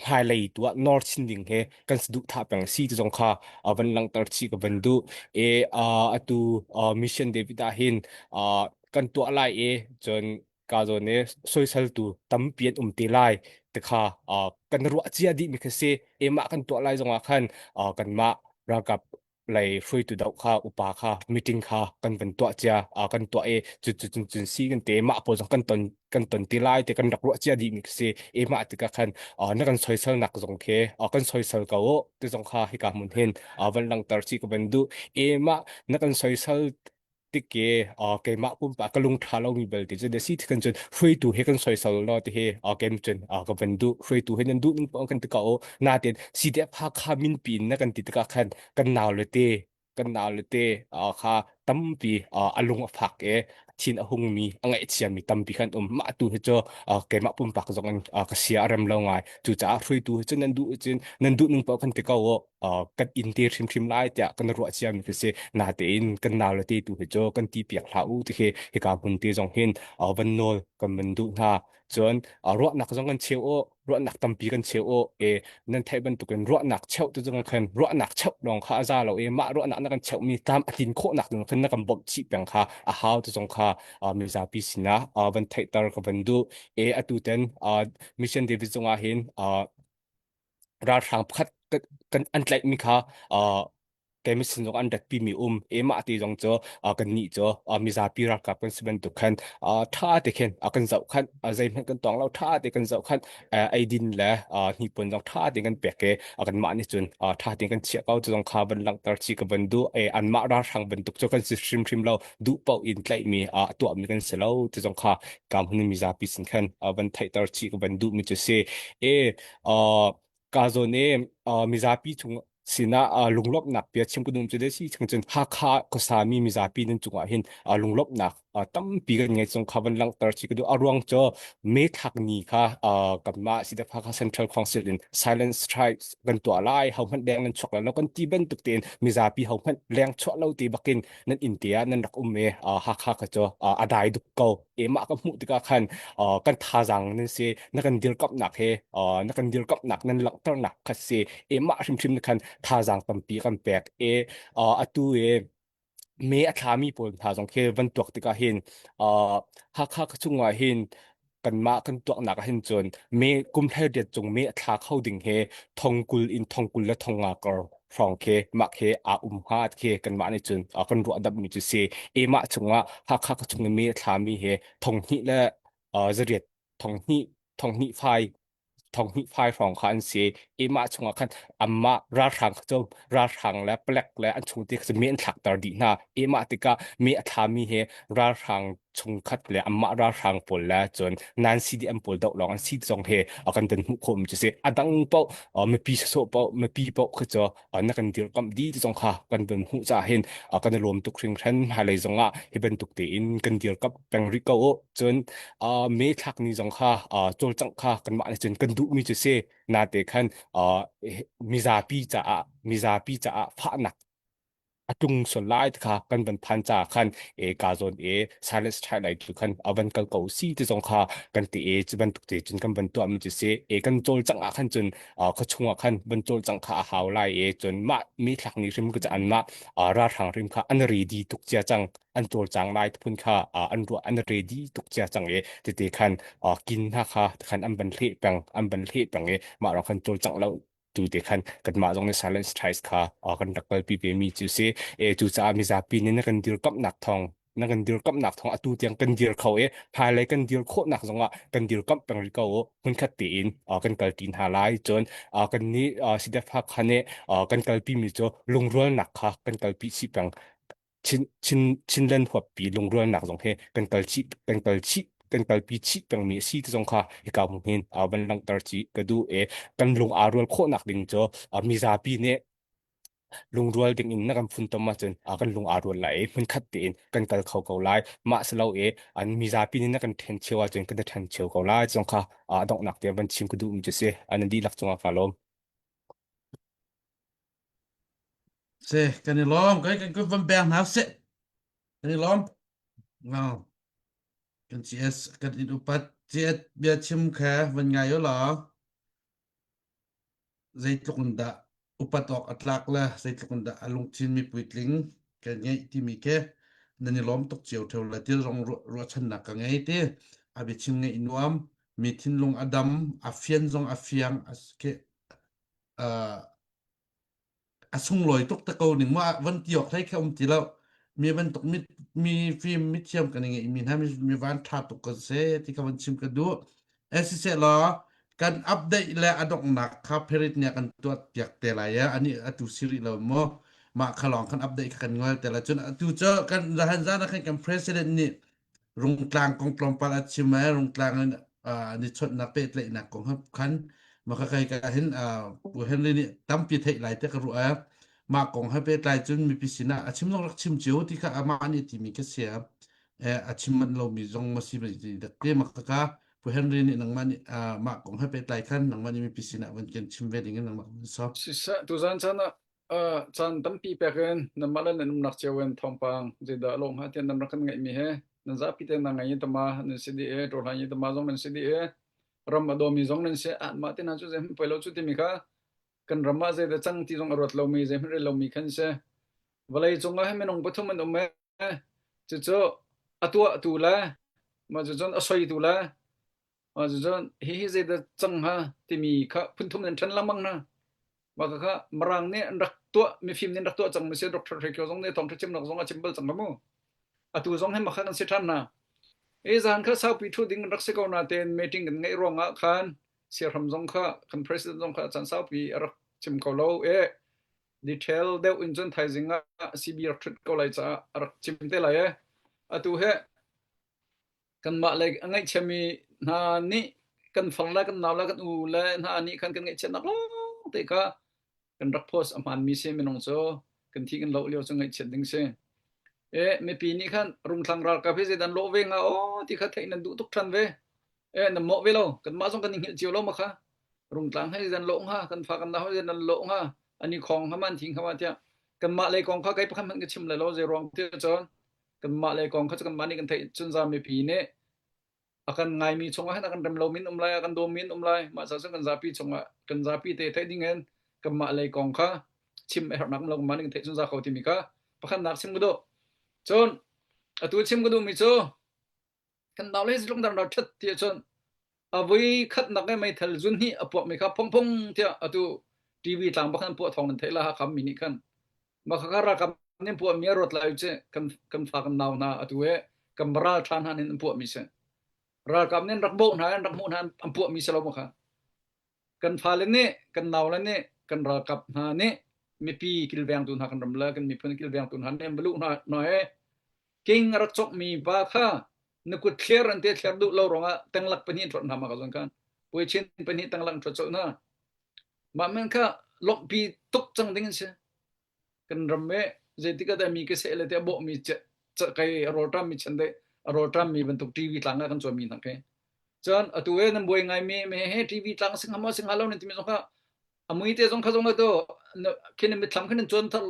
hmailei tu ah nor chin ding he kan saduhthah peng si ti zong kha van langhter chih ka van duh. E atu Mission David ah hin kan tuah lai i cun ka zawn i soiseltu tampi an um te lai ti kha kan ruah cia dihmi kha si. E mah kan tuah lai zongah khan kanmah ralkap lei hruaitu doh kha upa kha meeting kha kan van tuah cia kan tuah i cu cu cun cun si kan te mah pawl zong kan ton kan ton ti lai te kan rak ruah cia dih mi si e mah tikah khan na kan soisel nak zong khi kan soisel ko ti zong kha hika hmun hin van langhter chi ka van duh e mah na kan soisel tik i keimah pumpak ka lung ṭha lomi belte cu si kan cun hruaitu he kan soisel lo ti hi kem cun ka van duh hruaitu he nan duh ning paoh kan ti ko natin CDF Hakha min pin na kan ti tikah khan kan nau le te kan nau le te kha tampi a lung a fak i thin a hungmi a ngaihchiami tampi khan um mah tu hi cu keimah pumpak zong in ka sia a rem lo ngai cucaah hruaitu hi cu nan duh cun nan duh ning paoh kan ti ko kan inn te hrimhrim lai tiah kan ruah ciami khi si natein kan nau le te tu hi cu kan ti piak hlah u ti khi hika hmun te zong hin van nawl kan van duh hna cun ruahnak zong kan cheu u ruahnak tampi kan cheu u e nan theih bantukin ruahnak cheuh tu zong khan ruahnak cheuh lawng kha a za lo i mah ruahnak na kan cheuhmi tam a tlin khawhnak ding khan na kan bawmh chih peng kha a hau tu zong kha mizapi sinah van theihter ka van duh e atu ten mission David zongah hin ralhrang pakhat kan an tlaihmi kha uh, keimah sin zong an ratpi mi um emah ti zong cu kan nih cu mizapi ralkap kan si bantuk khan tha te khin kan zoh khan zeihmanh kan tong lo tha te kan zoh khan eidin le hnipuan zong tha te kan pek i kanmah nih cun tha te kan chiah ko cu zong kha van langhter chi ka van duh e anmah ralhrang bantuk cu kan si hrimhrim lo duh paoh in tlaihmi tuahmi kan si lo ti zong kha kam hun mizapi sin khan van theihter chi ka van duh mi cu si e ka zawn i mizapi chung sinah lunglawmhnak bia chim ka duh cu si chung cun Hakha khuasami mizapi nan cungah hin lunglawmhnak tampi kan ngei cung kha van langhter chi ka duh a ruang cu me thlak ni kha kanmah CDF Hakha Central Council in silent strike kan tuah lai ho hmanh leng nan chuak lo kan ti bantuk tein mizapi ho hmanh leng chuah lo ti bakin nan inn te ah nan rak um i Hakha kha cu a dai duk ko e mah ka hmuh tikah khan kan thazaang nan si na kan dirkamhnak he na kan dirkamhnak nan langhternak kha si e mah hrimhrim na khan thazaang tampi kan pek e atu e. Me a thlami pawl hna zong khi van tuak tikah hin uh, Hakha chungah hin kanmah kan tuaknak ah hin cun me kum 18 cung me a thla kho ding he thongkul in thongkul le thonga kar hrawng khi mah khi aa um hnga khi kanmah nih cun uh, kan ruah dap mi cu si e mah chungah Hakha ka chung i me a thlami he thonghnih le uh, zariat thonghnih thonghnih fai 12 fai hrawng kha an si i mah chungah khan anmah ralhrang kha cu ralhrang le palek le an chung ti kha mi an thlakter dih hna i mah tikah mi a thlami hi ralhrang chungkhat le anmah ralhrang pawl le cun nan CDM pawl doh lawng an si zong hi a kan dan hmuh khawh mi cu si a dang paoh mipi sawsawh paoh mipi paoh kha cu na kan dirkamh dih ti zong kha kan van hmuh caah hin kan i lawm tuk hringhran hmailei zong ah hi bantuk tein kan dirkamh peng rih ko u cun me thlak ni zong kha cawlcangh kha kanmah nih cun kan duhmi cu si nate khan mizapi caah mizapi caah fahnak a tlung sual lai ti kha kan van phan ca khan e ka zawn e silence try lai tu khan a van kal ko si ti zong kha kan ti e cu bantuk te cun kan van tuah mi cu si e kan cawlcangh ah khan cun khuachung ah khan van cawlcangh kha a hau lai e cun mah mi thlak ni hrim ka an mah ralhrang hrim kha an ready tuk cia cang an cawlcang lai phun kha an ruah an ready tuk cia cang e tete khan kin hna kha khan an van hleh peng an van hleh peng e mah rong khan cawlcangh lo tu te khan kanmah zong nih silence strikes kha kan rak kalpi ve mi cu si e cu caah mizapi nih na kan dirkamhnak thawng na kan dirkamhnak thawng atu tiang kan dir kho i hmailei kan dir khawhnak zongah kan dirkamh peng rih ko u hmunkhat tein kan kalpi hna lai cun kan nih CDF Hakha nih kan kalpi mi cu lungrualnak kha kan kalpi chih peng Chin Chin Chinland huappi lungrualnak zong hi kan kal chih kan kal chih kan kalpi chih pengmi a si ti zong kha hika hmun hin van langhter chih ka duh i kan lung aa rual khawhnak ding cu mizapi nih lungrual ding in na kan funtom ahcun kan lung aa rual lai i hmunkhat tein kan kal kho ko lai mah si lo i an mizapi nih na kan ṭhen cheu ahcun kan i ṭhen cheu ko lai zong kha a donghnak tiang van chim ka duhmi cu si an dihlak cungah kaa lawm. Se kan i lawm kan kan kan van beng hna seh kan i lawm ngau kan CS kan in upat CS bia chim kha van ngai u law zeitluk in dah upat awk a tlak le zeitluk in dah a lungthin mi puitling kan ngeih timi khi nan i lawm tuk cio theo le til rong ruahchannak ka ngei ti a biachim ngeih nuam mi thinlung a dam a fian zong a fiang a a sunglawi tuk te ko ning ma van ti awk hlei kha um ti lo mi bantuk mi mi fim mi thiam kan i ngeih mi hna mi van tha tuk kan se ti kha van chim ka duh siseh law kan update le a donghnak kha perit nih kan tuah piak te lai ya ani atu siri lo mo mah kha lawng kan update kha kan ngol te la cun atu cu kan zahan zan ah khan kan president nih Rungtlang kong tlawmpal a chim i Rungtlang in an i chawnhnak pehtlaihnak kong khan maka kai ka hin Pu Henry nih tampi theih lai te ka ruah i mah kong he pehtlai cun mipi sinah a chim zong rak chim cio ti kha amah nih timi ka si a chim manh lomi zong ma si dak te maka ka Pu Henry nih nangmah nih mah kong he pehtlai khan nangmah nih mipi sinah van kan chim ve ding in nangmah kan sawm. Siseh tuzan chan ah caan tampi pek in nanmah le nan umnak cio in thawngpang zeidah a lawh hnga tiah nan rak kan ngaihmi he nan zapi te nan ngai i tama nan si dih i ṭawhlan i tama zong nan si dih i ram a dawmi zong nan si anmah te hna cu zeihmanh poi lo cu timi kha kan ram ah zeidah cang ti zong a ruat lomi zeihmanh rel lomi khan si vawlei cung ah hin minung pathum an um i cucu a tuahtu le mah cucun a soitu le mah cucun hihi zeidah cang hnga timi kha phunthum nan ṭhen lengmang hna Mah kha Mirang nih an rak tuah mifim nih an rak tuah cang mi si Dr. Hre Kio zong nih thawngṭha chimnak zong a chim bal cang ka mu. Atu zong hi mah kha kan si ṭhan hna. I zan kha saupi ṭhu ding an rak si ko natein meeting kan ngeih ruangah khan siahram zong kha kan president zong kha caan saupi a rak chim ko lo e detail deuh in cun thaizing ah CB rak ṭhut ko lai caah a rak chim te lai e. Atu he kanmah le a ngaihchiami hna nih kan far le kan nau le kan u le hna nih khan kan ngaihchiatnak lawng te kha kan rak post a hmaanmi si minung cu kan thi kan loh lio cu ngaihchiat ding si e mipi nih khan rungthlang ralkap hi zeidan lawh ve nga aw ti kha theih nan duh tuk than ve e nan mawh ve lo kanmah zong kan i hngilh cio lo ma kha rungtlang he zeidan lawh hnga kan fa kan nau he zeidan lawh hnga ani khong hnga man thing hnga ma tiah kanmah lei kong kha kai pakhat hmanh ka chim lai lo zei ruang ti cun kanmah le kong kha cu kanmah nih kan theih cun za mipi nih a kan ngaimi chungah hin a kan rem lomi in um lai a kan dawmi in um lai mah ca cun kan zapi chungah kan zapi te theih ding in kanmah lei kong kha chim a herhnak um lo kanmah nih kan theih cun za ko timi kha pakhatnak chim ka duh. Cun atu chim ka duhmi cu kan nau le zeitluk dang dah ṭhat ti ahcun a vui khatnak i meithal zun hnih a puakmi kha phungphung tiah atu TV tlang bak an puah thawng nan theih la Hakha mi nih khan mah kha ralkap nih puahmi a ruat lai u ci kan kan fa kan nau hna atu he kan ral ṭha hna nih an puahmi si ralkap nih an rak bawh hna an rak hmuh hna an puahmi si lo maw kha Kan fale nih, kan naule nih, kan ralkap hna nih mipi kilvengtu hna kan ram le kan miphun kilvengtu hna nih an va luh hna hna i king a rak cawkmi pa kha na kut thler an te thler duh lo ruangah tenglak pahnih an ṭhuat hna mah ka zawn khan puichin pahnih tenglak an ṭhuat colh hna mah men kha lawmhpi tuk cang ding an si kan ram i zeitik ah dah mi ka seh le te a bawhmi kai a rawlṭam mi chan deh a rawlṭam mi bantuk TV tlang ah kan cuanmi hna khi cun atu e nan buai ngai mi me he TV tlang sing hamo sing halo nan timi zong kha a mui te zong kha zong to khin mitthlam khin nan cuan thar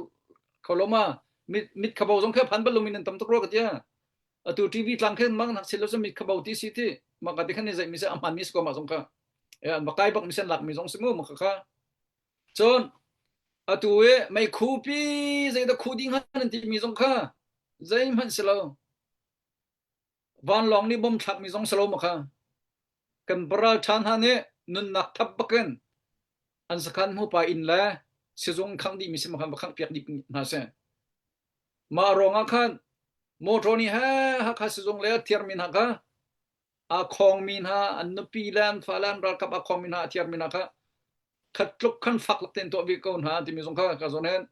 kho lo ma mit mit khabo zong kha phan bal lo mi nan tam tuk ro ka tia atu TV tlang khin mang nak sil lo mit khabo ti si ti ma ka ti khan ni zai mi se a hman mi sko ma zong kha e ma kai bak mi sen lak mi zong si mu ma kha kha Cun atu i meikhu pi zeidah khu ding hnga nan timi zong kha zeihmanh si lo. Vanlawng nih bom thlakmi zong si lo ma kha. Kan paral ṭha hna nih nunnak thap bakin an sakhan hmupa inn le sizung khangh dihmi si ma khan va khangh piak dih hna sih. Mah ruangah khan motor nih he Hakha sizung le a thiarmi hna kha aa khawngmi hna an nupi le an fale an ralkap aa khawngmi hna a thiarmi hna kha khat tluk khan fak lak tein tuah ve ko hna timi zong kha ka zawn hen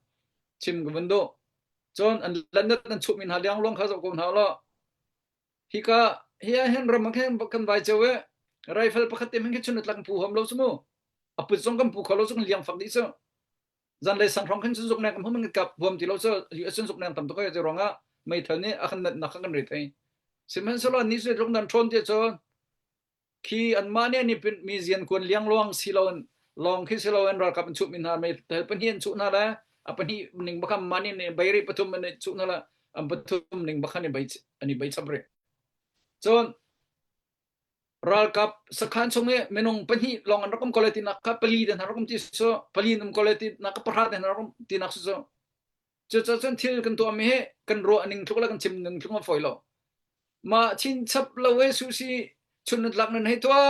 chim ka vun duh cun an lanat an chuhmi hna liangluang kha zoh ko hna law hika hi ah hin ram ah khin kan vai ceu i rifle pakhat te hmanh khi chun tlak pu hom lo su mu a put zong kan pu kho lo su kan liang fak dih su zanlei sang hrawng khin cun zuk neng hum kap huam ti lo cu US cun zuk neng tam tuk ai ruangah meithal nih a kan natnak kha kan re thei sihmanhsehlaw ni su tlung dan ṭhawn ti cu khi anmah nih an i pinh mi zian kuan liangluang si lo in lawng khi si lo in ralkap an chuh mi hna meithal pahnih an chuh hna le a pahnih ning bakam mah nih bei ri pathum an chuh hna le an pathum ning bakhan i bei an i bei chap rih cun Ralkap sakhan chung i minung pahnih lawng an rak um ko lai tinak kha pali te hna rak um ti su pali an um ko lai tinak kha pahra te hna rak um tinak su cu cucaah cun thil kan tuahmi hi kan ruah ning tluk le kan chim ning tluk a fawi lo mah chinchap lo e susi chun nan tlak nan hei tua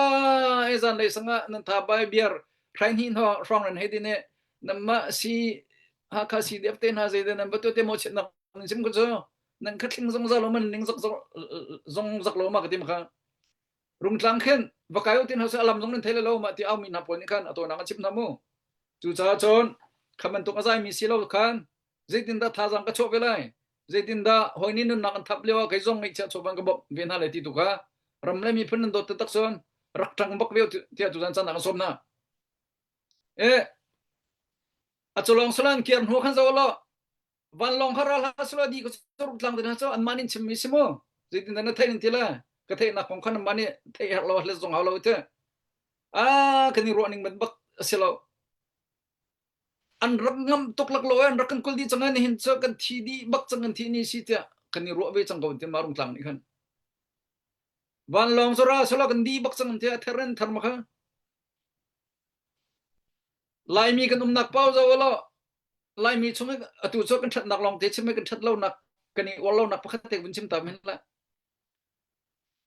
e zan lei sangah nan tha bai biar hrai hnih hno hrawng nan hei din e namah si Hakha CDF te hna zei nan va tu te mo chet nak nan sim ko cu nan kha thling zongzal lo man ning zok zong zak lo ma ka ti ma kha rungtlang khin va kai u tin hose alam zong nan thei lo ma ti au mi hna pawl nih khan ato nak a chim hna mu cu caah cun kha bantuk a zai mi si lo khan zeitindah thazang ka chuah ve lai zeitindah hawi nih nunnak an thap lio ah kei zong ngeihchiah chawvan ka bawmh ve hna lai ti tu kha ram le miphun nan dawt taktak cun rak ṭang bak ve tiah tuzan caan ah kan sawm hna e a culong salan kiar hnu khan zo lo vanlawng kha ral hlah selaw di ka suruk tlang te hna cu anmah nih chimmi si mu zeitindah na theih nan ti le ka theihnak kong khan anmah nih theih herh lo hlet zong hau lo te a kan i ruah ning ban bak a si lo an rak ngam tuk lak lo an rak kan kul dih cang ni hin cu kan thi dih bak cang kan thi ni si tiah kan i ruah ve cang ko ti ma rung tlang nih khan vanlawng cu ra selaw kan di bak cang tiah ther in ther ma kha Laimi kan umnak pau zo law Laimi chung atu cu kan ṭhatnak lawng te chim kan ṭhat lonak kan i uar lonak pakhat te vun chim ta men la.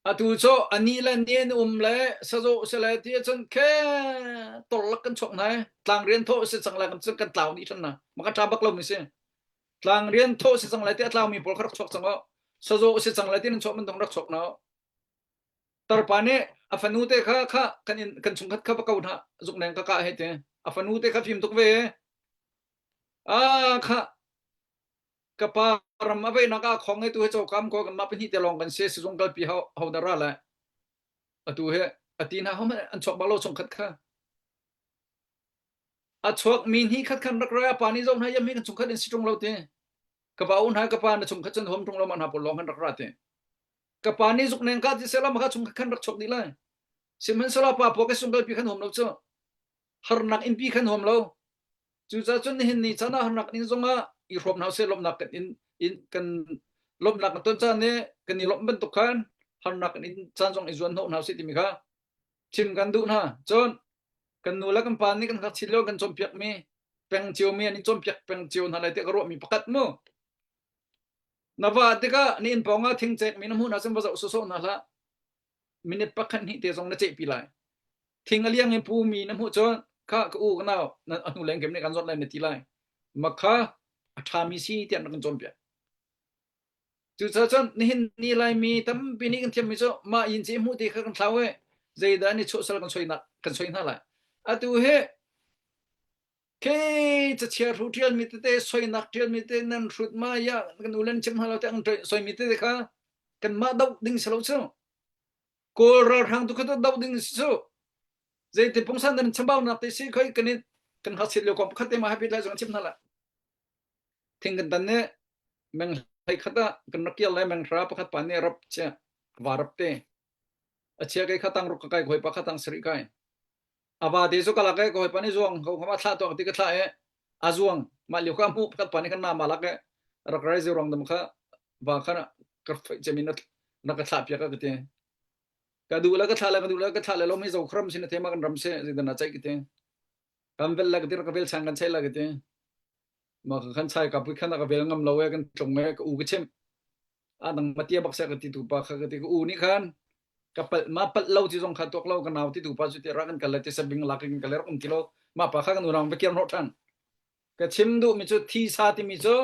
Atu cu ani le ni an um le sazo se le ti cun khe torlak kan chuak hna tlang rian thawh si cang la kan cun kan tlau dih ṭhan na ma ka ṭha bak lo mi si tlang rian thawh si cang lai ti a tlau mi pawl kha rak chuak cang o sazo si cang lai ti nan chuak man dong rak chuak na Tarpa nih a fanu te kha kha kan in kan chungkhat kha va ko hna zukneng ka kah hei ti a fanu te kha fim tuk ve ah kha ka pa ram a veihnak ah khong he tu he cawkam ko kan mah pahnih te lawng kan si sizung kalpi ho ho da ra lai atu he ati hna hom an chuak bak lo chungkhat kha a chuak mi hni khat khan rak ra pa ni zo hna yam hi kan chungkhat in si tung lo te ka pa un ha ka pa na chungkhat cun hom tung lo ma hna pawl lawng han rak ra te Ka pa nih zukneng ka ti sehla maka chung khan rak chuak dih lai. Sihmanhsehlaw pa puak i sungkalpi khan huam lo cu. Harnak innpi khan huam lo. Cucaah cun nihin ni caan ah harnak inn zongah i hrawm hna usih lawmhnak kan in, in kan lawmhnak kan ton caan nih kan i lawmh bantuk khan harnak kan in caan zong i zuan hnawh hna usih timi kha chim kan duh hna. Cun kan nu le kan pa nih kan ngakchit lio kan cawnpiakmi peng cio mi an i cawnpiak peng cio hna lai tiah ka ruahmi pakhat mu. Na va tikah na inn pawng ah thing cekmi na hmuh hna cun va zoh sawsawh hna hlah. Minute pakhat hnih te zong na cehpi lai. Thing a liang in pu mi na hmuh cun kha ka u ka nau na a hnu leng kem nih kan zawt lai na ti lai. Makha a ṭhami si tiah na kan cawnpiak. Cucaah cun nihin ni Laimi tampi nih kan thiammi cu mah yin ci hmuh ti kha kan thlau i zeidah ni chuahsal kan soi kan soi hna lai. Atu hi Ke cachia hru ṭialmi tete soinak ṭialmi tete nan hrut ma ya kan u len chim hna lo te ang soimi tete kha kanmah doh ding si lo cu. Kawl ralhrang tu kha tu doh ding si cu. Zeiti pungsan nan chambaunak te si khoi kan i kan hngakchiat lio kong pakhat te ma happy lai zong chim hna la. Thing kan tan ne meng hlei khat ah kan rak kial lai meng hra pakhat pa ne rap chia va rap te a chia kai kha tang ruk ka kai khoi pa kha tang sari kai A vate cu ka lak i ka hawipa nih zuang ko kha ma thlah tuah ti ka thlah i a zuang mah lio kha hmuh pakhat pa nih khan nama lak i rak rai zirong dam kha va kha ka foih cem in na ka thlah piak ka ti ka duh la ka thlah la ka duh la ka thlah le lo mi zo khram sin the ma kan ram se zeidan na chaih ka ti kan vel la ka ti ka vel chang kan chai la ka ti ma ka khan chai ka pui khan ka vel ngam lo e kan tlung e ka u ka chim a dang matia bak se ka ti tu pa kha ka ti ka u nih khan ka pal ma pal lo ti zong kha tuak lo ka nau ti tu pa cu ti ra kan kal le ti sabing lak in kal le rak um ti lo ma pa kha kan unau va kir hnawh than ka chim duh mi cu thi sa ti mi cu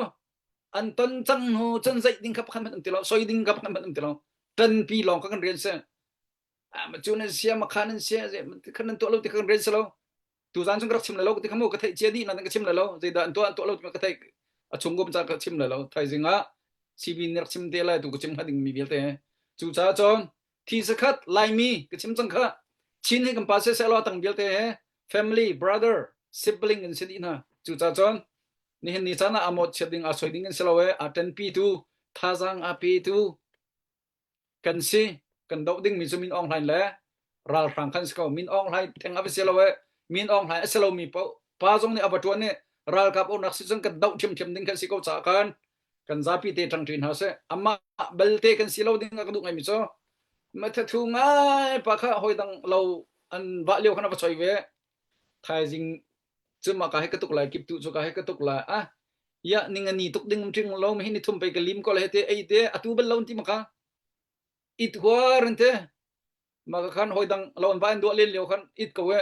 an ton cang hnu cun zeih ding kha pakhat hmanh um ti lo soi ding kha pakhat hmanh um ti lo tan pi lawng kha kan rian se ma cu nan sia ma kha nan sia khan nan tuah lo ti kha kan rian se lo tuzan chung ka rak chim le lo ti kha mu ka theih cia dih nan ka chim le lo zeidah an tuah an tuah lo ti ka theih a chung gum ca ka chim le lo thaizing ah CB nih rak chim te lai tu ka chim hnga ding mi vialte cu caah cun thi sakhat laimi ka chim cang kha Chin hi kan pa se se lo tang vialte he family brother sibling in si dih hna cu caah cun nihin ni caan ah amot chiat ding a soi ding in si lo e a ṭanpi tu thazaang a pe tu kan si kan doh dingmi cu Min Aung Hlaing le ralhrang khan si ko Min Aung Hlaing theng a va si lo e Min Aung Hlaing a si lomi paoh pa zong nih a va ṭuan i ralkap uknak si cun kan doh ṭhiamṭhiam ding kan si ko caah khan kan zapi te ṭangṭi hna seh amah belte kan si lo ding a ka duh ngaimi cu mathathu ngai pa kha hawi dang lo an vah lio khan a va choi ve thaizing cu mah ka he ka tuk lai kip tu cu ka he ka tuk lai ah ya ningani tuk ding ṭing lo mi hi ni thum pei ka lim ko le te ei te atu bal lo ti maka it huar an te ma ka khan hoi dang lo an va an duah len lio khan it ko e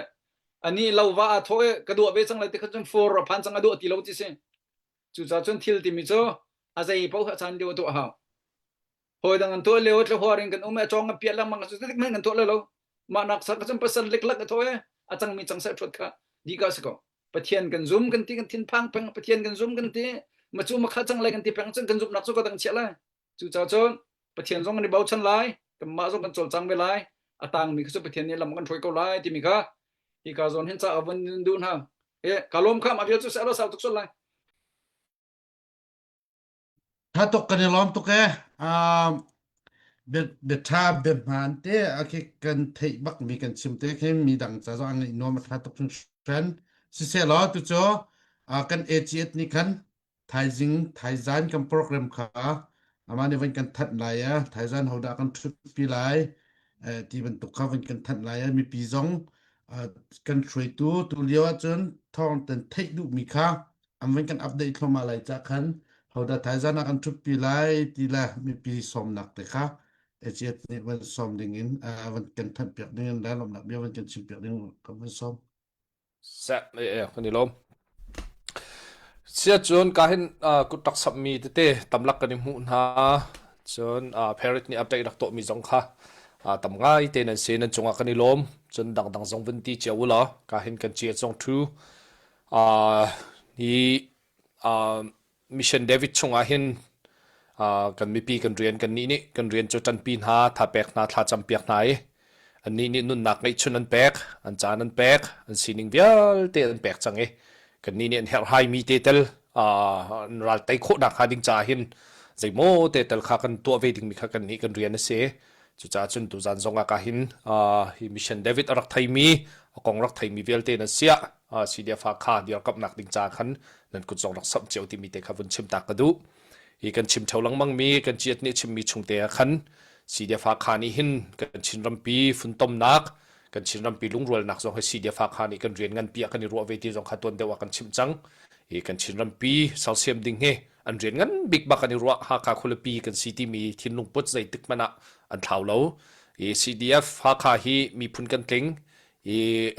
ani lo va a tho e ka duah ve cang lai te khan cun for a phan cang a duah ti lo ti si cu ca cun thil timi cu a zei paoh a caan lio tuah hau Hawi dang an tuah lio tlahuar in kan um i a cawng a piah lengmang cu zeitik hmanh kan tuah lo. Mah nak sak cun pasal leklak a thaw i a cangmi cang seh ṭhuat kha dih ka si ko. Pathian kan zum kan ti kan thinphang peng Pathian kan zum kan ti ma cu ma kha cang lai kan ti peng cun kan zumhnak cu ka dang chiah lai. Cucaah cun Pathian zong kan i bochan lai, kanmah zong kan cawlcang ve lai. A tangmi kha cu Pathian nih lam kan hruai ko lai timi kha hi ka zawn hin ca a vun duh hna. E ka lawm kha ma vial cu seh lo sau tuk sual lai. Tha tuk kan i lawm tuk ee. Um, bia bia ṭha bia hmaan te a khi kan theih bak mi kan chim te khi mi dang ca zong a ngaih nuam a ṭha tuk hringhran. Siseh law tucu uh, kan AGS nih khan thaizing thaizan kan program kha amah nih van kan thanh lai a thaizan hodah kan ṭhutpi lai eh, ti bantuk kha van kan thanh lai a mipi zong uh, kan hruaitu tu lio ahcun thawng tan theih duhmi kha an van kan update thluahmah lai cah khan hodah thaizan ah kan ṭhutpi lai ti le mipi sawmnak te kha AGF nih van sawm ding in van kan thanh piak ding in le lawmnak bia van kan chim piak ding kan van sawm. Seh, eh, kan i lawm. Sia cun ka hin kut rak sammi tete tamlak kan i hmuh hna. Cun Paris nih update rak tuahmi zong kha tam ngai te nan si nan cungah kan i lawm. Cun dangdang zong vun ti cio u law ka hin kan cia zong thu Hi Mission David chungah hin kan mipi kan rian kan nih nih kan rian cu ṭanpi hna, thapek hna, thlacam piak hna i annih nih nunnak ngeihchun an pek, an caan an pek, an sining vialte an pek cang i kannih nih an herhhaimi te tel an ral tei khawhnak hnga ding caah hin zeimaw te tel kha kan tuah ve dingmi kha kan nih kan rian a si. Cucaah cun tuzan zong ah ka hin hi Mission David a rak theimi a kong rak theimi vialte nan siah CDF kha dirkamhnak ding ca khan nan kut zong rak samh cio timi te kha vun chim ta ka duh. Hi kan chim theo lengmang mi kan ciat nih chimmi chung te ah khan CDF kha nih hin kan Chin rampi funtomnak kan Chin rampi lungrualnak zong hi CDF kha nih kan rian nganpi ah kan i ruah ve ti zong kha tuan deuh ah kan chimh cang. Hi kan Chin rampi sersiam ding hi an rian ngan bik bak an i ruah Hakha khualipi kan si timi thinlung put zeitik hmanh ah an thlau lo. Hi CDF Hakha hi miphun kan tling i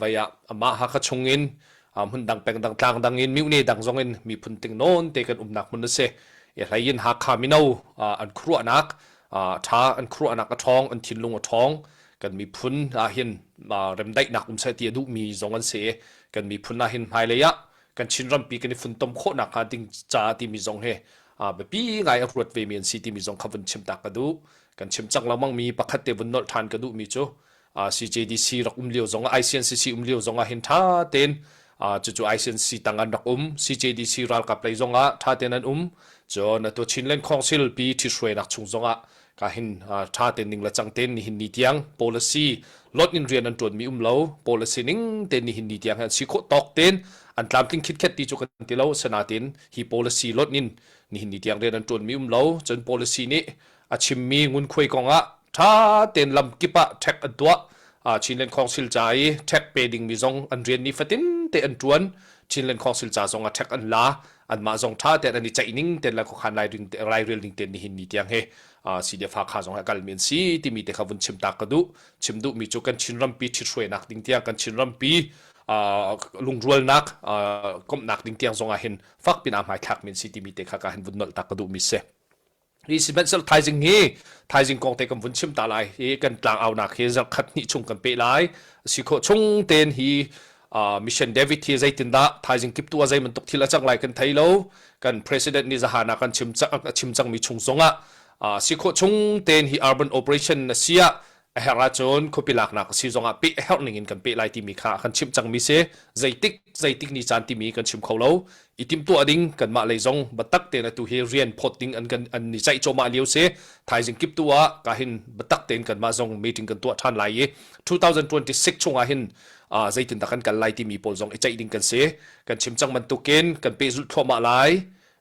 vai ah amah Hakha chung in hmun dang peng dang tlang dang in mihne dang zong in miphun ting nawn te kan umnak hmun a si. I hlei in Hakha mino an khuaruahnak ṭha an khuaruahnak a ṭhawng an thinlung a ṭhawng kan miphun ah hin remdaihnak um seh ti a duhmi zong an si i kan miphun ah hin hmailei ah kan Chin rampi kan i funtom khawhnak hnga ding ca timi zong hi biapi ngai a ruat vemi an si timi zong kha vun chim ta ka duh. Kan chim cang lengmang mi pakhat te vun nolh ṭhan ka duhmi cu CJDC rak um lio zong ah ICNCC um lio zong ah hin ṭha tein cucu ICNC tang an rak um CJDC ralkap lei zong ah ṭha tein an um cun atu Chinland Council pi ṭhithruainak chung zong ah ka hin ṭha tein ning le cang tein nihin ni tiang policy lot in rian an ṭuanmi um lo policy ning tein nihin ni tiang an si khawh tawk tein an tlamtling khitkhet ti cu kan ti lo sinain hi policy lot in nihin ni tiang rian an ṭuanmi um lo cun policy nih a chimmi ngunkhuai kong ah ṭha tein lam kip ah ṭhek an tuah. Chinland Council ca i ṭhek pe dingmi zong an rian ni fatin te an ṭuan. Chinland Council ca zong ah ṭhek an la. Anmah zong ṭha tein an i ceih ning tein le khuakhan lairel ning tein nihin ni tiang hi CDF Hakha zong hi a kalmi an si timi te kha vun chim ta ka duh. Chim duhmi cu kan Chin rampi ṭhithruainak ding tiang kan Chin rampi lungrualnak komhnak ding tiang zong ah hin fak pin aa hmaithlak mi an si timi te kha ka hin vun nolh ta ka duhmi si. Hi sihmanhsehlaw thaizing hi thaizing kong te kan vun chim ta lai hi kan tlangaunak hi zarkhat hnih chung kan peh lai si khawh chung ten hi uh, mission David hi zeitindah thaizing kip tu a zei bantuk thil a cang lai kan thei lo kan president nih zahana kan chim chim cangmi chung zongah uh, si khawh chung ten hi urban operation na sia a herh ahcun khuapi laknak a si zongah peh a herh ning in kan peh lai timi kha kan chimh cangmi si zeitik zeitik ni caan timi kan chim kho lo i timhtuah ding kanmah lei zong biatak tein atu hi rian phawt ding an kan an ni ceih cuahmah lio si thaizing kip tu ah ka hin biatak tein kanmah zong meeting kan tuah ṭhan lai i 2026 chungah hin uh, zeitindah kan kal lai timi pawl zong i ceih ding kan si kan chim cang bantukin kan pehzulh thluahmah lai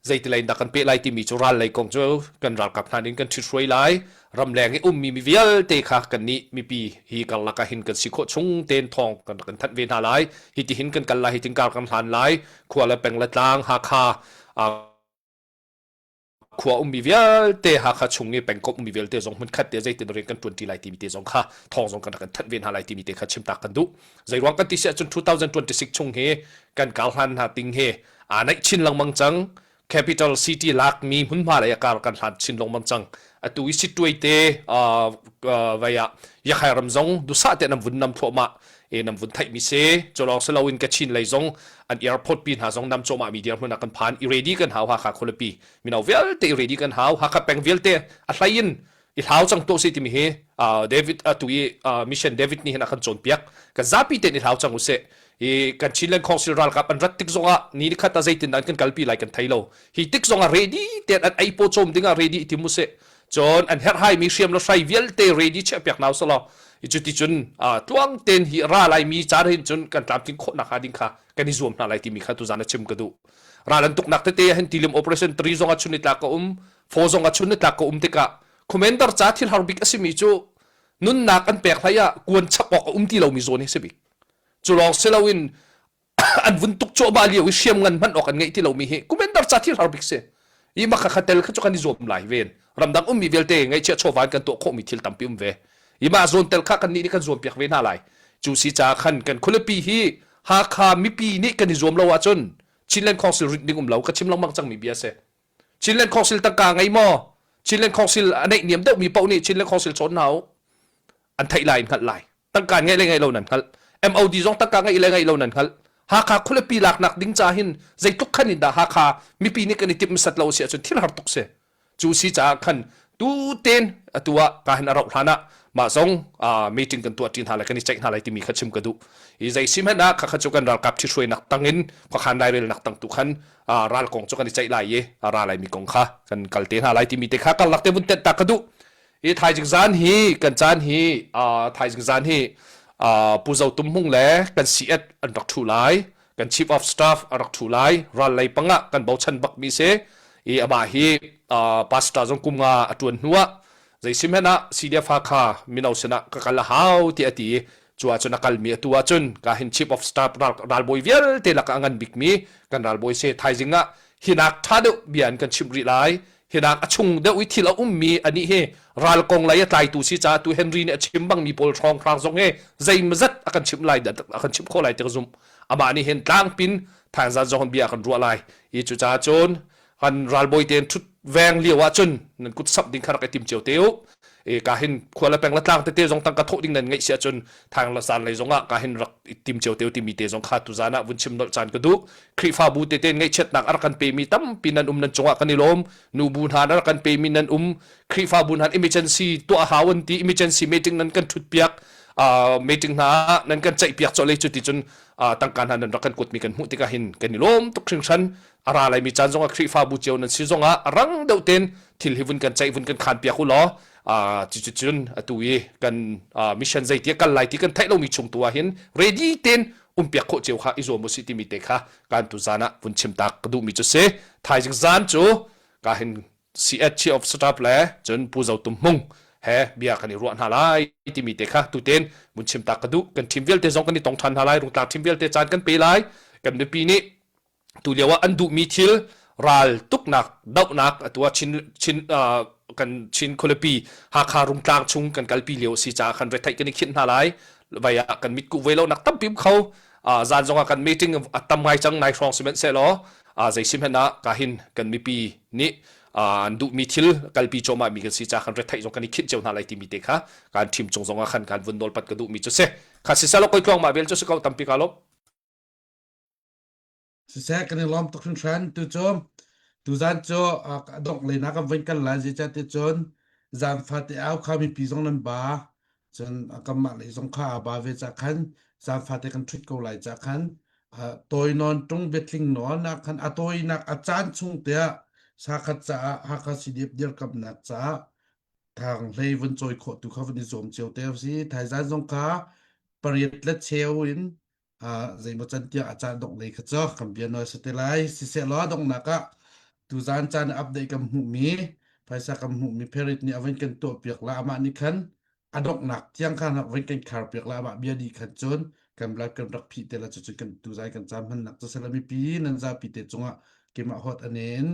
zeitilei in dah kan peh lai timi cu ral lei kong cu kan ralkap hna nih kan ṭhithruai lai ramleng i ummi mi vialte kha kan nih mipi hi karlak ah hin kan si khawh chung ten thawng kan kan thanh ve hna lai hi ti hin kan kal lai hi tin kar kan hlan lai khua le peng le tlang Hakha khua ummi vialte Hakha chung i pengkomh ummi vialte zong hmun khat te zeitin rian kan ṭuan ṭi lai timi te zong kha thawng zong kan rak kan thanh ve hna lai timi te kha chimtak kan duh zeiruang kan ti si ahcun 2026 chung hi kan kar hlan hna ting hi aa naih chin lengmang cang capital city lakmi hmunhma lei a kar kan hlan chin lengmang cang atu i sittuai te vai ah yakhai ram zong dusa te nam vun nam thluahmah e nam vun theih mi si cholong selo in Kachin lei zong an airport pi hna zong nam choma mi dir hmun ah kan phan i ready kan hau Hakha khualipi mino vialte i ready kan hau Hakha peng vialte a hlei in i hlau cang to si timi hi David atu i mission David nih hin a kan cawnpiak kan zapi tein i hlau cang usih hi kan Chinland Council ralkap an rat tik zongah ni ni khat ah zeitin an kan kalpi lai kan thei lo hi tik zongah ready tein an ei paw cawm dingah ready ti mu sih cun an herhhai mi hriam le hrai vialte ready chiah piak nau selaw cu ti cun tluang ten hi ra lai mi caan hin cun kan tlamtling khawh nak hnga ding kha kan i zuam hna lai timi kha tuzan a chim ka duh ral an tuknak tete hin tilim operation 3 zong ah chun ni tlak ka um Faw zong ah chun ni tlak ka um tikah commander ca thil har bik a simi cu nunnak an pek hlei ah kuan chap awk a um ti lomi zawn hi si bik. Cu lawng si loin an vun tuk cuahmah lio i hriam ngan hmanh awk an ngeih ti lomi hi commander ca thil har bik si. I mah kha tel kha cu kan i zuam lai ven. Ramdang ummi vialte ngaihchiah chawva in kan tuah khawhmi thil tampi um ve. I mah zawn tel kha kan nih nih kan zuam piak ve hna lai. Cu si caah khan kan khualipi hi Hakha mipi nih kan i zuam lo ahcun Chinland Council rit ding um lo ka chim lengmang cangmi bia si. Chinland Council tangka ngei maw? Chinland Council a neih niam deuhmi paoh nih Chinland Council chawn hna u. An theih lai in hngalh lai. Tangka ngeih le ngeih lo nan hngalh. MOD zong tangka ngeih le ngeih lo nan hngalh. Hakha khualipi laknak ding ca hin zeitluk khan in dah Hakha mipi nih kan i timh sat lo si ahcun thil har tuk si. Cu si caah khan tu ten atu ah ka hin a rauh hlan ah mah zong meeting kan tuah ṭi hna lai kan i ceih hna lai timi kha chim ka duh. Hi zei si hmanh ah khakha cu kan ralkap ṭhithruainak tang in khuakhan lairelnak tang tu khan ral kong cu kan i ceih lai i ra laimi kong kha kan kal te hna lai timi te kha karlak te vun tenh ta ka duh. Hi thaizing zan hi kan caan hi thaizing zan hi Pu Zo Tum Hmung le kan CS an rak ṭhu lai kan chief of staff a rak ṭhu lai ral lei pang ah kan bochan bak mi si i amah hi pastor zong kum nga a ṭuan hnu ah zei sim hen ah CDF Hakha mino sinah ka kal a hau ti a ti i Cu ahcun a kalmi atu ahcun ka hin chief of staff ral, ralbawi vialte lakah a ngan bikmi kan ralbawi se thaizing ah hinak ṭha deuh bia in kan chimh rih lai. Hinak a chung deuh i thil a ummi anih hi ral kong lei a tlaitu si caah tu Henry nih a chim bangmi pawl hrawnghrang zong hi zeimazat a kan chimh lai a kan chimh khawh lai ti ka zumh. Amah nih hin tlangpin thaizan zong bia kan ruah lai. I cucaah cun kan ralbawi tein ṭhut veng lio ahcun nan kut samh ding kha rak i tim cio te u. E ka hin khua le peng le tlang tete zong tangka thawh ding nan ngeih si ahcun thang le zan lei zong ah ka hin rak i tim cio te u timi te zong kha tu zan ah vun chim nolh caan ka duh. Khrihfabu tete ngaihchiatnak a rak kan pemi tampi nan um nan cungah kan i lawm. Nubu hna na rak kan pemi nan um. Khrihfabu hna emergency tuah hau an ti emergency meeting nan kan ṭhut piak. Uh, meeting hna nan kan ceih piak cawlei cu ti cun uh, tangka hna nan rak kan kuatmi kan hmuh tikah hin kan i lawm tuk hringhran a ra laimi caan zongah Khrihfabu cio nan si zongah a rang deuh tein thil hi vun kan ceih vun kan khan piak u law cucun atu i kan mission zeiti a kal lai ti kan theih lomi chung tu ah hin ready tein um piak khawh cio kha i zuam usih timi te kha kan tu zan ah vun chim tak ka duhmi cu si thaizing zan cu ka hin CS Chief of Staff le cun Pu Zo Tum Hmung he bia kan i ruah hna lai timi te kha tuten vun chim tak ka duh kan team vialte zong kan i tong than hna lai rungtlang team vialte caan kan pe lai kan mipi nih tu lio ah an duhmi thil ral tuknak dohnak atu ah Chin Chin uh, kan Chin khualipi Hakha Rungtlang chung kan kalpi lio si caah khan retheih kan i khinh hna lai vai ah kan mitkuh ve lo nak tampi um kho uh, zan zong ah kan meeting a tam ngai cang nai hrawng sihmanhsehlaw uh, zei sim hen ah ka hin kan mipi nih uh, an duhmi thil kalpi cuahmah mi kan si caah khan retheih zong kan i khinh cio hna lai timi te kha kan thim chung zong ah khan kan vun nawl pat ka duhmi cu si kha sisalo koi tluang ma vel cu si ko tampi ka lom Siseh kan i lawm tuk hringhran. Tucu tuzan cu a dongh lei na kan voin kal lai zeicah cun zan fate au kha mipi zong nan ba cun kanmah lei zong kha aa ba ve cah khan zan fate kan ṭhut ko lai cah khan tawi nawn ṭung biatling nawn ah khan a tawinak a caan chung tiah sakhat caah Hakha CDF dirkamnak caah thang hlei vun cawi khawh tu kha vun i zuam cio te si thaizan zong kha pariat le cheu in zeimaw can tiah a caan dongh lei kha cu kan bia nawi si te lai sisehlaw a donghnak ah tuzaan caan update kan hmuhmi phaisa kan hmuhmi Perit nih a van kan tuah piak la amah nih khan a donghnak tiang khan a van kan khar piak la amah bia dih khan cun kan blood kan rak phih te la cucun kan tuzai kan caan hmannak cu sela mipi nan zapi te cungah keimah hot anen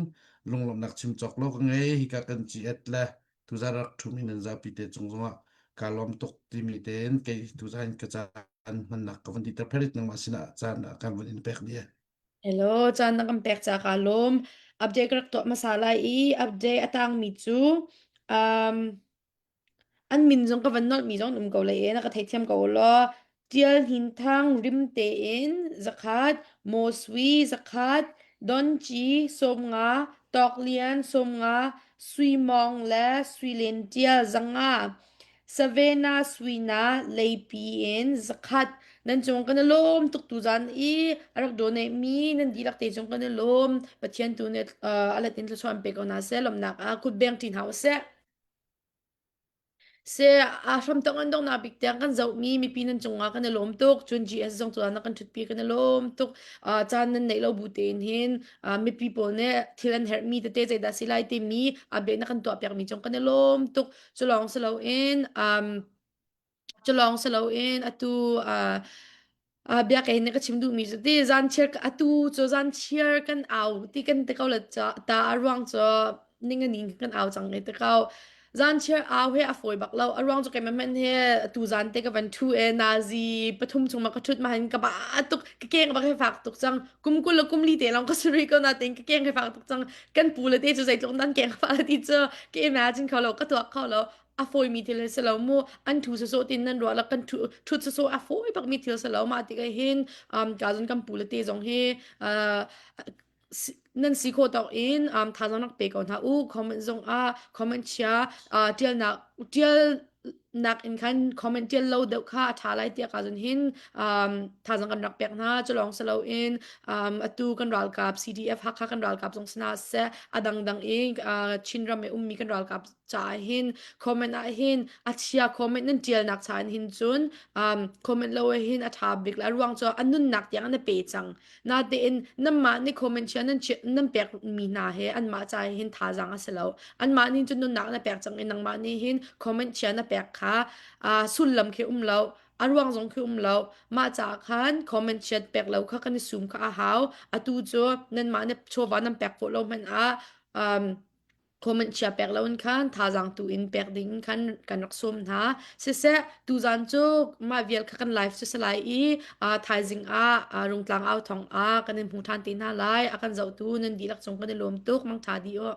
lunglawmhnak chim cawk lo ka ngei hika kan ci et le tuzan rak ṭhumi nan zapi te cung zongah kaa lawm tuk timi tein kei tuzan ka caan hmannak ka van diter pherit nangmah sinah caan kan vun in pek dih. Hello, caan na kan pek ca kaa lawm. Update ka rak tuah hmasa lai i update a tangmi cu um, an min zong ka van nolhmi zong an um ko lai e na ka theithiam ko law. Ṭial Hnin Thang rim tein zakhat, Maw Sui zakhat, Don Ci 50, Tawk Lian 50, Sui Mawng le Sui Len Ṭial 500, Savena Suina Leipi in zakhat. Nan cung kan i lawm tuk tuzan i a rak donate mi nan dihlak te cung kan i lawm. Pathian tu nih uh, a let in thluachuah an pe ko hna seh. Lawmhnak ah kutbeng ṭi hna usih. Seh a hramthawk an donghnak bik tiang kan zohmi mipi nan cungah kan i lawm tuk. Cun GS zong cu na kan ṭhutpi kan i lawm tuk. Uh, caan nan neih lo bu tein hin uh, mipi pawl nih thil an herhmi tete zeidah si lai timi update na kan tuahpiakmi cung kan i lawm tuk. Cu lawng si loin um, cu lawng si loin atu uh, Uh, biakinn nih ka chim duhmi cu ti zanchiar atu cu zanchiar kan au ti kan ti ko le ta a ruang cu ningani kan au cang i ti ko zanchiar au he a fawi bak lo a ruang cu keimah hmanh he tu zan te ka van thu e nazi pathum chung ma ka thut ma hin ka ba tuk ka keng bak he fak tuk cang kum kul le kum li te long ka suri ko na ten ka keng he fak tuk cang kan pu le te cu zeitluk nan keng fa ti cu ka imagine kho lo ka tuak kho lo a fawimi thil hi si lo mu an thu sawsawh tin nan ruah la kan thu thut sawsawh a fawi bakmi thil si lo mah tikah hin um, ka zon kan pu le te zong hi uh, nan si khawh tawk in um, thazaang rak pe ko hna u comment zong ah comment chia uh, tialnak tial nak in khan comment tial lo deuh kha a tha lai tiah ka zon hin um, thazaang kan rak pek hna culong salo in um, atu kan ralkap CDF Hakha kan ralkap zong sana se adang dang in uh, Chinram e ummi kan ralkap caah hin comment ah hin a chia comment nan tialnak cha in hin cun um, comment lo ah hin a tha bik la ruang cu an nunnak tiang an pe cang natein nanmah nih comment chia nan nan pek mi hna he anmah ca hin thazaang a si lo anmah nih cun nunnak na pek cang i nangmah nih hin comment chia na pek kha uh, sullam khi um lo. A ruang zong khi um lo. Mah caah khan comment chiat pek lo kha kan i sum kha a hau. Atu cu nanmah nih chawva nan pek khawh lo hmanh ah um, comment chia pek lo in khan thazaang tu in pek ding in khan kan rak sawm hna. Siseh, tuzan cu mah vial kha kan live cu si lai i uh, thaizing ah uh, Rungtlang au thong ah kan in hmu ṭhan te hna lai. A kan zohtu nan dihlak cung kan i lawm tuk. Mangṭha dih u.